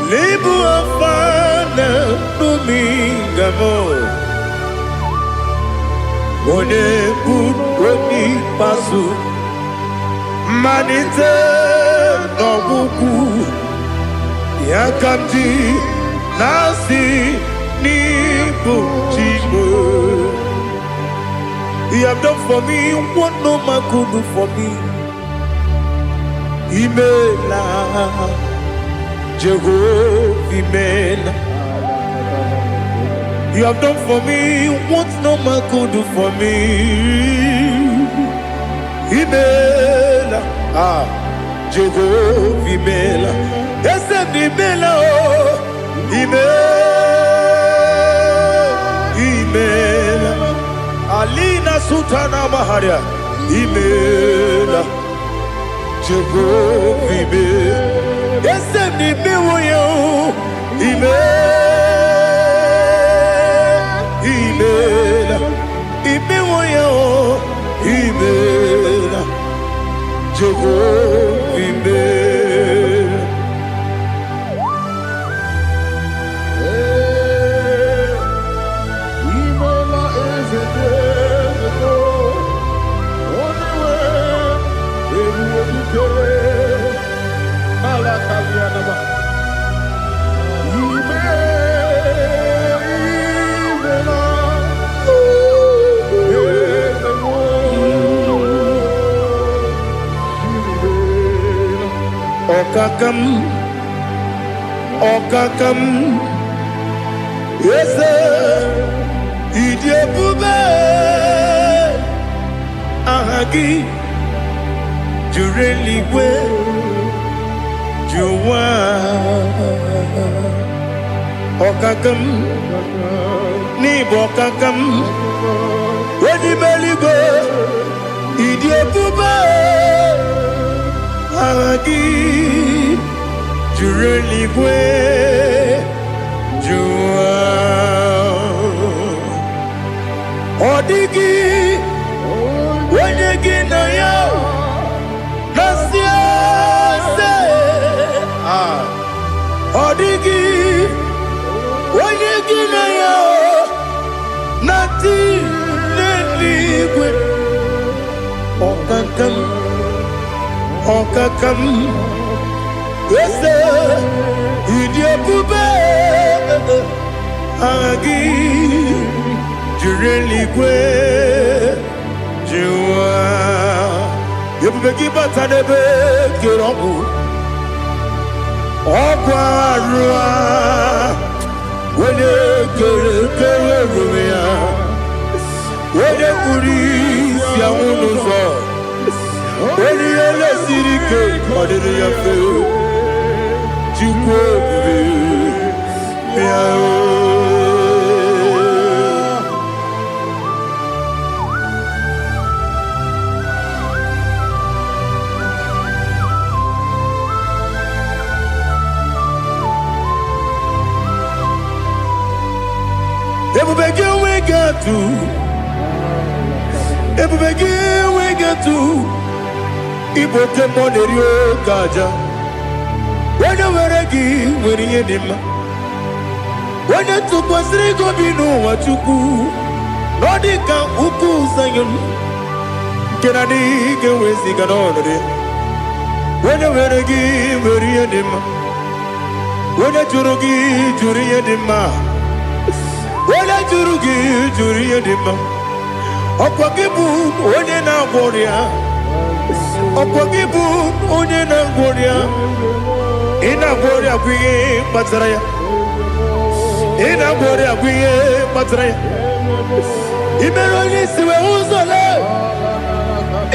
[SPEAKER 1] N'ịbụ Alfa na Omega m, onye bụ onye ikpeazụ, mmalite n'ọgwụgwụ. Ya ka m ji na-asị n'ịbụ chi m. You have done for me what no man could do for me. Imela, Jehovah, Imela. You have done for me what no man could do for me. Imela, ah, Jehovah, Imela. Eze m, Imela, oh, Imela, Imela. Alina Sultana Maharia, Imela, Jehovah, Imela. Eze m, imewo ya o, Imela, Imela, imewo ya o, Imela, Jehovah, Imela.
[SPEAKER 3] Imela, eze dị eze, onye nwe ebube dike ala kalianaba. Ime, imela, eze nwe imela.
[SPEAKER 1] Ọkaka m, ọkaka m, eze, ịdị ebube. Aha gị juru eluigwe ju ụwa. Ọkaka m, n'ịbụ ọkaka m, onye ime eluigwe, ịdị ebube. Aha gị juru eluigwe ju ụwa. Ọ dịghị onye gị na ya na-asị eze. Ah, ọ dịghị onye gị na ya na-atị n'eluigwe. Ọkaka m, ọkaka m, eze, ịdị ebube. Aha gị juru eluigwe ju ụwa. Ebube gị bata n'ebe kere ọgwụ, ọgwụ arụ a, onye kere kere ruru ya, onye kpuru isi anwụ n'ụzọ, onye ihe siri ike ọ dịrị ya mfe. Chukwu ebube, bịa o. Ebube gị enweghị atụ, ebube gị enweghị atụ. Ịbụ oke mmụọ na-eri oke aja. Onye nwere gị nwere ihe dị mma. Onye tụkwasịrị gị obi n'ụwa, Chukwu, na ọ dị ka ugwu Zayọn nke na adịghị ga-eweziga n'ọnọdụ ya. Onye nwere gị nwere ihe dị mma. Onye jụrụ gị jụrụ ihe dị mma. Onye jụrụ gị jụrụ ihe dị mma. Ọkwa gị bụ onye na-agwọ ọrịa. Ọkwa gị bụ onye na-agwọ ọrịa. Ị na-agwọ ọrịa bụ ihe kpatara ya. Ị na-agwọ ọrịa bụ ihe kpatara ya. Ị mere onye isi wee ụzọ lee.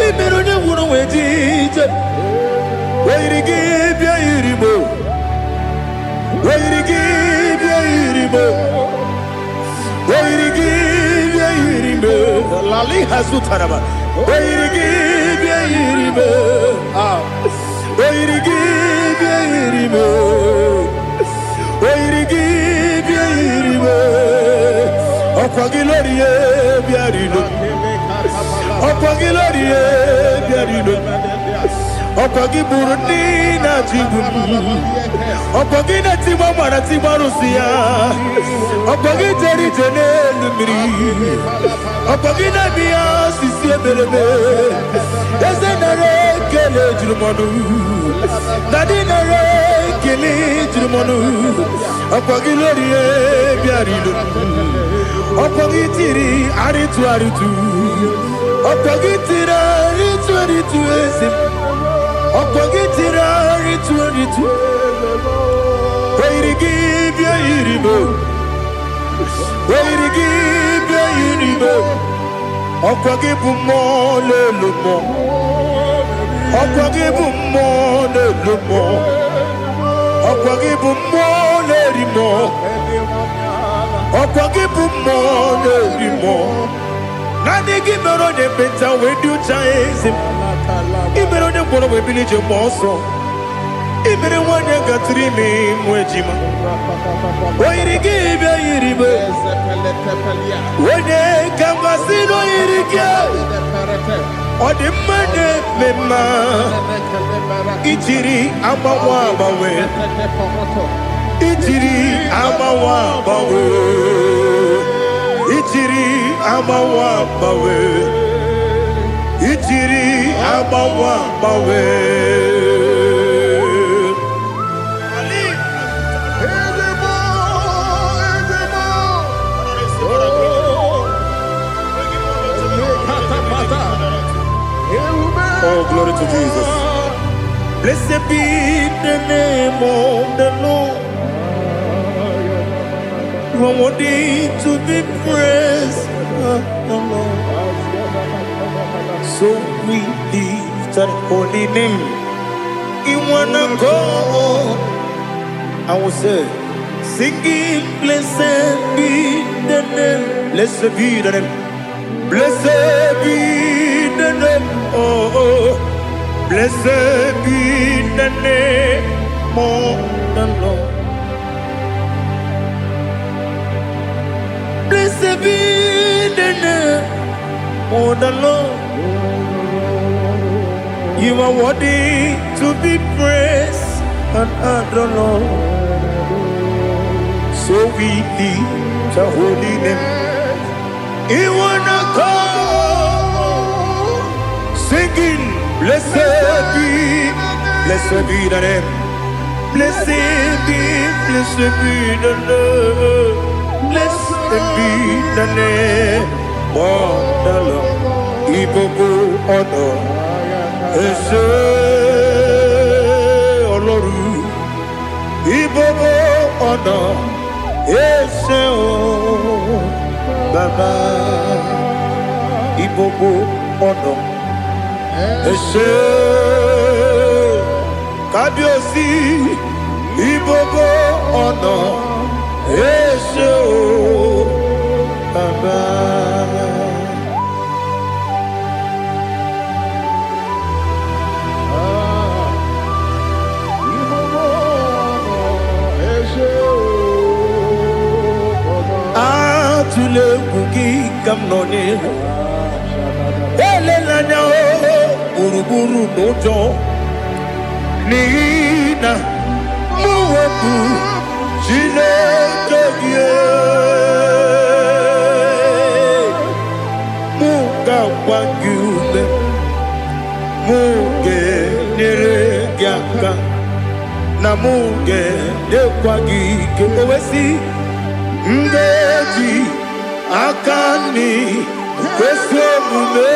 [SPEAKER 1] Ị mere onye ngwụrọ wee ji ije. O yiri gị bịa yiri mo. O yiri gị bịa yiri mo. O yiri gị bịa yiri mo. Lali hazutaraba. O yiri gị bịa yiri mo. Ah. O yiri gị bịa yiri mo. O yiri gị bịa yiri mo. Ọkwa gị lórí e bịa rilo. Ọkwa gị lórí e bịa rilo. Ọkwa gị bụrụ ndị na-achị igbu m. Ọkwa gị na-etigba mara tigba arụsị ya. Ọkwa gị jere ije n'elu mmiri. Ọkwa gị na-eme ya osisi emereme. Eze nara ekele juru m ọnụ. Daddy nara ekele juru m ọnụ. Ọkwa gị lórí e bịara ilo. Ọkwa gị tiri arịtụ arịtụ. Ọkwa gị tiri arịtụ arịtụ, eze m. Ọkwa gị tiri arịtụ arịtụ. O yiri gị bịa yiri m. O yiri gị bịa yiri m. Ọkwa gị bụ mmụọ n'elu mmụọ. Ọkwa gị bụ mmụọ n'elu mmụọ. Ọkwa gị bụ mmụọ na-eri mmụọ. Ọkwa gị bụ mmụọ na-eri mmụọ. Naanị gị mere onye ekpenta wee dị ụcha, eze m. Ị mere onye ngwọrọ wee bili ije mgbe ọsọ. Ị mere nwanyị gatụrụ ime mụ ejima. O yiri gị bịa yiri m. Onye ka m gasị na o yiri gị. Ọ dị mma na-eme mma. Ijiri agbanwe agbanwe. Ijiri agbanwe agbanwe. Ijiri agbanwe agbanwe. Ijiri agbanwe agbanwe. Ali.
[SPEAKER 3] Ezebo, ezebo. Oh, lekatapata. Ewube.
[SPEAKER 1] Oh, glory to Jesus. Blessed be the name of the Lord. You are worthy to be praised, the Lord. So we lift that holy name. In one accord, I will say, singing, blessed be the name. Blessed be the name. Blessed be the name. Oh. Blessed be the name of the Lord. Blessed be the name of the Lord. You are worthy to be praised and adored, Lord. So we lift the holy name. In one accord, singing, blessed be the name. Blessed be the Lord. Blessed be the name of the Lord. Ìgbogbo ọ̀nà ẹ ṣé Ọlọ́run. Ìgbogbo ọ̀nà ẹ ṣé o Bàbá. Ìgbogbo ọ̀nà ẹ ṣé Kábíyèsí. Ìgbogbo ọ̀nà ẹ ṣé o Bàbá.
[SPEAKER 3] Ah, ìgbogbo ọ̀nà ẹ ṣé o Bàbá.
[SPEAKER 1] Atụla egwu, gị ka m nọ n'ihu. Elela anya o gburugburu n'ụjọ, n'ihi na mụ bụ Chineke gị. Mụ ga-agba gị ume, mụ ga-enyere gị aka. Na mụ ga-enyekwa gị ike. O wee sị, m ga-eji aka nri kwesị omume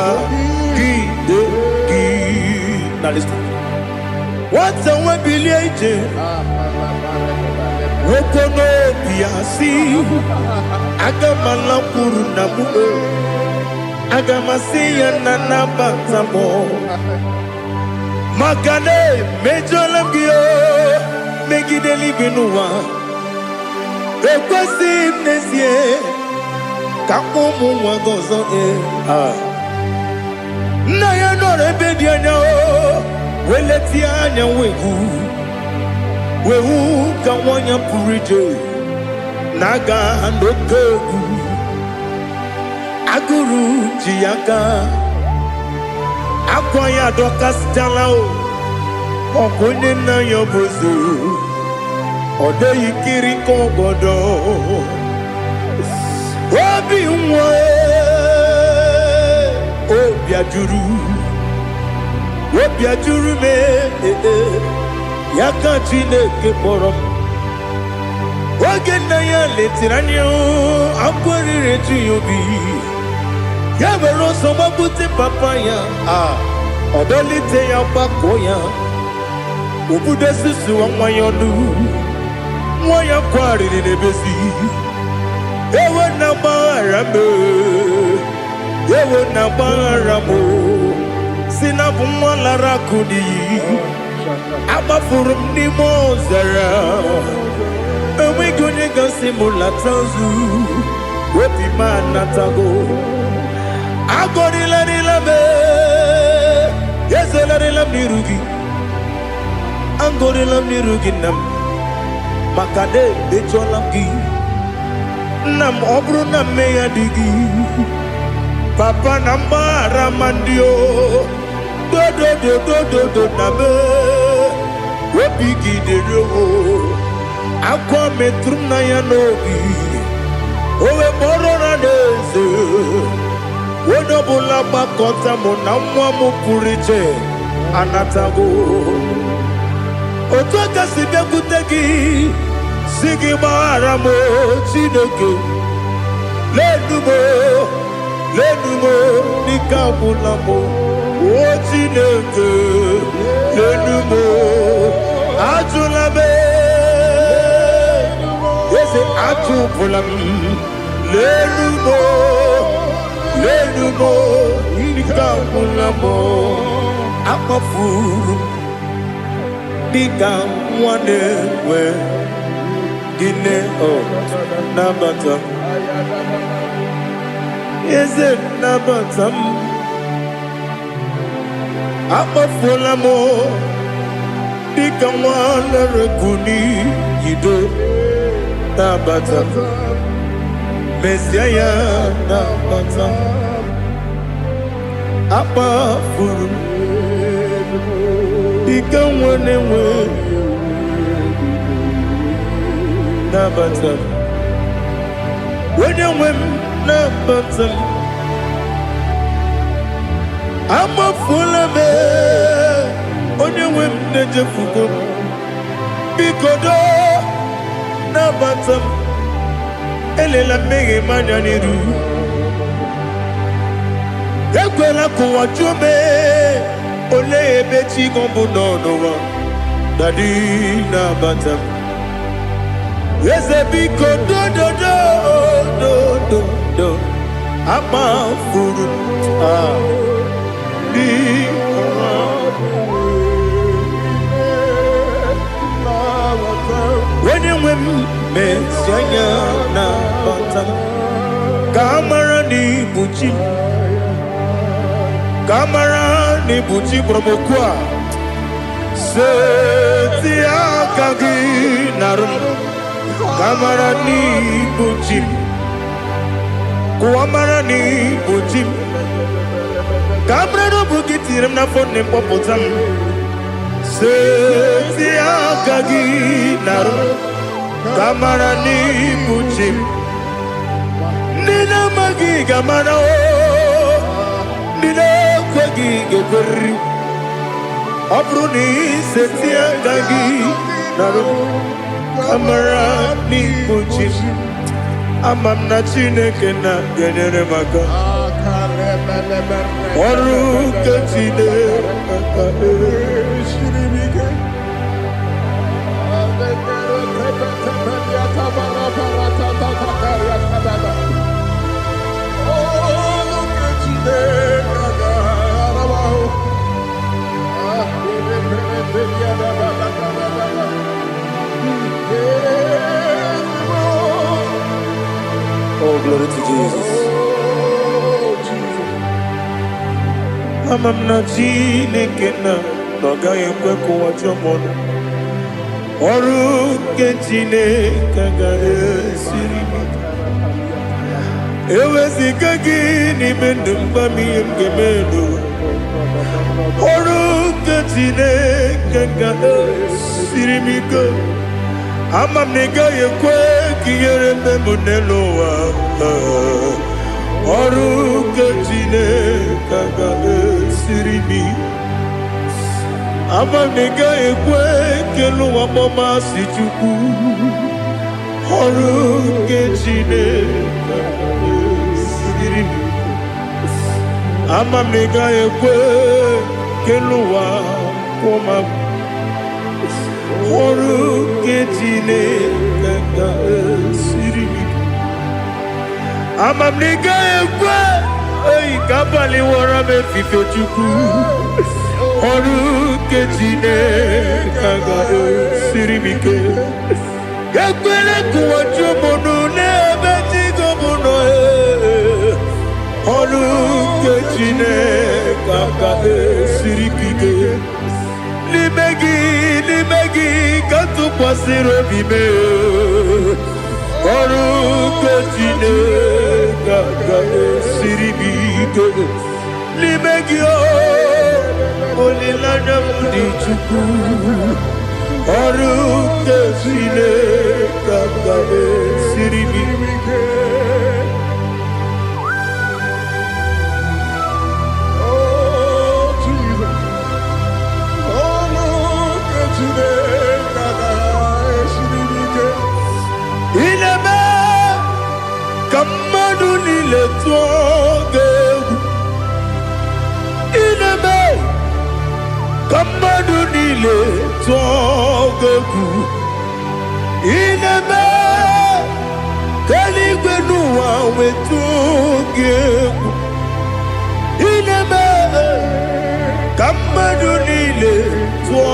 [SPEAKER 1] kwagide gị. Na listen. Nwata nwe bilie ije, nwoke n'obi ya si, aga m alakwuru nna m o, aga m asị ya na nabata m, maka na emejọla m gị o, megide eluigwe n'ụwa. Ekwesịghị m n'ezie ka mkpọ ụmụ nwa gị ọzọ. Ee, ah. Nna ya nọrọ ebe dị anya o, wee letie anya, wee hụ, wee hụ ka nwa ya pụrụ ije na-aga n'oke egwu. Agụrụ ji ya aka, akwa ya adọkasịchala o. Ọkwa onye nna ya bụ eze, ọ dịghị nkiri ka ọgọdọ obi nwa. Obi ajụrụ, obi ajụrụ m. Ee, ya ka Chineke kpọrọ m. Oge nna ya letere anya, akwa riri eju ya obi. Ya were ọsọ gbapute papa ya. A ọ dọlite ya, gbakọọ ya, obudo susuwa nwa ya ọnụ. Nwa ya kwarịrị n'ebezi, ewe na gbaghara m, ewe na gbaghara m, si na bụ nwa lara akụ n'iyi, agbafuru m n'ime ọzara, enweghị onye gasị m lata ozu. Obi m anatago. Agọrịlarịla m, ezelarịla m n'iru gị, agọrịla m n'iru gị, nna m, maka na emejọla m gị, nna m. Ọ bụrụ na mmehie dị gị, papa, na mgbaghara ma ndị o dodododododo na me obi gị dịrị o. Akwa metụrụ m na ya n'obi, o wee kpọrọ na n'eze, onye ọbụla gbakọta mụ na nwa m pụrụ iche anatago. Otu aka si bịakwute gị, si gị gbaghara m o, Chineke. Lenu m o, lenu m o, n'ike agwụla m o. O Chineke, lenu m o, ajụla m, eze, ajụpụla m. Lenu m o, lenu m o, ike agwụla m o. Akpafuru m dịka nwa na-enwe gịnị o. Nabata m, eze, nabata m. Akpafuola m dịka nwa lere n'iyido. Nabata m, mezie ya, nabata m. Akpafuru m dịka nwa na-enwe, nabata m. Onye nwe m, nabata m. Amafuola m, onye nwe m, na-ejefugo m. Biko doo, nabata m. Elela mmehie m anya n'iru. Ekwela ka ụwa jụọ m, olee ebe chi gị bụ nọ n'ụwa. Daddy, nabata m. Eze, biko, dododo dododo. Amafuru m, ah, dịka onye nwe m. Mezi anya, nabata m, ka a mara na ibu chi m, ka a mara na ibu chi kpọrọ m okwu a. Seti aka gị narụ m, ka a mara na ibu chi m, kụwa mara na ibu chi m, ka a mara na ọ bụ gị tinyere m n'afọ nne m, kpọpụta m. Seti aka gị narụ m, ka a mara na ibu chi m. Ndị na-amaghị ga-amara o, ndị na-ekwe. Ikwe gị ga-ekweriri. Ọ bụrụ na iseti aka gị narụ amara n'ikpuchi m, ama m na Chineke na ga-enyere m aka. Ọrụ nke Chineke ga. Oh, glory to Jesus. Ama m na Chineke na ọ gaghị ekwe ka ụwa jụọ m ọnụ. Ọrụ nke Chineke agaghị esiri m ike. Eweziga gị n'ime ndụ m, gwa m ihe m ga-eme n'ụwa. Ọrụ nke Chineke ga-esiri m ike. Ama m na ị gaghị ekwe ka ihere mee m n'elu ụwa. Ọrụ nke Chineke ga-esiri m ike. Ama m na ị gaghị ekwe ka elu ụwa kpọọ m asị Chukwu. Ọrụ nke Chineke ga-esiri m ike. Ama m na ị gaghị ekwe ka elu ụwa kwụọ m agwụ. Ọrụ nke Chineke ga-esiri m ike. Ama m na ị gaghị ekwe eyi ka abalị wọrọ m efife Chukwu. Ọrụ nke Chineke ga-esiri m ike. Ekwela ka ụwa jụọ m ọnụ n'ebe chi gị bụ nọ. Ee. Ọrụ nke Chineke ga-esiri m ike. N'ime gị, n'ime gị ka m tụkwasịrị obi m. Ọrụ nke Chineke ga-esiri m ike. N'ime gị o, olileanya m dị Chukwu. Ọrụ nke Chineke ga-esiri m ike.
[SPEAKER 3] Oh, Jesus. Oh, look at today.
[SPEAKER 1] Ị na-eme ka mmadụ niile tụọ gị egwu. Ị na-eme ka mmadụ niile tụọ gị egwu. Ị na-eme ka eluigwe n'ụwa wee tụọ gị egwu. Ị na-eme ka mmadụ niile tụọ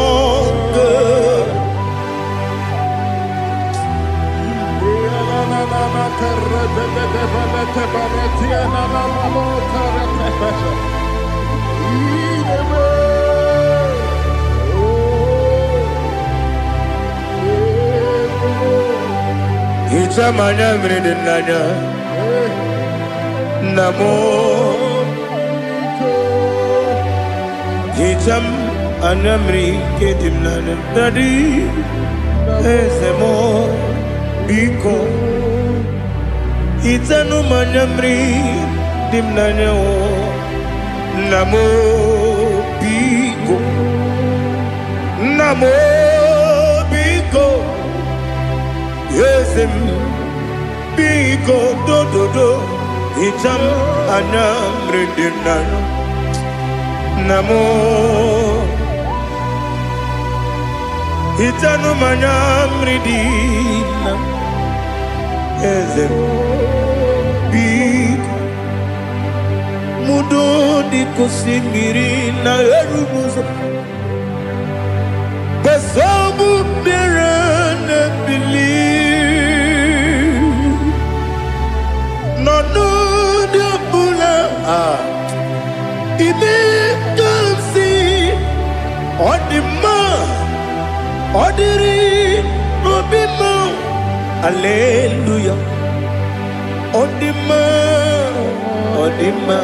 [SPEAKER 1] gị egwu. Hichaa m anya mmiri dị n'anya, nna m. Hichaa m anya mmiri nke dị m n'anya, daddy, eze m, biko. Hichanụ m anya mmiri dị m n'anya o, nna m, biko. Nna m, biko. Eze m, biko, dododo. Hichaa m anya mmiri dị m n'anya, nna m. Hichanụ m anya mmiri dị na eze m, biko. Mudo dịka osimiri na-eru n'ụzọ, gbasọbụ mmiri na-ebili nọ n'ụdị ọbụla a ime ka m si ọ dị mma, ọ dịrị n'obi m. Aleluya. Ọ dị mma, ọ dị mma,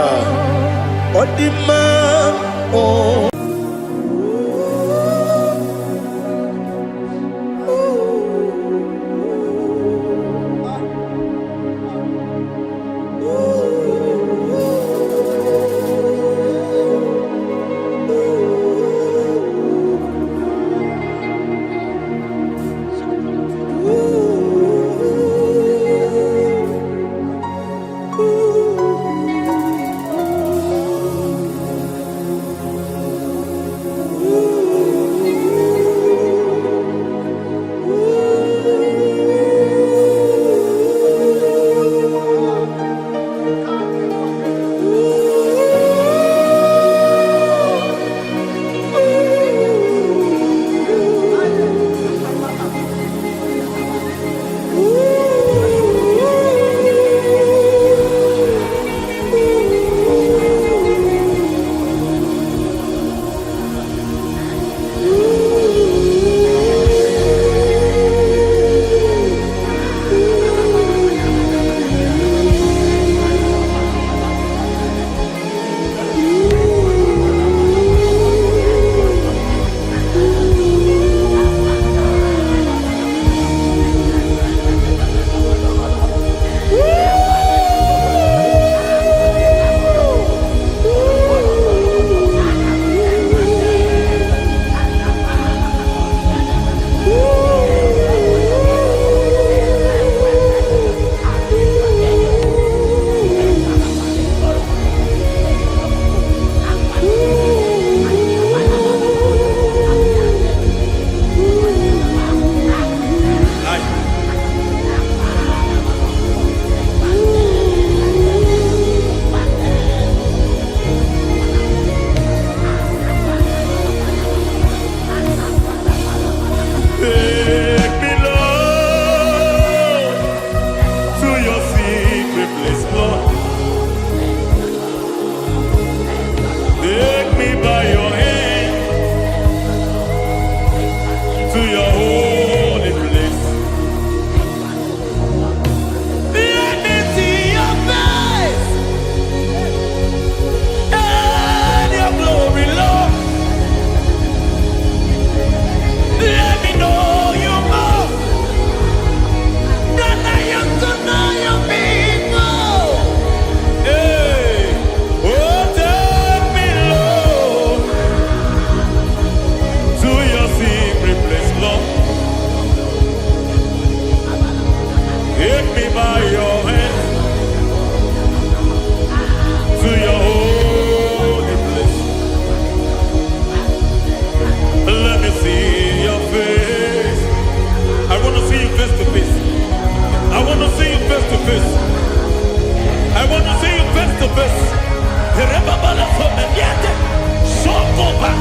[SPEAKER 1] ah, ọ dị mma, oh.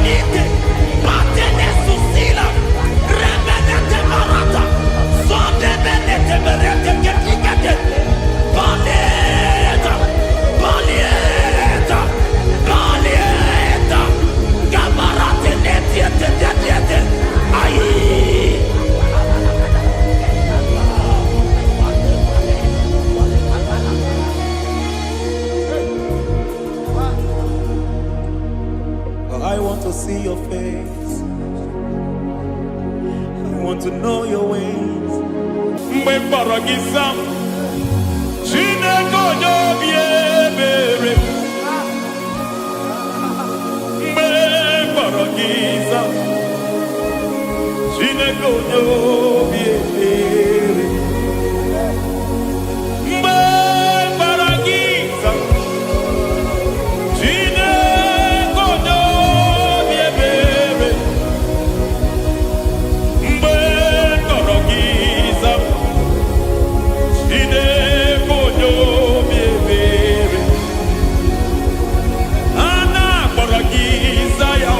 [SPEAKER 1] Nite, Patene Susila, Remenete Barata, Sondemenete Berete Ketikete, Baleta, Baleta, Baleta, Gabarate Netiete Netiete, Aye. I want to see your face. I want to know your ways.
[SPEAKER 2] Mgbe m kpọrọ gị sam, Chineke onye obi ebere. Mgbe m kpọrọ gị sam, Chineke onye obi ebere. Mgbe m kpọrọ gị sam, Chineke onye obi ebere. Mgbe m kpọrọ gị sam, Chineke onye obi ebere. A na-akpọrọ gị za ya.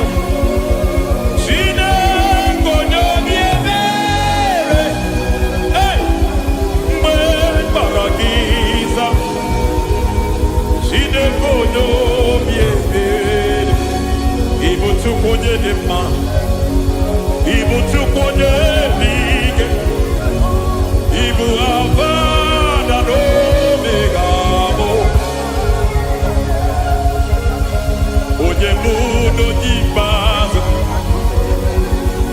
[SPEAKER 2] Chineke onye obi ebere. Hey! Mgbe m kpọrọ gị za, Chineke onye obi ebere. Ị bụ Chukwu onye dị mma. Ị bụ Chukwu onye dị ike. Ị bụ Alfa na Omega mụ. Onye mbụ na onye ikpeazụ.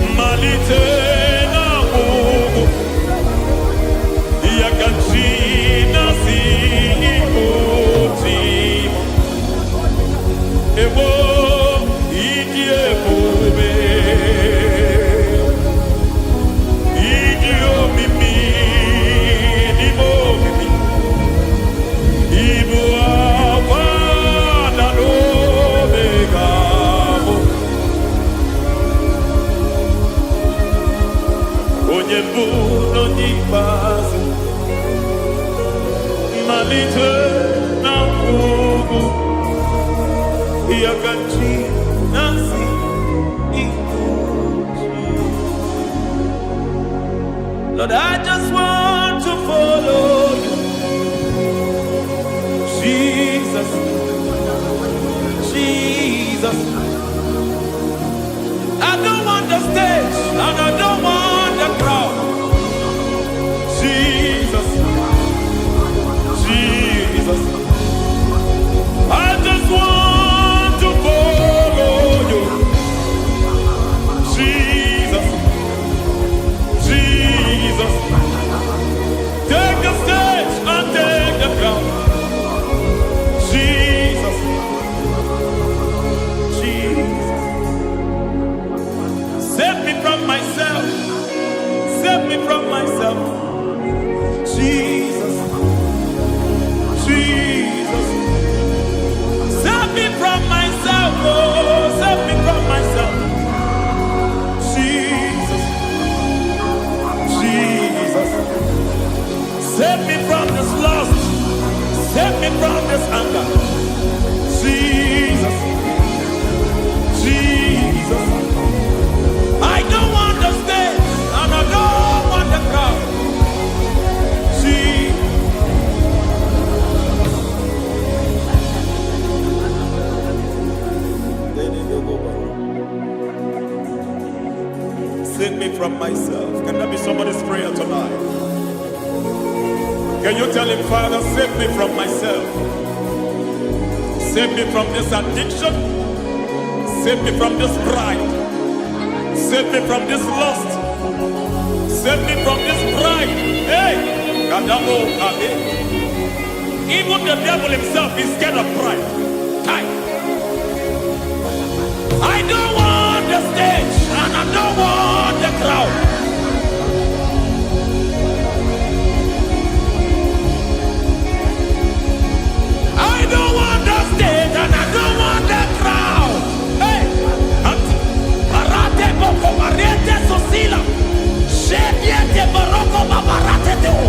[SPEAKER 2] Mmalite na ọgwụgwụ. Ya ka chi na-asị ịbụ chi m. Ewo ịdị ebube, ịdị omimi n'ime omimi, ịbụ Alfa na Omega mụ. Onye mbụ na onye ikpeazụ, mmalite na ọgwụgwụ, ya ka chi na-asị ịbụ chi.
[SPEAKER 1] Lord, I just want to follow you. Jesus, Jesus. I don't want the stage and I don't want the crowd.
[SPEAKER 2] Jesus, Jesus. I just want to follow you. Jesus, Jesus. Take the stage and take the crown. Jesus, Jesus.
[SPEAKER 1] Save me from myself. Save me from myself. Jesus, Jesus. Save me from myself. Oh, save me from myself. Jesus, Jesus. Save me from this lust. Save me from this anger. Jesus, Jesus. I don't want the stage and I don't want the crowd. Jesus.
[SPEAKER 2] Save me from myself. Can that be somebody's prayer tonight? Can you tell him, Father, save me from myself? Save me from this addiction. Save me from this pride. Save me from this lust. Save me from this pride. Hey, Kadamo Kabe. Even the devil himself is scared of pride. Kai.
[SPEAKER 1] I don't want the stage and I don't want the crowd. I don't want the stage and I don't want the crowd. Hey, Parate boko barete sosila. Shebiete baroko babarate teo.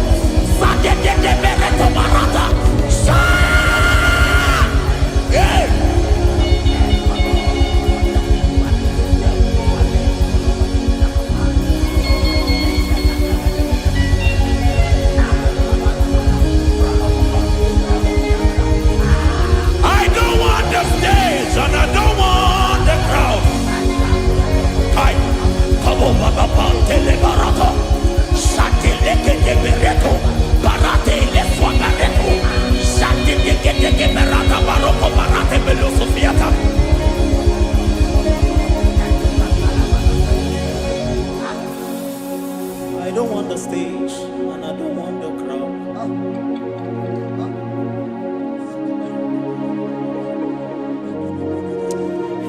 [SPEAKER 1] Sadete de bereto barata. Sha! Hey!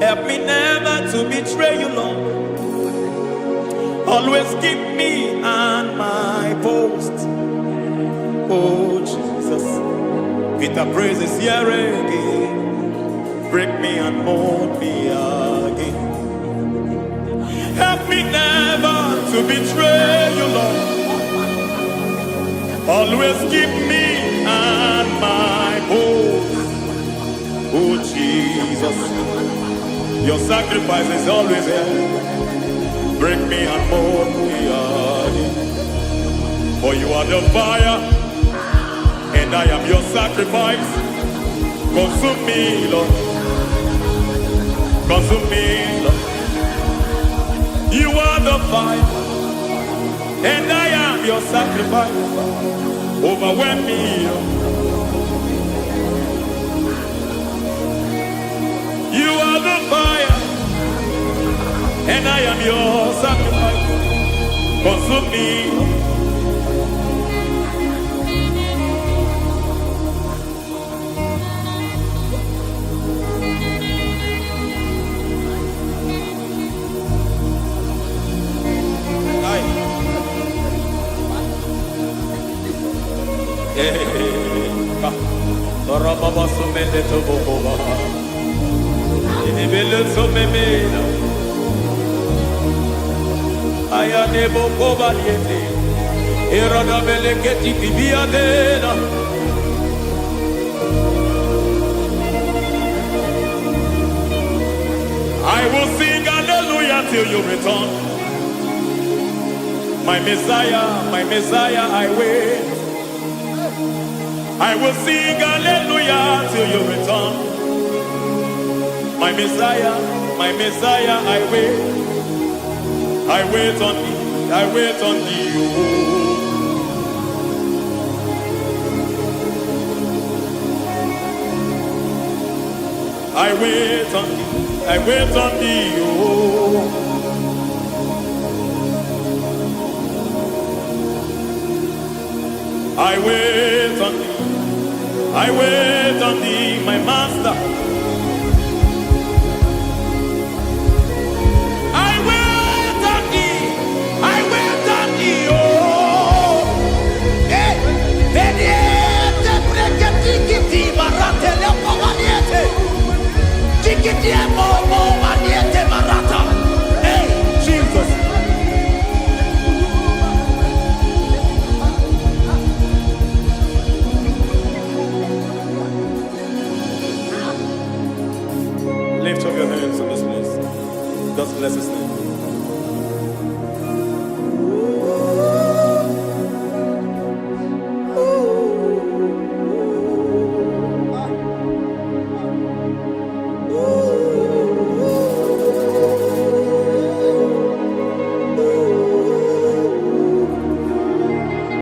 [SPEAKER 1] Help me never to betray you, Lord. Always keep me on my post. Oh, Jesus. Peter praises here again. Break me and mold me again. Help me never to betray you, Lord. Always keep me on my post. Oh, Jesus. Your sacrifice is always here. Break me and mold me again. For you are the fire, and I am your sacrifice. Consume me, Lord. Consume me, Lord. You are the fire, and I am your sacrifice. Overwhelm me, Lord. You are the fire, and I am your sacrifice. Consume me, Lord. Aye. Eh, ah. Rababa sumele tobokoba. Inibele sumemela. Aya nebo koba liete. Erada beleketi kibiadela. I will sing hallelujah till you return. My Messiah, I wait. I will sing hallelujah till you return. My Messiah, I wait. I wait on thee, I wait on thee. Oh. I wait on thee, I wait on thee. Oh. I wait on thee, I wait on thee, my master. I wait on thee, I wait on thee. Oh.
[SPEAKER 4] Eh, veniete preketikiti maratele pomaniete. Tikitie momo maniete marata. Hey,
[SPEAKER 1] Jesus. Lift up your hands in this place. Just bless his name.